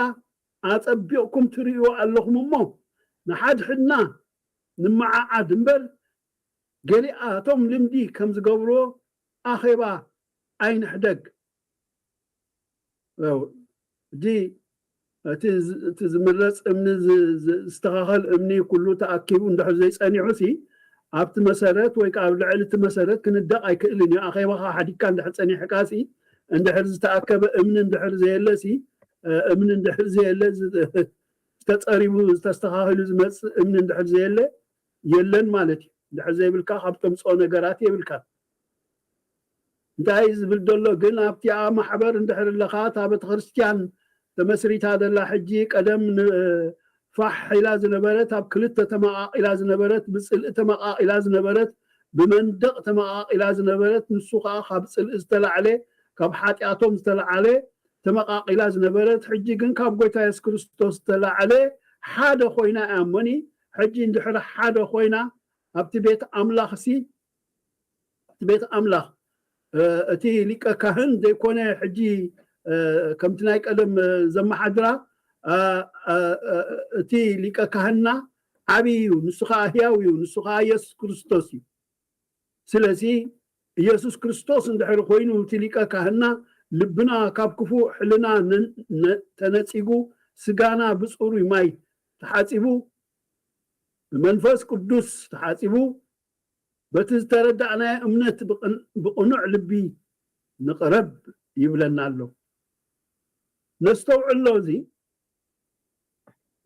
ኣጸቢቕኩም ትርእይዎ ኣለኹም እሞ፣ ንሓድሕድና ንመዓዓድ እምበር፣ ገሊኣቶም ልምዲ ከም ዝገብርዎ ኣኼባ ኣይንሕደግ። ያው፣ ሕጂ እቲ ዝ-፣ እቲ ዝምረጽ እምኒ ዝ-፣ ዝ-፣ ዝተኻኸል እምኒ ኩሉ ተኣኪቡ እንድሕር ዘይጸኒሑ ሲ፣ ኣብቲ መሰረት ወይ ከኣ ኣብ ልዕሊ እቲ መሰረት ክንደቕ ኣይክእልን እዩ። ኣኼባኻ ሓዲግካ እንድሕር ጸኒሕካ ሲ፣ እንድሕር ዝተኣከበ እምኒ እንድሕር ዘየለ ሲ፣ እ፣ እምኒ እንድሕር ዘየለ ዝ-፣ ተጸሪቡ ዝተስተኻኺሉ ዝመጽእ እምኒ እንድሕር ዘየለ የለን ማለት እዩ። እንድሕር ዘይብልካ ካብ ተምጽኦ ነገራት የብልካን። እንታይ እዩ ዝብል ዘሎ ግን ኣብቲኣ ማሕበር እንድሕር ኣለኻ፣ እታ ቤተክርስትያን ተመስሪታ ዘላ ሕጂ ቀደም ን-፣ ፋሕ ኢላ ዝነበረት፣ ኣብ ክልተ ተመቓቒላ ዝነበረት፣ ብጽልኢ ተመቓቒላ ዝነበረት፣ ብመንደቕ ተመቓቒላ ዝነበረት፣ ንሱ ኸኣ ካብ ጽልኢ ዝተላዕለ፣ ካብ ሓጢኣቶም ዝተላዕለ ተመቓቒላ ዝነበረት፣ ሕጂ ግን ካብ ጎይታ የሱስ ክርስቶስ ዝተላዕለ ሓደ ኮይና እያ እሞኒ፣ ሕጂ እንድሕር ሓደ ኮይና ኣብቲ ቤት ኣምላኽሲ፣ ኣብቲ ቤት ኣምላኽ፣ እ፣ እቲ ሊቀ ካህን ዘይኮነ ሕጂ፣ እ፣ ከምቲ ናይ ቀደም፣ እ፣ ዘመሓድራ፣ እ፣ እ፣ እ፣ እቲ ሊቀ ካህንና ዓብዪ እዩ፣ ንሱ ኸኣ ህያው እዩ፣ ንሱ ኸኣ የሱስ ክርስቶስ እዩ። ስለዚ ኢየሱስ ክርስቶስ እንድሕር ኮይኑ እቲ ሊቀ ካህንና ልብና ካብ ክፉእ ሕልና ነ-፣ ነ-፣ ተነጺጉ፣ ስጋና ብጽሩይ ማይ ተሓጺቡ፣ ብመንፈስ ቅዱስ ተሓጺቡ፣ በቲ ዝተረዳእናዮ እምነት ብቕን-፣ ብቕኑዕ ልቢ ንቕረብ ይብለና ኣሎ። ነስተውዕሎ እዚ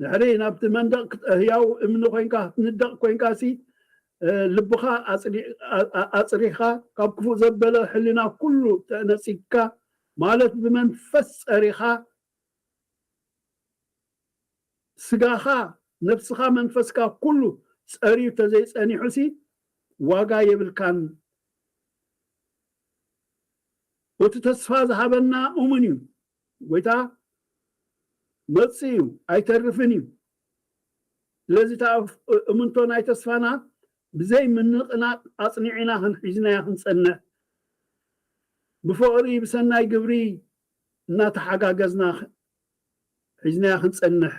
ድሕሪ ናብቲ መንደቕ ክት-፣ ህያው እምኒ ኮይንካ ክትንደቕ ኮይንካ ሲ፣ እ፣ ልብኻ ኣጽሪ-፣ ኣ-፣ ኣ-፣ ኣጽሪኻ ካብ ክፉእ ዘበለ ሕልና ኩሉ ተነጺግካ ማለት ብመንፈስ ጸሪኻ ስጋኻ፣ ነፍስኻ፣ መንፈስካ ኩሉ ጸርዩ ተዘይጸኒሑሲ ዋጋ የብልካን። እቲ ተስፋ ዝሃበና እሙን እዩ። ጎይታ መጽእ እዩ፣ ኣይተርፍን እዩ። ስለዚ እታ እምንቶ ናይ ተስፋና ብዘይ ምንቕናቕ ኣጽኒዕና ሒዝናያ ክንጸንሕ፣ ብፍቕሪ ብሰናይ ግብሪ እናተሓጋገዝና ሒዝናያ ክንጸንሕ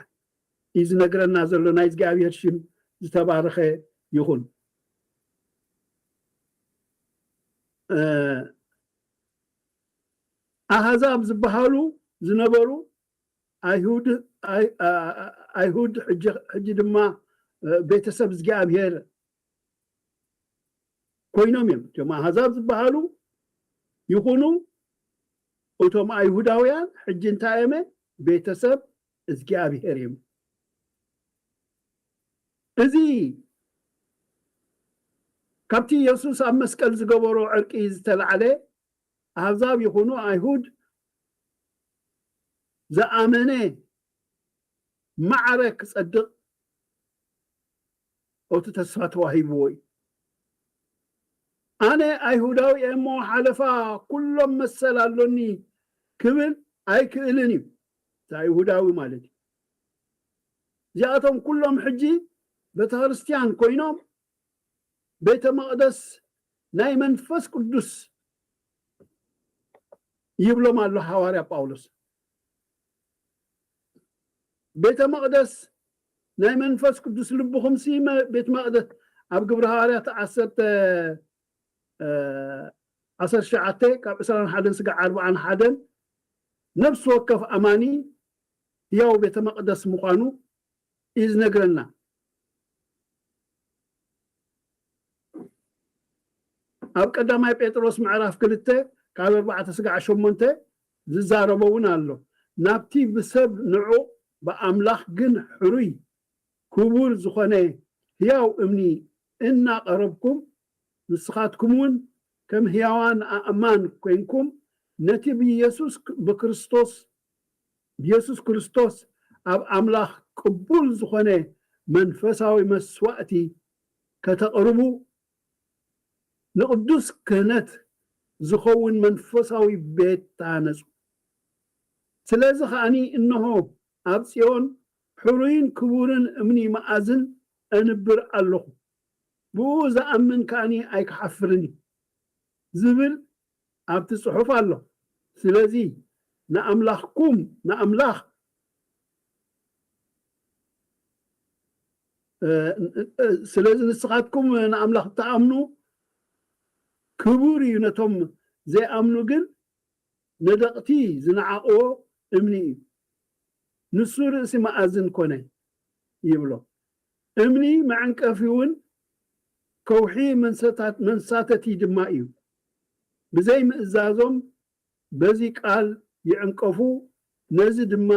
እዩ ዝነግረና ዘሎ። ናይ እግዚኣብሔር ሽም ዝተባረኸ ይኹን። እ፣ ኣህዛብ ዝበሃሉ ዝነበሩ ኣይሁድ ኣይ- ኣ- ኣ- ኣይሁድ ሕጂ ሕጂ ድማ እ፣ ቤተሰብ እግዚኣብሔር ኮይኖም እዮም። እቶም ኣህዛብ ዝበሃሉ ይኹኑ እቶም ኣይሁዳውያን ሕጂ እንታይ እዮም? ቤተሰብ እግዚኣብሔር እዮም። እዚ ካብቲ የሱስ ኣብ መስቀል ዝገበሮ ዕርቂ ዝተላዕለ ኣህዛብ ይኹኑ ኣይሁድ ዝኣመነ ማዕረ ክጸድቕ እቲ ተስፋ ተዋሂብዎ እዩ። ኣነ ኣይሁዳዊ እየ እሞ ሓለፋ ኩሎም መሰል ኣሎኒ ክብል ኣይክእልን እዩ። እቲ ኣይሁዳዊ ማለት እዩ። እዚኣቶም ኩሎም ሕጂ ቤተ ክርስቲያን ኮይኖም ቤተ መቕደስ ናይ መንፈስ ቅዱስ ይብሎም ኣሎ ሃዋርያ ጳውሎስ። ቤተ መቕደስ ናይ መንፈስ ቅዱስ ልብኹም ሲ መ- ቤት መቕደስ ኣብ ግብረ ሃዋርያት ዓሰርተ እ፣ ዓሰርተ ትሽዓተ ካብ ዕስራን ሓደን ስጋዕ ኣርባዓን ሓደን ነፍሲ ወከፍ ኣማኒ ህያው ቤተ መቕደስ ምዃኑ እዩ ዝነግረና። ኣብ ቀዳማይ ጴጥሮስ ምዕራፍ ክልተ ካብ ኣርባዕተ ስጋዕ ሸሞንተ ዝዛረቦ እውን ኣሎ። ናብቲ ብሰብ ንዑቕ ብኣምላኽ ግን ሕሩይ ክቡር ዝኾነ ህያው እምኒ እናቐረብኩም ንስኻትኩም እውን ከም ህያዋን ኣእማን ኮይንኩም ነቲ ብኢየሱስ ብክርስቶስ ብኢየሱስ ክርስቶስ ኣብ ኣምላኽ ቅቡል ዝኾነ መንፈሳዊ መስዋእቲ ከተቕርቡ ንቅዱስ ክህነት ዝኸውን መንፈሳዊ ቤት ተሃነጹ። ስለዚ ከኣኒ እንሆ ኣብ ጽዮን ሕሩይን ክቡርን እምኒ መኣዝን እንብር ኣለኹ፣ ብኡ ዝኣምን ከኣኒ ኣይክሓፍርን እዩ ዝብል ኣብቲ ጽሑፍ ኣሎ። ስለዚ ንኣምላኽኩም ንኣምላኽ ስለዚ ንስኻትኩም ንኣምላኽ እትኣምኑ ክቡር እዩ፣ ነቶም ዘይኣምኑ ግን ነደቕቲ ዝነዓቕዎ እምኒ እዩ። ንሱ ርእሲ መኣዝን ኮነ ይብሎ። እምኒ መዐንቀፊ እውን ከውሒ መንሳተቲ ድማ እዩ። ብዘይ ምእዛዞም በዚ ቃል ይዕንቀፉ፣ ነዚ ድማ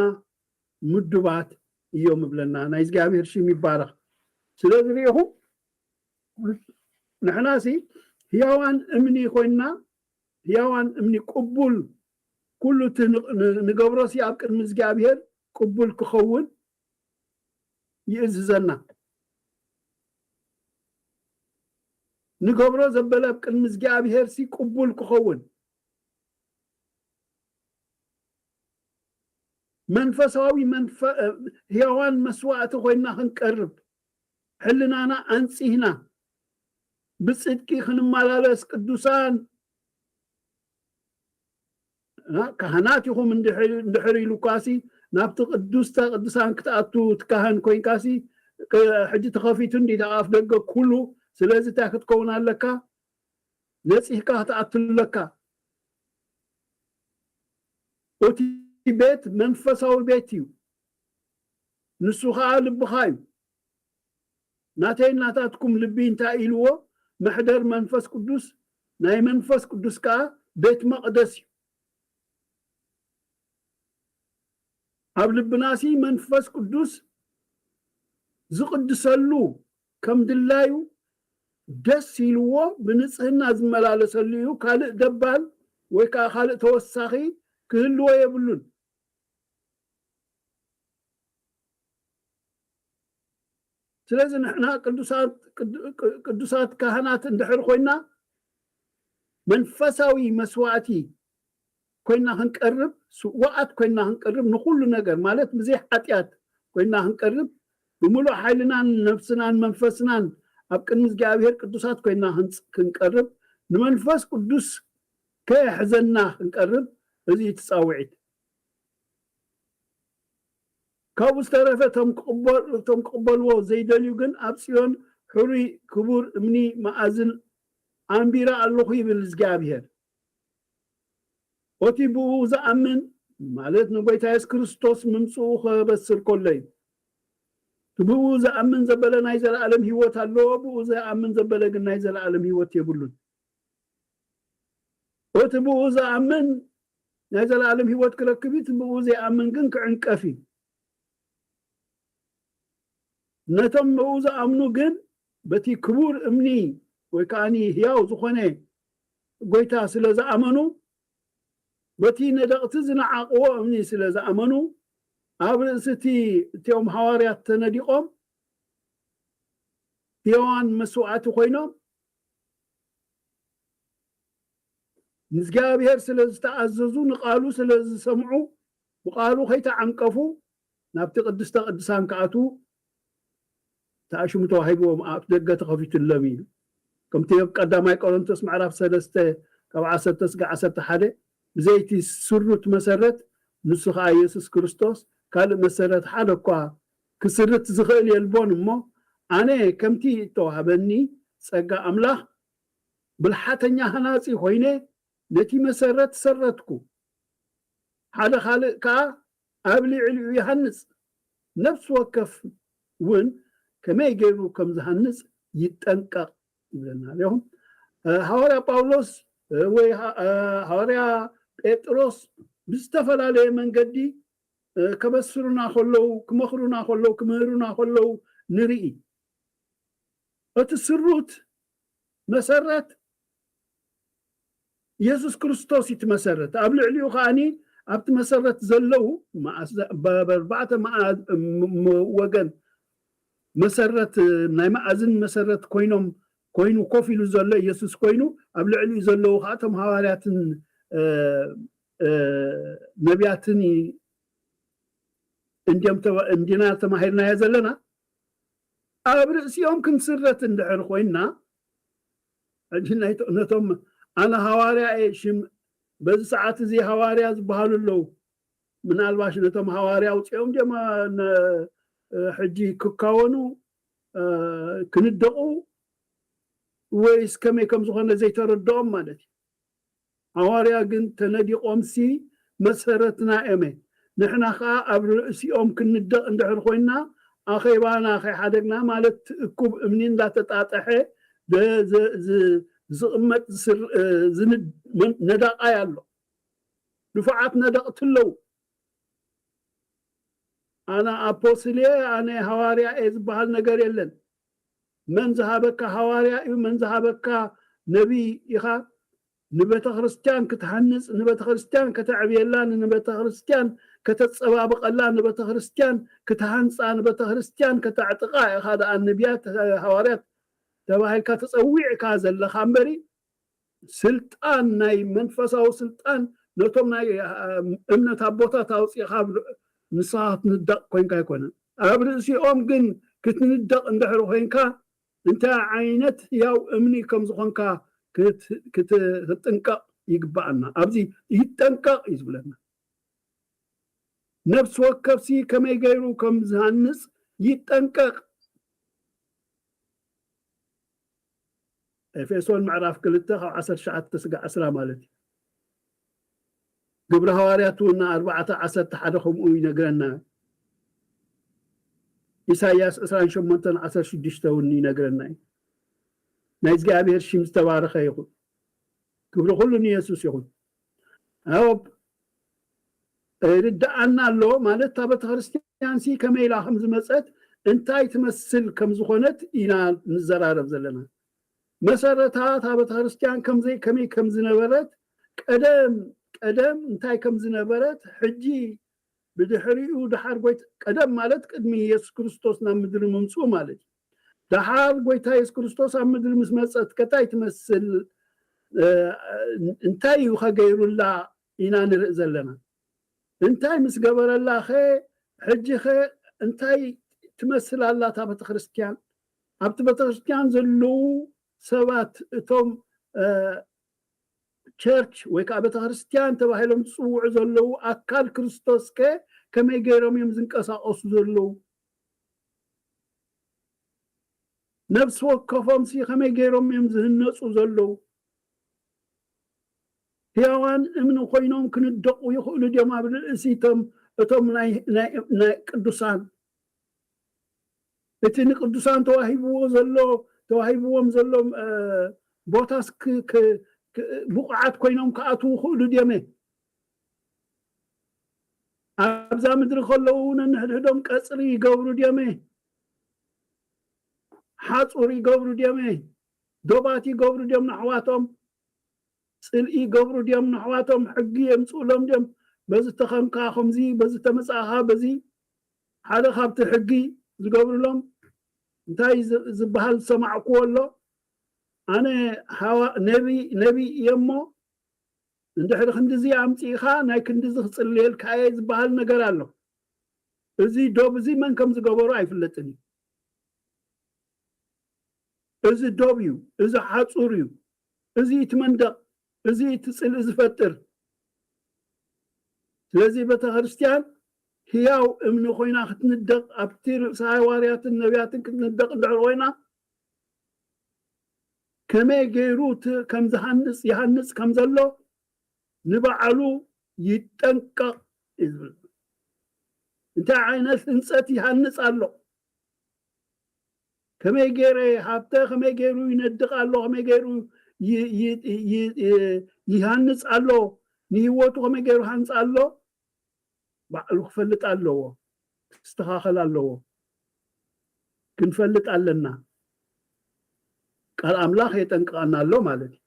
ምዱባት እዮም እብለና። ናይ እግዚኣብሔር ሽም ይባረኽ። ስለዚ ርኢኹም ንሕናሲ ህያዋን እምኒ ኮይንና ህያዋን እምኒ ቅቡል ኩሉ እቲ ንገብሮሲ ኣብ ቅድሚ እግዚኣብሔር ቅቡል ክኸውን ይእዝዘና። ንገብሮ ዘበለ ኣብ ቅድሚ እግዚኣብሔር ሲ ቅቡል ክኸውን መንፈሳዊ ህያዋን መስዋእቲ ኮይና ክንቀርብ ሕልናና ኣንጺህና ብጽድቂ ክንመላለስ ቅዱሳን ካህናት ኢኹም እንድሕር ኢሉኳሲ ናብቲ ቅዱስተ ቅዱሳን ክትኣቱ ትካህን ኮይንካሲ ሕጂ ተኸፊቱ እንዲ ኣፍ ደገ ኩሉ። ስለዚ እንታይ ክትከውን ኣለካ? ነጺህካ ክትኣቱ ኣለካ። እቲ ቤት መንፈሳዊ ቤት እዩ። ንሱ ኸዓ ልብኻ እዩ። ናተይ ናታትኩም ልቢ እንታይ ኢልዎ? መሕደር መንፈስ ቅዱስ፣ ናይ መንፈስ ቅዱስ ከኣ ቤት መቕደስ እዩ። ኣብ ልብናሲ መንፈስ ቅዱስ ዝቕድሰሉ ከም ድላዩ ደስ ኢልዎ ብንጽህና ዝመላለሰሉ እዩ። ካልእ ደባል ወይ ከዓ ካልእ ተወሳኺ ክህልዎ የብሉን። ስለዚ ንሕና ቅዱሳት ካህናት እንድሕር ኮይና መንፈሳዊ መስዋእቲ ኮይና ክንቀርብ ስዋኣት ኮይና ክንቀርብ ንኩሉ ነገር ማለት ብዘይ ሓጢኣት ኮይና ክንቀርብ ብምሉእ ሓይልናን ነብስናን መንፈስናን ኣብ ቅድሚ እግዚኣብሔር ቅዱሳት ኮይና ክንቀርብ ንመንፈስ ቅዱስ ከየሕዘና ክንቀርብ እዚ እዩ ትፃውዒት። ካብኡ ዝተረፈ እቶም ክቕበልዎ ዘይደልዩ ግን ኣብ ጽዮን ሕሩይ ክቡር እምኒ መኣዝን ኣንቢረ ኣለኹ ይብል እግዚኣብሔር። ኦቲ ብኡ ዝኣምን ማለት ንጎይታ የሱስ ክርስቶስ ምምጽኡ ኸበስር ከሎ እዩ። እቲ ብኡ ዝኣምን ዘበለ ናይ ዘለኣለም ህይወት ኣለዎ፣ ብኡ ዘይኣምን ዘበለ ግን ናይ ዘለኣለም ህይወት የብሉን። እቲ ብኡ ዝኣምን ናይ ዘለኣለም ህይወት ክረክብ እዩ፣ እቲ ብኡ ዘይኣምን ግን ክዕንቀፍ እዩ። ነቶም ብኡ ዝኣምኑ ግን በቲ ክቡር እምኒ ወይ ከዓኒ ህያው ዝኾነ ጎይታ ስለ ዝኣመኑ፣ በቲ ነደቕቲ ዝነዓቕዎ እምኒ ስለ ዝኣመኑ፣ ኣብ ርእሲ እቲ እቲኦም ሃዋርያት ተነዲቖም ህያዋን መስዋዕቲ ኮይኖም ንእግዚኣብሔር ስለ ዝተኣዘዙ፣ ንቓሉ ስለ ዝሰምዑ፣ ብቓሉ ከይተዓንቀፉ ናብቲ ቅድስተ ቅዱሳን ክኣትዉ እቲ ኣሽሙ ተዋሂብዎም ኣፍ ደገ ተኸፊቱሎም እዩ። ከምቲ ኣብ ቀዳማይ ቆሮንቶስ ምዕራፍ ሰለስተ ካብ ዓሰርተ እስከ ዓሰርተ ሓደ ብዘይቲ ስሩት መሰረት ንሱ ኸዓ የሱስ ክርስቶስ ካልእ መሰረት ሓደ እኳ ክስርት ዝኽእል የልቦን እሞ ኣነ ከምቲ እተዋህበኒ ጸጋ ኣምላኽ ብልሓተኛ ሃናጺ ኮይነ ነቲ መሰረት ሰረትኩ። ሓደ ካልእ ከኣ ኣብ ልዕሊኡ ይሃንጽ። ነፍሲ ወከፍ እውን ከመይ ገይሩ ከም ዝሃንጽ ይጠንቀቕ ይብለና ኣለኹም። ሃዋርያ ጳውሎስ ወይ ሃዋርያ ጴጥሮስ ብዝተፈላለየ መንገዲ ከበስሩና ከለዉ፣ ክመኽሩና ከለዉ፣ ክምህሩና ከለዉ ንርኢ። እቲ ስሩት መሰረት የሱስ ክርስቶስ እዩ እቲ መሰረት። ኣብ ልዕሊኡ ከዓኒ ኣብቲ መሰረት ዘለዉ ኣርባዕተ ወገን መሰረት ናይ መኣዝን መሰረት ኮይኖም ኮይኑ ኮፍ ኢሉ ዘሎ የሱስ ኮይኑ ኣብ ልዕሊኡ ዘለዉ ከዓ እቶም ሃዋርያትን ነቢያትን እንዲና ተማሂርናዮ ዘለና ኣብ ርእሲኦም ክንስረት እንድሕር ኮይንና ሕጂ ነቶም ኣነ ሃዋርያ እየ ሽም በዚ ሰዓት እዚ ሃዋርያ ዝበሃሉ ኣለዉ ምናልባሽ ነቶም ሃዋርያ ኣውፅኦም ድዮም ሕጂ ክካወኑ ክንደቑ ወይስ ከመይ ከም ዝኾነ ዘይተረድኦም ማለት እዩ። ሃዋርያ ግን ተነዲቖምሲ መሰረትና እዮመ ንሕና ኸዓ ኣብ ርእሲኦም ክንደቕ እንድሕር ኮይንና ኣኼባና ከይሓደግና ማለት እኩብ እምኒ እንዳተጣጠሐ ዝቕመጥ ነዳቓይ ኣሎ። ንፉዓት ነደቕቲ ኣለዉ። ኣነ ኣፖስል እየ ኣነ ሃዋርያ እየ ዝበሃል ነገር የለን። መን ዝሃበካ ሃዋርያ እዩ መን ዝሃበካ ነቢይ ኢኻ ንቤተ ክርስትያን ክትሃንጽ ንቤተ ክርስትያን ከተዕብየላ ንቤተ ክርስትያን ከተጸባብቐላ ንቤተ ክርስትያን ክትሃንጻ ንቤተ ክርስትያን ከተዕጥቓ ኢኻ ደኣ ነቢያት ሃዋርያት ተባሂልካ ተጸዊዕካ ዘለኻ እምበሪ ስልጣን ናይ መንፈሳዊ ስልጣን ነቶም ናይ እምነት ኣቦታት ኣውፂእካ ንስኻ ክትንደቕ ኮይንካ ኣይኮነን ኣብ ርእሲኦም ግን ክትንደቕ እንድሕር ኮይንካ እንታይ ዓይነት ህያው እምኒ ከም ዝኾንካ ክትጥንቀቕ ይግባኣና ኣብዚ ይጠንቀቕ እዩ ዝብለና ነፍሲ ወከፍሲ ከመይ ገይሩ ከም ዝሃንጽ ይጠንቀቕ ኤፌሶን ምዕራፍ ክልተ ካብ ዓሰርተ ትሽዓተ ስጋ ዕስራ ማለት እዩ ግብሪ ሃዋርያት እውን ኣርባዕተ ዓሰርተ ሓደ ከምኡ ይነግረና ኢሳያስ ዕስራን ሸሞንተን ዓሰርተ ሽዱሽተ እውን ይነግረና እዩ ናይ እግዚኣብሔር ሽም ዝተባረኸ ይኹን ክብሪ ኩሉ ንየሱስ ይኹን ኣብ ርድኣና ኣሎ ማለት እታ ቤተክርስትያን ሲ ከመይ ኢላ ከም ዝመፀት እንታይ ትመስል ከም ዝኾነት ኢና ንዘራረብ ዘለና መሰረታ እታ ቤተክርስትያን ከመይ ከም ዝነበረት ቀደም ቀደም እንታይ ከም ዝነበረት ሕጂ ብድሕሪኡ ድሓር ጎይት ቀደም ማለት ቅድሚ የሱስ ክርስቶስ ናብ ምድሪ ምምፅኡ ማለት እዩ ድሓር ጎይታ የሱስ ክርስቶስ ኣብ ምድሪ ምስ መፀት ከታይ ትመስል እንታይ እዩ ከገይሩላ ኢና ንርኢ ዘለና እንታይ ምስ ገበረላ ኸ ሕጂ ኸ እንታይ ትመስል ኣላ እታ ቤተክርስትያን ኣብቲ ቤተክርስትያን ዘለዉ ሰባት እቶም ቸርች ወይ ከዓ ቤተክርስትያን ተባሂሎም ዝፅውዑ ዘለዉ ኣካል ክርስቶስ ከ ከመይ ገይሮም እዮም ዝንቀሳቀሱ ዘለዉ ነብሲ ወከፎም ሲ ከመይ ገይሮም እዮም ዝህነፁ ዘለዉ ህያዋን እምኒ ኮይኖም ክንደቑ ይኽእሉ ድዮም ኣብ ርእሲ እቶም እቶም ናይ ናይ ናይ ቅዱሳን? እቲ ንቅዱሳን ተዋሂብዎ ዘሎ ተዋሂብዎም ዘሎ ቦታስ ብቑዓት ኮይኖም ክኣትዉ ይኽእሉ ድዮም? ኣብዛ ምድሪ ከለዉ እውን ንሕድሕዶም ቀፅሪ ይገብሩ ድዮም? ሓፁር ይገብሩ ድዮም? ዶባት ይገብሩ ድዮም ንኣሕዋቶም? ፅልኢ ይገብሩ ድዮም ንኣሕዋቶም? ሕጊ የምፅእሎም ድዮም? በዚ ተኸንካ ከምዚ፣ በዚ ተመፃእኻ በዚ። ሓደ ካብቲ ሕጊ ዝገብርሎም እንታይ ዝበሃል ዝሰማዕኩዎ ኣሎ። ኣነ ነቢ እየ እሞ እንድሕሪ ክንድዚ ኣምፂእኻ ናይ ክንድዚ ክፅልየልካ እየ ዝበሃል ነገር ኣሎ። እዚ ዶብ እዚ መን ከም ዝገበሮ ኣይፍለጥን እዩ። እዚ ዶብ እዩ፣ እዚ ሓፁር እዩ፣ እዚ እቲ መንደቕ፣ እዚ እቲ ፅልኢ ዝፈጥር። ስለዚ ቤተ ክርስቲያን ህያው እምኒ ኮይና ክትንደቕ፣ ኣብቲ ርእሲ ሃዋርያትን ነቢያትን ክትንደቕ እንድሕር ኮይና፣ ከመይ ገይሩ ከም ዝሃንፅ ይሃንፅ ከም ዘሎ ንባዕሉ ይጠንቀቕ እዩ ዝብል። እንታይ ዓይነት ህንፀት ይሃንፅ ኣሎ? ከመይ ገይረ ሃብተ ከመይ ገይሩ ይነድቕ ኣሎ? ከመይ ገይሩ ይሃንፅ ኣሎ? ንህይወቱ ከመይ ገይሩ ሃንፅ ኣሎ? ባዕሉ ክፈልጥ ኣለዎ፣ ክስተኻኸል ኣለዎ። ክንፈልጥ ኣለና። ቃል ኣምላኽ የጠንቅቐና ኣሎ ማለት እዩ።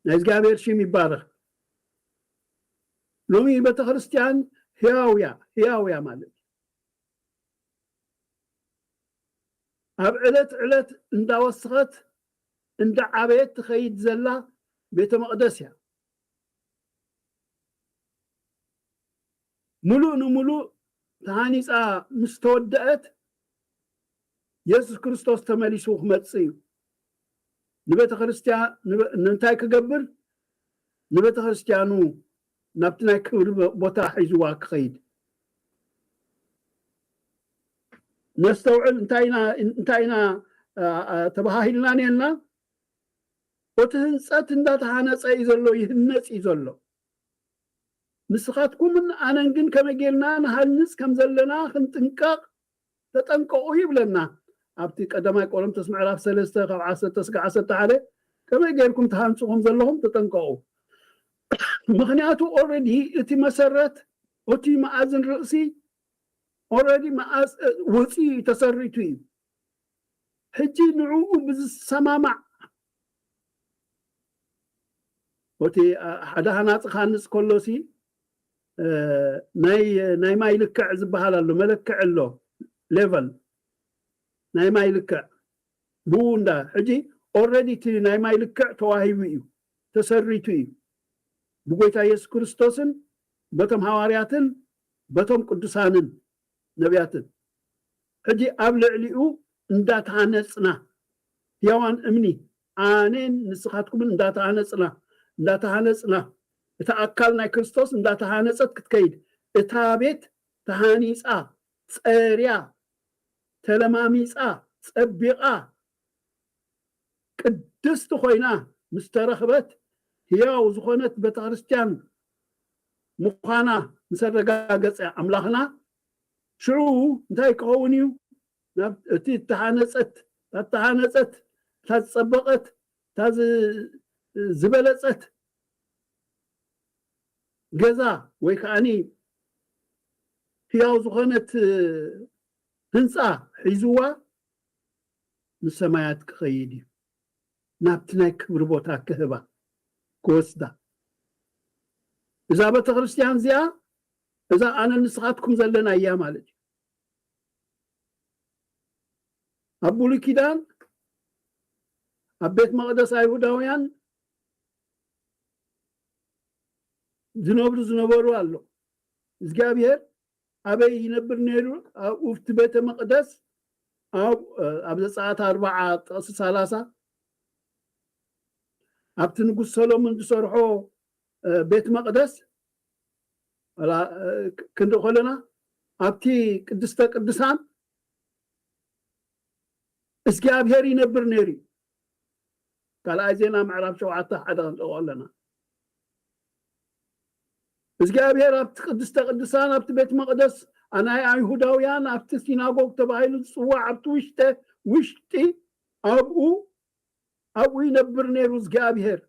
ናይ እግዚኣብሔር ሽም ይባረኽ። ሎሚ ቤተክርስትያን ህያውያ ህያውያ ማለት እዩ። ኣብ ዕለት ዕለት እንዳወስኸት እንዳዓበየት ትኸይድ ዘላ ቤተ መቕደስ እያ። ሙሉእ ንሙሉእ ተሃኒፃ ምስ ተወደአት የሱስ ክርስቶስ ተመሊሱ ክመፅእ እዩ። ንቤተ ክርስቲያን እንታይ ክገብር? ንቤተ ክርስቲያኑ ናብቲ ናይ ክብሪ ቦታ ሒዝዋ ክኸይድ። ነስተውዕል። እንታይ ኢና ተባሃሂልና ነርና? እቲ ህንፀት እንዳተሃነፀ እዩ ዘሎ፣ ይህነፅ እዩ ዘሎ። ንስኻትኩምን ኣነን ግን ከመይ ጌርና ንሃንፅ ከም ዘለና ክንጥንቀቕ ተጠንቀቑ ይብለና። ኣብቲ ቀዳማይ ቆሮንቶስ ምዕራፍ ሰለስተ ካብ ዓሰርተ እስከ ዓሰርተ ሓደ ከመይ ጌርኩም ትሃንፁ ከም ዘለኹም ተጠንቀቑ። ምኽንያቱ ኦረዲ እቲ መሰረት እቲ መኣዝን ርእሲ ኦረዲ መኣዝ ወፂኡ እዩ ተሰሪቱ እዩ። ሕጂ ንዕኡ ብዝሰማማዕ እቲ ሓደ ሃናፂ ክሃንፅ ከሎሲ ናይ ናይ ማይ ልክዕ ዝበሃል ኣሎ፣ መለክዕ ኣሎ፣ ሌቨል ናይ ማይ ልክዕ ብኡ እንዳ ሕጂ ኦረዲ እቲ ናይ ማይ ልክዕ ተዋሂቡ እዩ፣ ተሰሪቱ እዩ ብጎይታ የሱስ ክርስቶስን በቶም ሃዋርያትን በቶም ቅዱሳንን ነቢያትን። ሕጂ ኣብ ልዕሊኡ እንዳተሃነፅና ህያዋን እምኒ ኣነን ንስኻትኩምን እንዳተሃነፅና እንዳተሃነፅና እታ ኣካል ናይ ክርስቶስ እንዳተሃነፀት ክትከይድ እታ ቤት ተሃኒፃ ፀርያ ተለማሚፃ ፀቢቓ ቅድስቲ ኮይና ምስ ተረኽበት ህያው ዝኾነት ቤተክርስትያን ምዃና ምስ ኣረጋገፀ ኣምላኽና ሽዑ እንታይ ክኸውን እዩ? ናብ እቲ እተሃነፀት እታ እተሃነፀት እታ ዝፀበቐት እታ ዝበለፀት ገዛ ወይ ከዓኒ ህያው ዝኾነት ህንፃ ሒዝዋ ንሰማያት ክኸይድ እዩ። ናብቲ ናይ ክብሪ ቦታ ክህባ ክወስዳ እዛ ቤተክርስትያን እዚኣ እዛ ኣነ ንስኻትኩም ዘለና እያ ማለት እዩ። ኣብ ብሉይ ኪዳን ኣብ ቤት መቕደስ ኣይሁዳውያን ዝነብሩ ዝነበሩ ኣሎ። እግዚኣብሔር ኣበይ ይነብር ነይሩ? ኣብኡ ኣብቲ ቤተ መቕደስ ኣብ ኣብ ዘጸኣት ኣርባዓ ጥቕሲ ሰላሳ ኣብቲ ንጉስ ሰሎሞን ዝሰርሖ ቤት መቕደስ ክንርኢ ከለና ኣብቲ ቅድስተ ቅዱሳን እግዚኣብሔር ይነብር ነይሩ እዩ። ካልኣይ ዜና ምዕራፍ ሸውዓተ ሓደ ክንጠቕዖ ኣለና። እግዚኣብሔር ኣብቲ ቅድስተ ቅዱሳን፣ ኣብቲ ቤት መቕደስ ናይ ኣይሁዳውያን፣ ኣብቲ ሲናጎግ ተባሂሉ ዝጽዋዕ ኣብቲ ውሽጠ ውሽጢ ኣብኡ ኣብኡ ይነብር ነይሩ እግዚኣብሔር።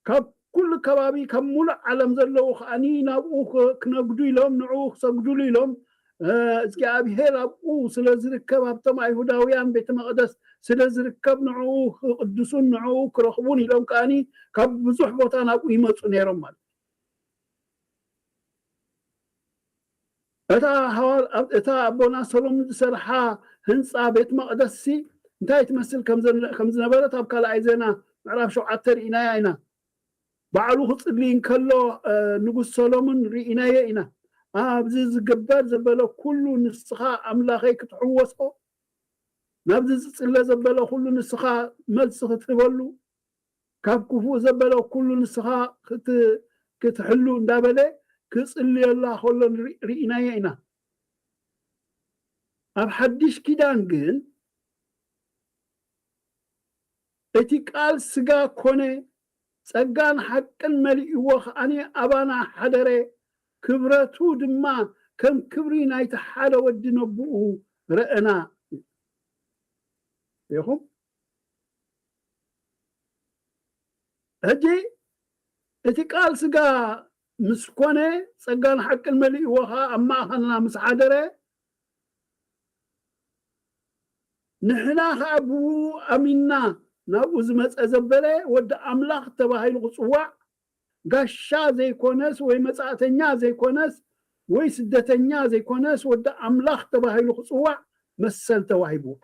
ካብ ኩሉ ከባቢ፣ ካብ ሙሉእ ዓለም ዘለዉ ከዓኒ ናብኡ ክ-፣ ክነግዱ ኢሎም፣ ንዕኡ ክሰግዱሉ ኢሎም፣ እ፣ እግዚኣብሔር ኣብኡ ስለ ዝርከብ፣ ኣብቶም ኣይሁዳውያን ቤተ መቕደስ ስለ ዝርከብ፣ ንዕኡ ክቕድሱን ንዕኡ ክረኽቡን ኢሎም ከዓኒ ካብ ብዙሕ ቦታ ናብኡ ይመጹ ነይሮም ማለት እዩ። እታ ሃዋ-፣ ኣብ-፣ እታ ኣቦና ሰሎሞን ዝሰርሓ ህንጻ ቤት መቕደስሲ እንታይ ትመስል ከም ዘን-፣ ከም ዝነበረት ኣብ ካልኣይ ዜና ምዕራፍ ሸውዓተ ርኢናያ ኢና። ባዕሉ ክጽሊ እንከሎ፣ እ፣ ንጉስ ሰሎሞን ርኢናዮ ኢና። ኣብዚ ዝግበር ዘበለ ኩሉ ንስኻ ኣምላኸይ ክትሕወሶ፣ ናብዚ ዝጽለ ዘበለ ኩሉ ንስኻ መልሲ ክትህበሉ፣ ካብ ክፉእ ዘበለ ኩሉ ንስኻ ክት-፣ ክትሕሉ እንዳበለ ክጽልየላ ከሎ ንርኢ-፣ ርኢናዮ ኢና። ኣብ ሓድሽ ኪዳን ግን እቲ ቃል ስጋ ኮነ፣ ጸጋን ሓቅን መሊእዎ ከኣኒ ኣባና ሓደረ፣ ክብረቱ ድማ ከም ክብሪ ናይቲ ሓደ ወዲ ነብኡ ረእና። ኢኹም? ሕጂ እቲ ቃል ስጋ ምስ ኮነ፣ ጸጋን ሓቅን መሊእዎ ኸኣ ኣብ ማእኸልና ምስ ሓደረ፣ ንሕና ኸኣ ብኡ ኣሚንና ናብኡ ዝመጸ ዘበለ ወዲ ኣምላኽ ተባሂሉ ክጽዋዕ፣ ጋሻ ዘይኮነስ ወይ መጻእተኛ ዘይኮነስ ወይ ስደተኛ ዘይኮነስ ወዲ ኣምላኽ ተባሂሉ ክጽዋዕ መሰል ተዋሂብዎ።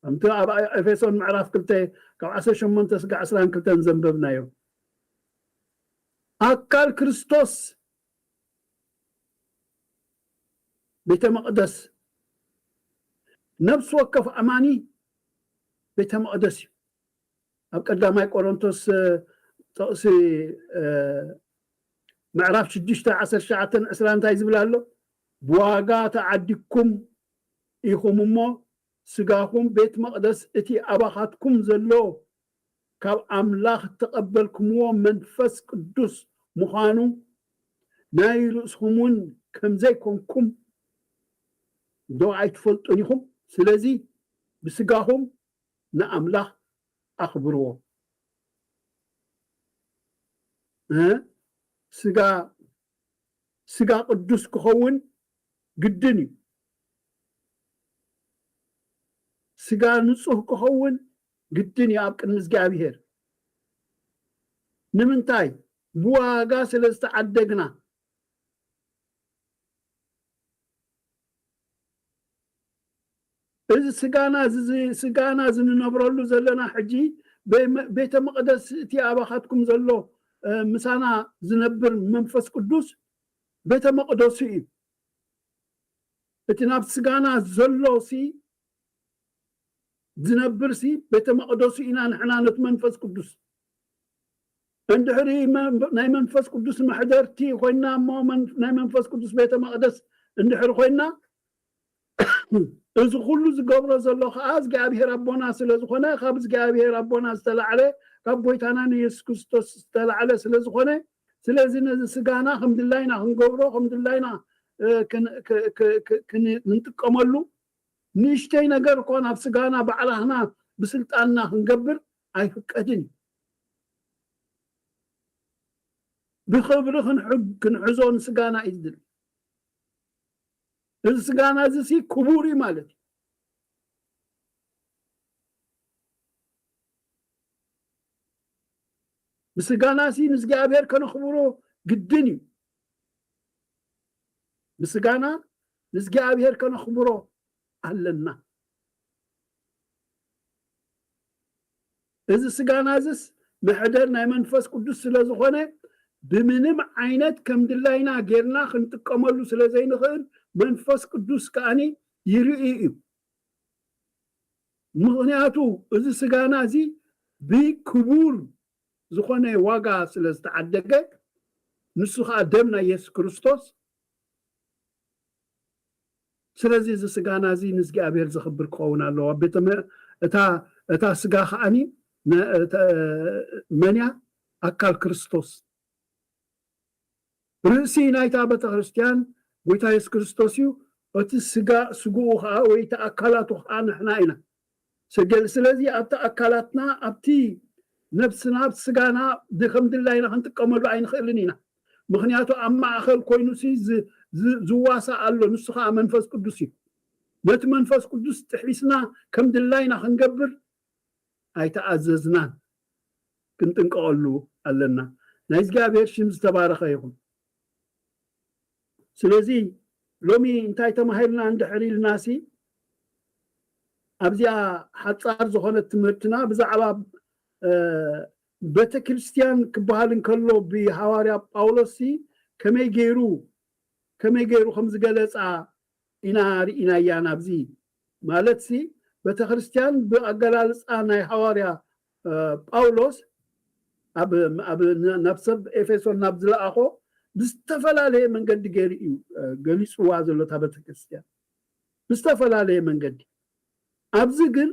ከምቲ ኣብ ኤፌሶን ምዕራፍ ክልተ ካብ ዓሰርተ ሸሞንተ ስጋዕ ዕስራን ክልተን ዘንበብናዮ፣ ኣካል ክርስቶስ ቤተ መቕደስ፣ ነፍሲ ወከፍ ኣማኒ ቤተ መቕደስ እዩ። ኣብ ቀዳማይ ቆሮንቶስ፣ እ፣ ጥቕሲ፣ እ፣ ምዕራፍ ሽዱሽተ ዓሰርተ ትሽዓተን ዕስራን እንታይ ዝብል ኣሎ? ብዋጋ ተዓዲግኩም ኢኹም እሞ፣ ስጋኹም ቤት መቕደስ እቲ ኣባኻትኩም ዘሎ ካብ ኣምላኽ እተቐበልኩምዎ መንፈስ ቅዱስ ምዃኑ፣ ናይ ርእስኹም እውን ከም ዘይኮንኩም ዶ ኣይትፈልጡን ኢኹም? ስለዚ ብስጋኹም ንኣምላኽ ኣኽብርዎ። እ? ስጋ፣ ስጋ ቅዱስ ክኸውን ግድን እዩ። ስጋ ንጹህ ክኸውን ግድን እዩ ኣብ ቅድሚ እግዚኣብሔር። ንምንታይ? ብዋጋ ስለ ዝተዓደግና። እዚ ስጋና፣ እዚ፣ እዚ ስጋና እዚ ንነብረሉ ዘለና ሕጂ በ-፣ ቤተ መቕደስ እቲ ኣባኻትኩም ዘሎ፣ እ፣ ምሳና ዝነብር መንፈስ ቅዱስ ቤተ መቕደሱ እዩ። እቲ ናብ ስጋና ዘሎ ሲ፣ ዝነብር ሲ፣ ቤተ መቕደሱ ኢና ንሕና ነቲ መንፈስ ቅዱስ። እንድሕሪ መ-፣ ናይ መንፈስ ቅዱስ መሕደርቲ ኮይና እሞ መን-፣ ናይ መንፈስ ቅዱስ ቤተ መቕደስ እንድሕሪ ኮይና፣ እዚ ኩሉ ዝገብሮ ዘሎ ኸዓ እግዚኣብሔር ኣቦና ስለ ዝኾነ፣ ካብ እግዚኣብሔር ኣቦና ዝተላዕለ፣ ካብ ጎይታና ንየሱስ ክርስቶስ ዝተላዕለ ስለ ዝኾነ፣ ስለዚ ነዚ ስጋና ከም ድላይና ክንገብሮ፣ ከም ድላይና፣ እ፣ ክን-፣ ክ-፣ ክ-፣ ክ-፣ ክን-፣ ክንጥቀመሉ፣ ንእሽተይ ነገር እኳ ናብ ስጋና ባዕላህና ብስልጣንና ክንገብር ኣይፍቀድን እዩ። ብኽብሪ ክንሕ-፣ ክንሕዞ ንስጋና እዩ ዝድለ። እዚ ስጋና እዚ ሲ ክቡር እዩ ማለት እዩ። ብስጋና ሲ ንእግዚኣብሔር ከነኽብሮ ግድን እዩ። ብስጋና ንእግዚኣብሔር ከነኽብሮ ኣለና። እዚ ስጋና እዚስ መሕደር ናይ መንፈስ ቅዱስ ስለ ዝኾነ፣ ብምንም ዓይነት ከም ድላይና ጌርና ክንጥቀመሉ ስለ ዘይንኽእል፣ መንፈስ ቅዱስ ከኣኒ ይርኢ እዩ። ምኽንያቱ እዚ ስጋና እዚ ብክቡር ዝኾነ ዋጋ ስለ ዝተዓደገ፣ ንሱ ኸዓ ደም ናይ የሱስ ክርስቶስ። ስለዚ እዚ ስጋና እዚ ንእግዚኣብሔር ዘኽብር ክኸውን ኣለዎ። ኣብ ቤተ መ-፣ እታ እታ ስጋ ከዓኒ ነ- እተ- መን እያ? ኣካል ክርስቶስ። ርእሲ ናይታ ቤተ ክርስቲያን ጎይታ የሱስ ክርስቶስ እዩ። እቲ ስጋ ስግኡ ከዓ ወይ እቲ ኣካላቱ ከዓ ንሕና ኢና። ሰገል ስለዚ ኣብቲ ኣካላትና ኣብቲ ነብስና ኣብቲ ስጋና ድ- ከም ድላይና ክንጥቀመሉ ኣይንኽእልን ኢና። ምክንያቱ ኣብ ማእኸል ኮይኑ ሲ ዝ- ዝ- ዝዋሳእ ኣሎ፣ ንሱ ከዓ መንፈስ ቅዱስ እዩ። ነቲ መንፈስ ቅዱስ ጥሒስና ከም ድላይና ክንገብር ኣይተኣዘዝናን። ክንጥንቀቐሉ ኣለና። ናይ እግዚኣብሔር ሽም ዝተባረኸ ይኹን። ስለዚ ሎሚ እንታይ ተማሂርና እንድሕር ኢልናሲ ኣብዚኣ ሓፃር ዝኾነት ትምህርትና ብዛዕባ ቤተክርስትያን ክበሃል እንከሎ ብሃዋርያ ጳውሎስ ከመይ ገይሩ ከመይ ገይሩ ከም ዝገለፃ ኢና ርኢናያ። ናብዚ ማለት ሲ ቤተክርስትያን ብኣገላልፃ ናይ ሃዋርያ ጳውሎስ ናብ ሰብ ኤፌሶን ናብ ዝለኣኾ ብዝተፈላለየ መንገዲ ገይሩ እዩ ገሊፅዋ ዘሎ እታ ቤተክርስትያን ብዝተፈላለየ መንገዲ። ኣብዚ ግን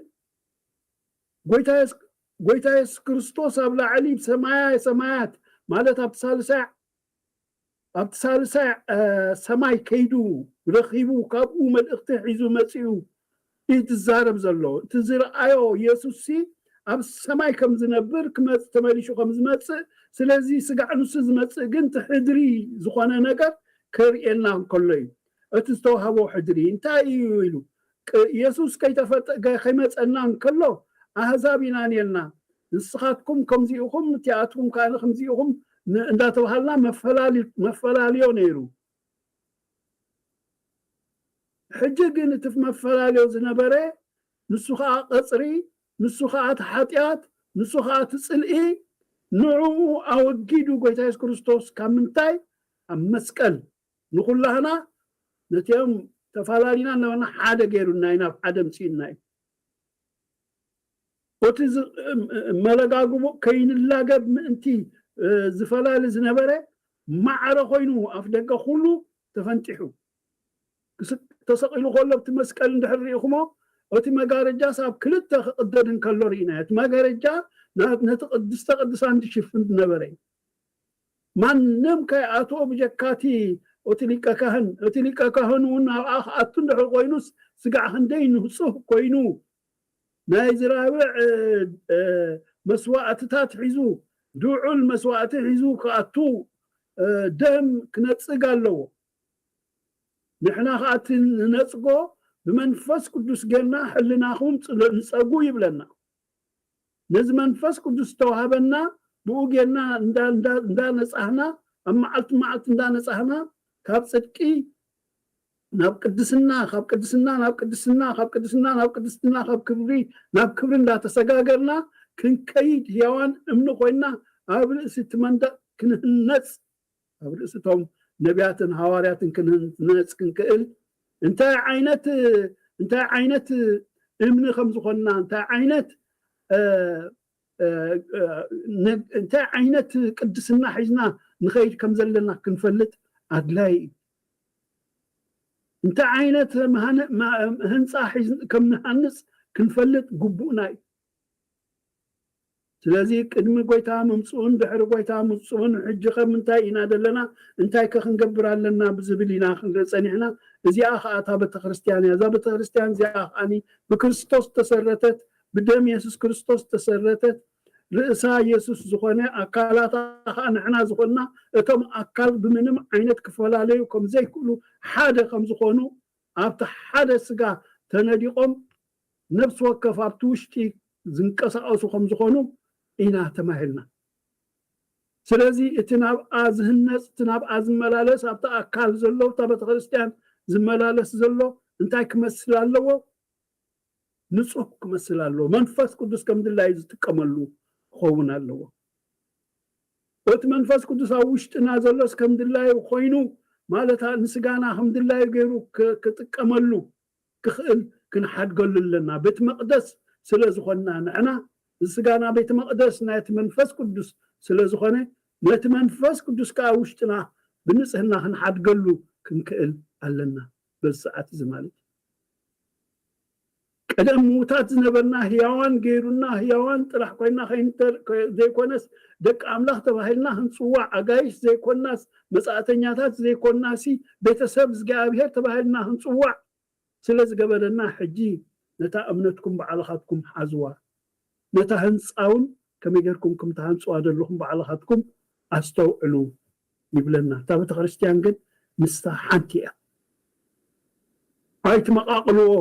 ጎይታ የሱስ ክርስቶስ ኣብ ላዕሊ ሰማያ ሰማያት ማለት ኣብቲ ሳልሳይ ኣብቲ ሳልሳይ ሰማይ ከይዱ ረኺቡ ካብኡ መልእኽቲ ሒዙ መፂኡ እዩ ዝዛረብ ዘሎ። እቲ ዝረኣዮ የሱስ ሲ ኣብ ሰማይ ከም ዝነብር ክመፅ ተመሊሹ ከም ዝመፅእ ስለዚ ስጋዕ ንሱ ዝመፅእ ግን እቲ ሕድሪ ዝኾነ ነገር ከርእየና እንከሎ እዩ። እቲ ዝተዋህቦ ሕድሪ እንታይ እዩ ኢሉ የሱስ ከይተፈጠ ከይመፀና እንከሎ ኣህዛብ ኢና ነርና። ንስኻትኩም ከምዚኢኹም እቲኣትኩም ከኣነ ከምዚኢኹም እንዳተባሃልና መፈላለዮ ነይሩ። ሕጂ ግን እቲ መፈላለዮ ዝነበረ ንሱ ከዓ ቀፅሪ፣ ንሱ ከዓ እቲ ሓጢኣት፣ ንሱ ከዓ እቲ ፅልኢ ንዕኡ ኣወጊዱ ጎይታ የሱስ ክርስቶስ ካብ ምንታይ ኣብ መስቀል ንኩላህና ነቲኦም ተፈላለና እናበልና ሓደ ገይሩና እዩ፣ ናብ ሓደ ምፅኡና እዩ። እቲ መለጋግቦ ከይንላገብ ምእንቲ ዝፈላሊ ዝነበረ ማዕረ ኮይኑ ኣፍ ደገ ኩሉ ተፈንጢሑ ተሰቂሉ ከሎ ኣብቲ መስቀል እንድሕር ርኢኹሞ እቲ መጋረጃስ ኣብ ክልተ ክቕደድ እንከሎ ርኢናዮ። እቲ መጋረጃ ነቲ ቅድስተ ቅዱሳን ዝሽፍን ዝነበረ እዩ። ማንም ከይኣትዎ ብጀካቲ እቲ ሊቀ ካህን እቲ ሊቀ ካህን እውን ናብኣ ክኣቱ እንድሕር ኮይኑስ ስጋዕ ክንደይ ንጹህ ኮይኑ ናይ ዝራብዕ መስዋእትታት ሒዙ ድዑል መስዋእቲ ሒዙ ክኣቱ ደም ክነጽግ ኣለዎ። ንሕና ከዓ እቲ ንነጽጎ ብመንፈስ ቅዱስ ጌርና ሕልናኹም ንጸጉ ይብለና። ነዚ መንፈስ ቅዱስ ዝተዋህበና ብኡ ጌርና እንዳነጻህና ኣብ መዓልቲ መዓልቲ እንዳነጻህና ካብ ጽድቂ ናብ ቅድስና ካብ ቅድስና ናብ ቅድስና ካብ ቅድስና ናብ ቅድስና ካብ ክብሪ ናብ ክብሪ እንዳተሰጋገርና ክንከይድ ህያዋን እምኒ ኮይና ኣብ ርእሲ እቲ መንደቅ ክንህነጽ ኣብ ርእሲ እቶም ነቢያትን ሃዋርያትን ክንህነጽ ክንክእል እንታይ ዓይነት እንታይ ዓይነት እምኒ ከም ዝኾንና እንታይ ዓይነት እንታይ ዓይነት ቅድስና ሒዝና ንኸይድ ከም ዘለና ክንፈልጥ ኣድላይ እዩ። እንታይ ዓይነት ህንፃ ከም ንሃንፅ ክንፈልጥ ግቡእና እዩ። ስለዚ ቅድሚ ጎይታ ምምፅኡን ድሕሪ ጎይታ ምምፅኡን ሕጂ ከ ምንታይ ኢና ዘለና እንታይ ከ ክንገብር ኣለና ብዝብል ኢና ክንርኢ ፀኒሕና። እዚኣ ከዓ እታ ቤተክርስትያን እያ። እዛ ቤተክርስትያን እዚኣ ከዓ ብክርስቶስ ተሰረተት ብደም የሱስ ክርስቶስ ተሰረተት ርእሳ የሱስ ዝኾነ ኣካላታ ከዓ ንሕና ዝኾንና እቶም ኣካል ብምንም ዓይነት ክፈላለዩ ከም ዘይክእሉ ሓደ ከም ዝኾኑ ኣብቲ ሓደ ስጋ ተነዲቖም ነብሲ ወከፍ ኣብቲ ውሽጢ ዝንቀሳቐሱ ከም ዝኾኑ ኢና ተማሂርና። ስለዚ እቲ ናብኣ ዝህነፅ እቲ ናብኣ ዝመላለስ ኣብቲ ኣካል ዘሎ ኣብታ ቤተክርስትያን ዝመላለስ ዘሎ እንታይ ክመስል ኣለዎ? ንጹህ ክመስል ኣለዎ። መንፈስ ቅዱስ ከም ድላዩ ዝጥቀመሉ ክኸውን ኣለዎ። እቲ መንፈስ ቅዱስ ኣብ ውሽጥና ዘሎስ ከም ድላዩ ኮይኑ ማለት ንስጋና ከም ድላዩ ገይሩ ክጥቀመሉ ክኽእል ክንሓድገሉ ኣለና። ቤት መቅደስ ስለ ዝኾንና ንሕና ስጋና ቤት መቅደስ ናይቲ መንፈስ ቅዱስ ስለ ዝኾነ ነቲ መንፈስ ቅዱስ ከዓ ውሽጥና ብንጽህና ክንሓድገሉ ክንክእል ኣለና። በዚ ሰዓት እዚ ማለት እዩ። ቀደም ምዉታት ዝነበርና ህያዋን ገይሩና፣ ህያዋን ጥራሕ ኮይና ከይንተር-፣ ከ-፣ ዘይኮነስ ደቂ ኣምላኽ ተባሂልና ክንጽዋዕ፣ ኣጋይሽ ዘይኮናስ፣ መጻእተኛታት ዘይኮናሲ፣ ቤተሰብ እግዚኣብሔር ተባሂልና ክንጽዋዕ ስለ ዝገበረና፣ ሕጂ ነታ እምነትኩም ባዕልኻትኩም ሓዝዋ። ነታ ህንጻ እውን ከመይ ጌርኩም ከም ትሃንጽዋ ዘለኹም ባዕልኻትኩም ኣስተውዕሉ ይብለና። እታ ቤተ ክርስቲያን ግን ምስታ ሓንቲ እያ። ኣይትመቓቕልዎ፣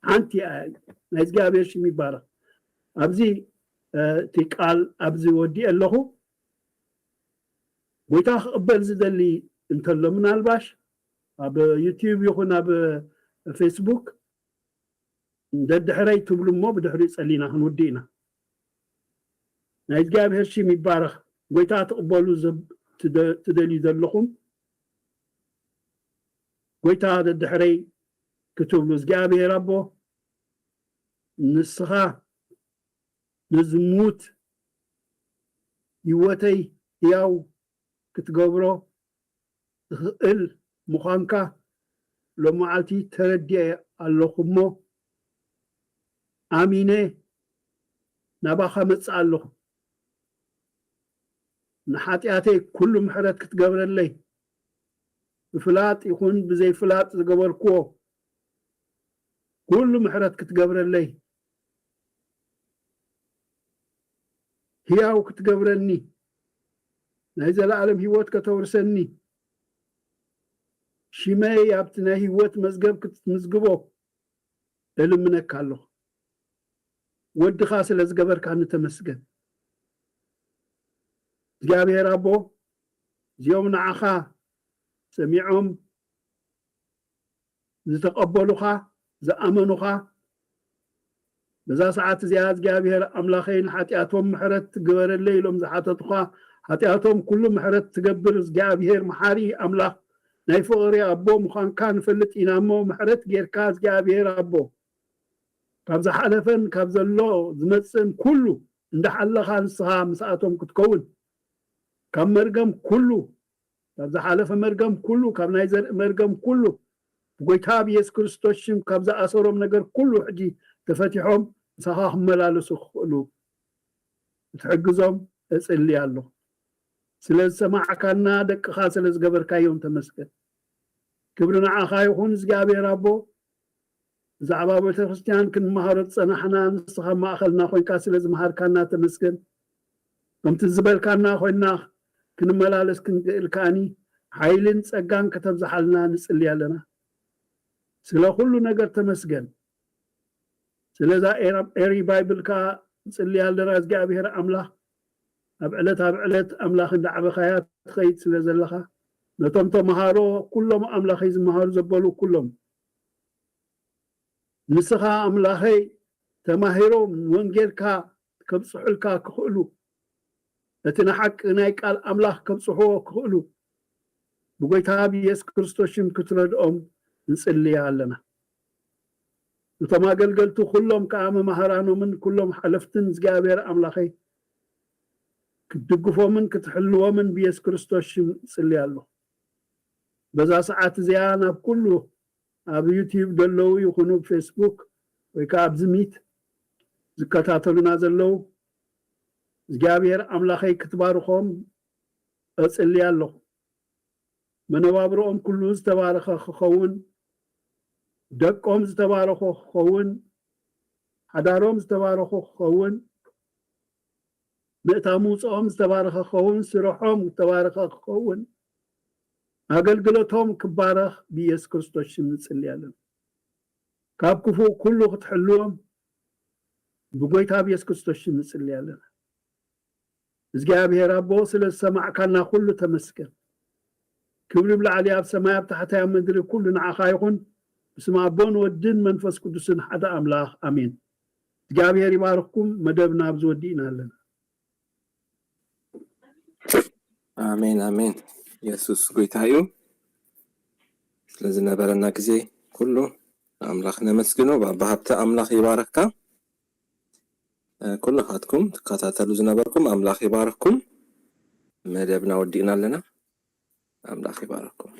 ሓንቲ እያ። ናይ እግዚኣብሔር ሽም ይባረኽ። ኣብዚ፣ እ፣ እቲ ቃል ኣብዚ ወዲኤ ኣለኹ። ጎይታ ክቕበል ዝደሊ እንተሎ፣ ምናልባሽ ኣብ ዩቲዩብ ይኹን ኣብ ፌስቡክ ደድሕረይ ትብሉ እሞ፣ ብድሕሪኡ ጸሊና ክንውድእ ኢና። ናይ እግዚኣብሔር ሽም ይባረኽ። ጎይታ ትቕበሉ ዘብ-፣ ትደ-፣ ትደልዩ ዘለኹም፣ ጎይታ ደድሕረይ ክትብሉ፣ እግዚኣብሔር ኣቦ፣ ንስኻ ንዝሙት ህይወተይ ህያው ክትገብሮ ትኽእል ምዃንካ ሎመዓልቲ ተረዲኤ ኣለኹ እሞ፣ ኣሚነ ናባኻ መጽእ ኣለኹ። ንሓጢኣተይ ኩሉ ምሕረት ክትገብረለይ፣ ብፍላጥ ይኹን ብዘይፍላጥ ዝገበርክዎ ኩሉ ምሕረት ክትገብረለይ፣ ህያው ክትገብረኒ፣ ናይ ዘለኣለም ህይወት ከተውርሰኒ፣ ሽመይ ኣብቲ ናይ ህይወት መዝገብ ክትምዝግቦ እልምነካ ኣለኹ። ወድኻ ስለ ዝገበርካኒ ተመስገን። እግዚኣብሔር ኣቦ፣ እዚኦም ንዓኻ ሰሚዖም ዝተቐበሉኻ፣ ዝኣመኑኻ፣ በዛ ሰዓት እዚኣ እግዚኣብሔር ኣምላኸይ ንሓጢኣቶም ምሕረት ግበረለይ ኢሎም ዝሓተቱኻ፣ ሓጢኣቶም ኩሉ ምሕረት ትገብር እግዚኣብሔር መሓሪ ኣምላኽ ናይ ፍቕሪ ኣቦ ምዃንካ ንፈልጥ ኢና እሞ፣ ምሕረት ጌርካ እግዚኣብሔር ኣቦ፣ ካብ ዝሓለፈን ካብ ዘሎ ዝመጽእን ኩሉ እንዳሓለኻ ንስኻ ምስኣቶም ክትከውን፣ ካብ መርገም ኩሉ፣ ካብ ዝሓለፈ መርገም ኩሉ፣ ካብ ናይ ዘርኢ መርገም ኩሉ፣ ብጎይታ ብየሱስ ክርስቶስ ሽም ካብ ዝኣሰሮም ነገር ኩሉ ሕጂ ተፈቲሖም ምሳኻ ክመላለሱ ክኽእሉ ክትሕግዞም እጽሊ ኣለኹ። ስለ ዝሰማዕካና፣ ደቅኻ ስለ ዝገበርካዮም ተመስገን። ክብሪ ንዓኻ ይኹን እግዚኣብሔር ኣቦ። ብዛዕባ ቤተ ክርስቲያን ክንመሃሮ ዝጸናሕና፣ ንስኻ ማእኸልና ኮይንካ ስለ ዝመሃርካና ተመስገን። ከምቲ ዝበልካና ኮይንና ክንመላለስ ክንክእል ከኣኒ ሓይልን ጸጋን ከተብዝሓልና ንጽሊ ኣለና። ስለ ኩሉ ነገር ተመስገን። ስለዛ ኤራ-፣ ኤሪ ባይብል ከኣ ንጽሊ ኣለና። እግዚኣብሔር ኣምላኽ፣ ኣብ ዕለት ኣብ ዕለት ኣምላኽ እንዳዓበኻያ ትኸይድ ስለ ዘለኻ፣ ነቶም ተምሃሮ ኩሎም ኣምላኸይ ዝመሃሩ ዘበሉ ኩሎም፣ ንስኻ ኣምላኸይ ተማሂሮም ንወንጌልካ ከብጽሑልካ ክኽእሉ፣ እቲ ንሓቂ ናይ ቃል ኣምላኽ ከብጽሕዎ ክኽእሉ፣ ብጎይታ ብየሱስ ክርስቶስ ሽም ክትረድኦም ንጽልያ ኣለና። ነቶም ኣገልገልቲ ኩሎም ከኣ መማህራኖምን ኩሎም ሓለፍትን እግዚኣብሔር ኣምላኸይ ክትድግፎምን ክትሕልዎምን ብየሱስ ክርስቶስ ሽም እጽልያ ኣለኹ። በዛ ሰዓት እዚኣ ናብ ኩሉ ኣብ ዩቲዩብ ዘለዉ ይኹኑ ብ ፌስቡክ ወይ ከኣ ኣብዚ ሚት ዝከታተሉና ዘለዉ እግዚኣብሔር ኣምላኸይ ክትባርኾም እጽልያ ኣለኹ። መነባብሮኦም ኩሉ ዝተባረኸ ክኸውን፣ ደቆም ዝተባረኹ ክኸውን፣ ሓዳሮም ዝተባረኹ ክኸውን፣ ምእታው ምውፅኦም ዝተባረኸ ክኸውን፣ ስርሖም ዝተባረኸ ክኸውን፣ ኣገልግሎቶም ክባረኽ ብኢየሱስ ክርስቶስ ሽም ንጽሊ ኣለና። ካብ ክፉእ ኩሉ ክትሕልዎም ብጎይታ ብኢየሱስ ክርስቶስ ሽም ንጽሊ ኣለና። እግዚኣብሔር ኣቦ ስለ ዝሰማዕካና ኩሉ ተመስገን። ክብሪ ብላዕሊ ኣብ ሰማይ ኣብ ታሕታይ ኣብ ምድሪ ኩሉ ንዓኻ ይኹን። ብስም ኣቦን ወድን መንፈስ ቅዱስን ሓደ ኣምላኽ ኣሜን። እግዚኣብሔር ይባርኽኩም። መደብና ኣብዚ ወዲእና ኣለና። ኣሜን ኣሜን። የሱስ ጎይታ እዩ። ስለ ዝነበረና ግዜ ኩሉ ኣምላኽ ነመስግኖ። ባባ ሃብተ ኣምላኽ ይባርኽካ። ኩልኻትኩም ትከታተሉ ዝነበርኩም ኣምላኽ ይባርኽኩም። መደብና ወዲእና ኣለና። ኣምላኽ ይባርኽኩም።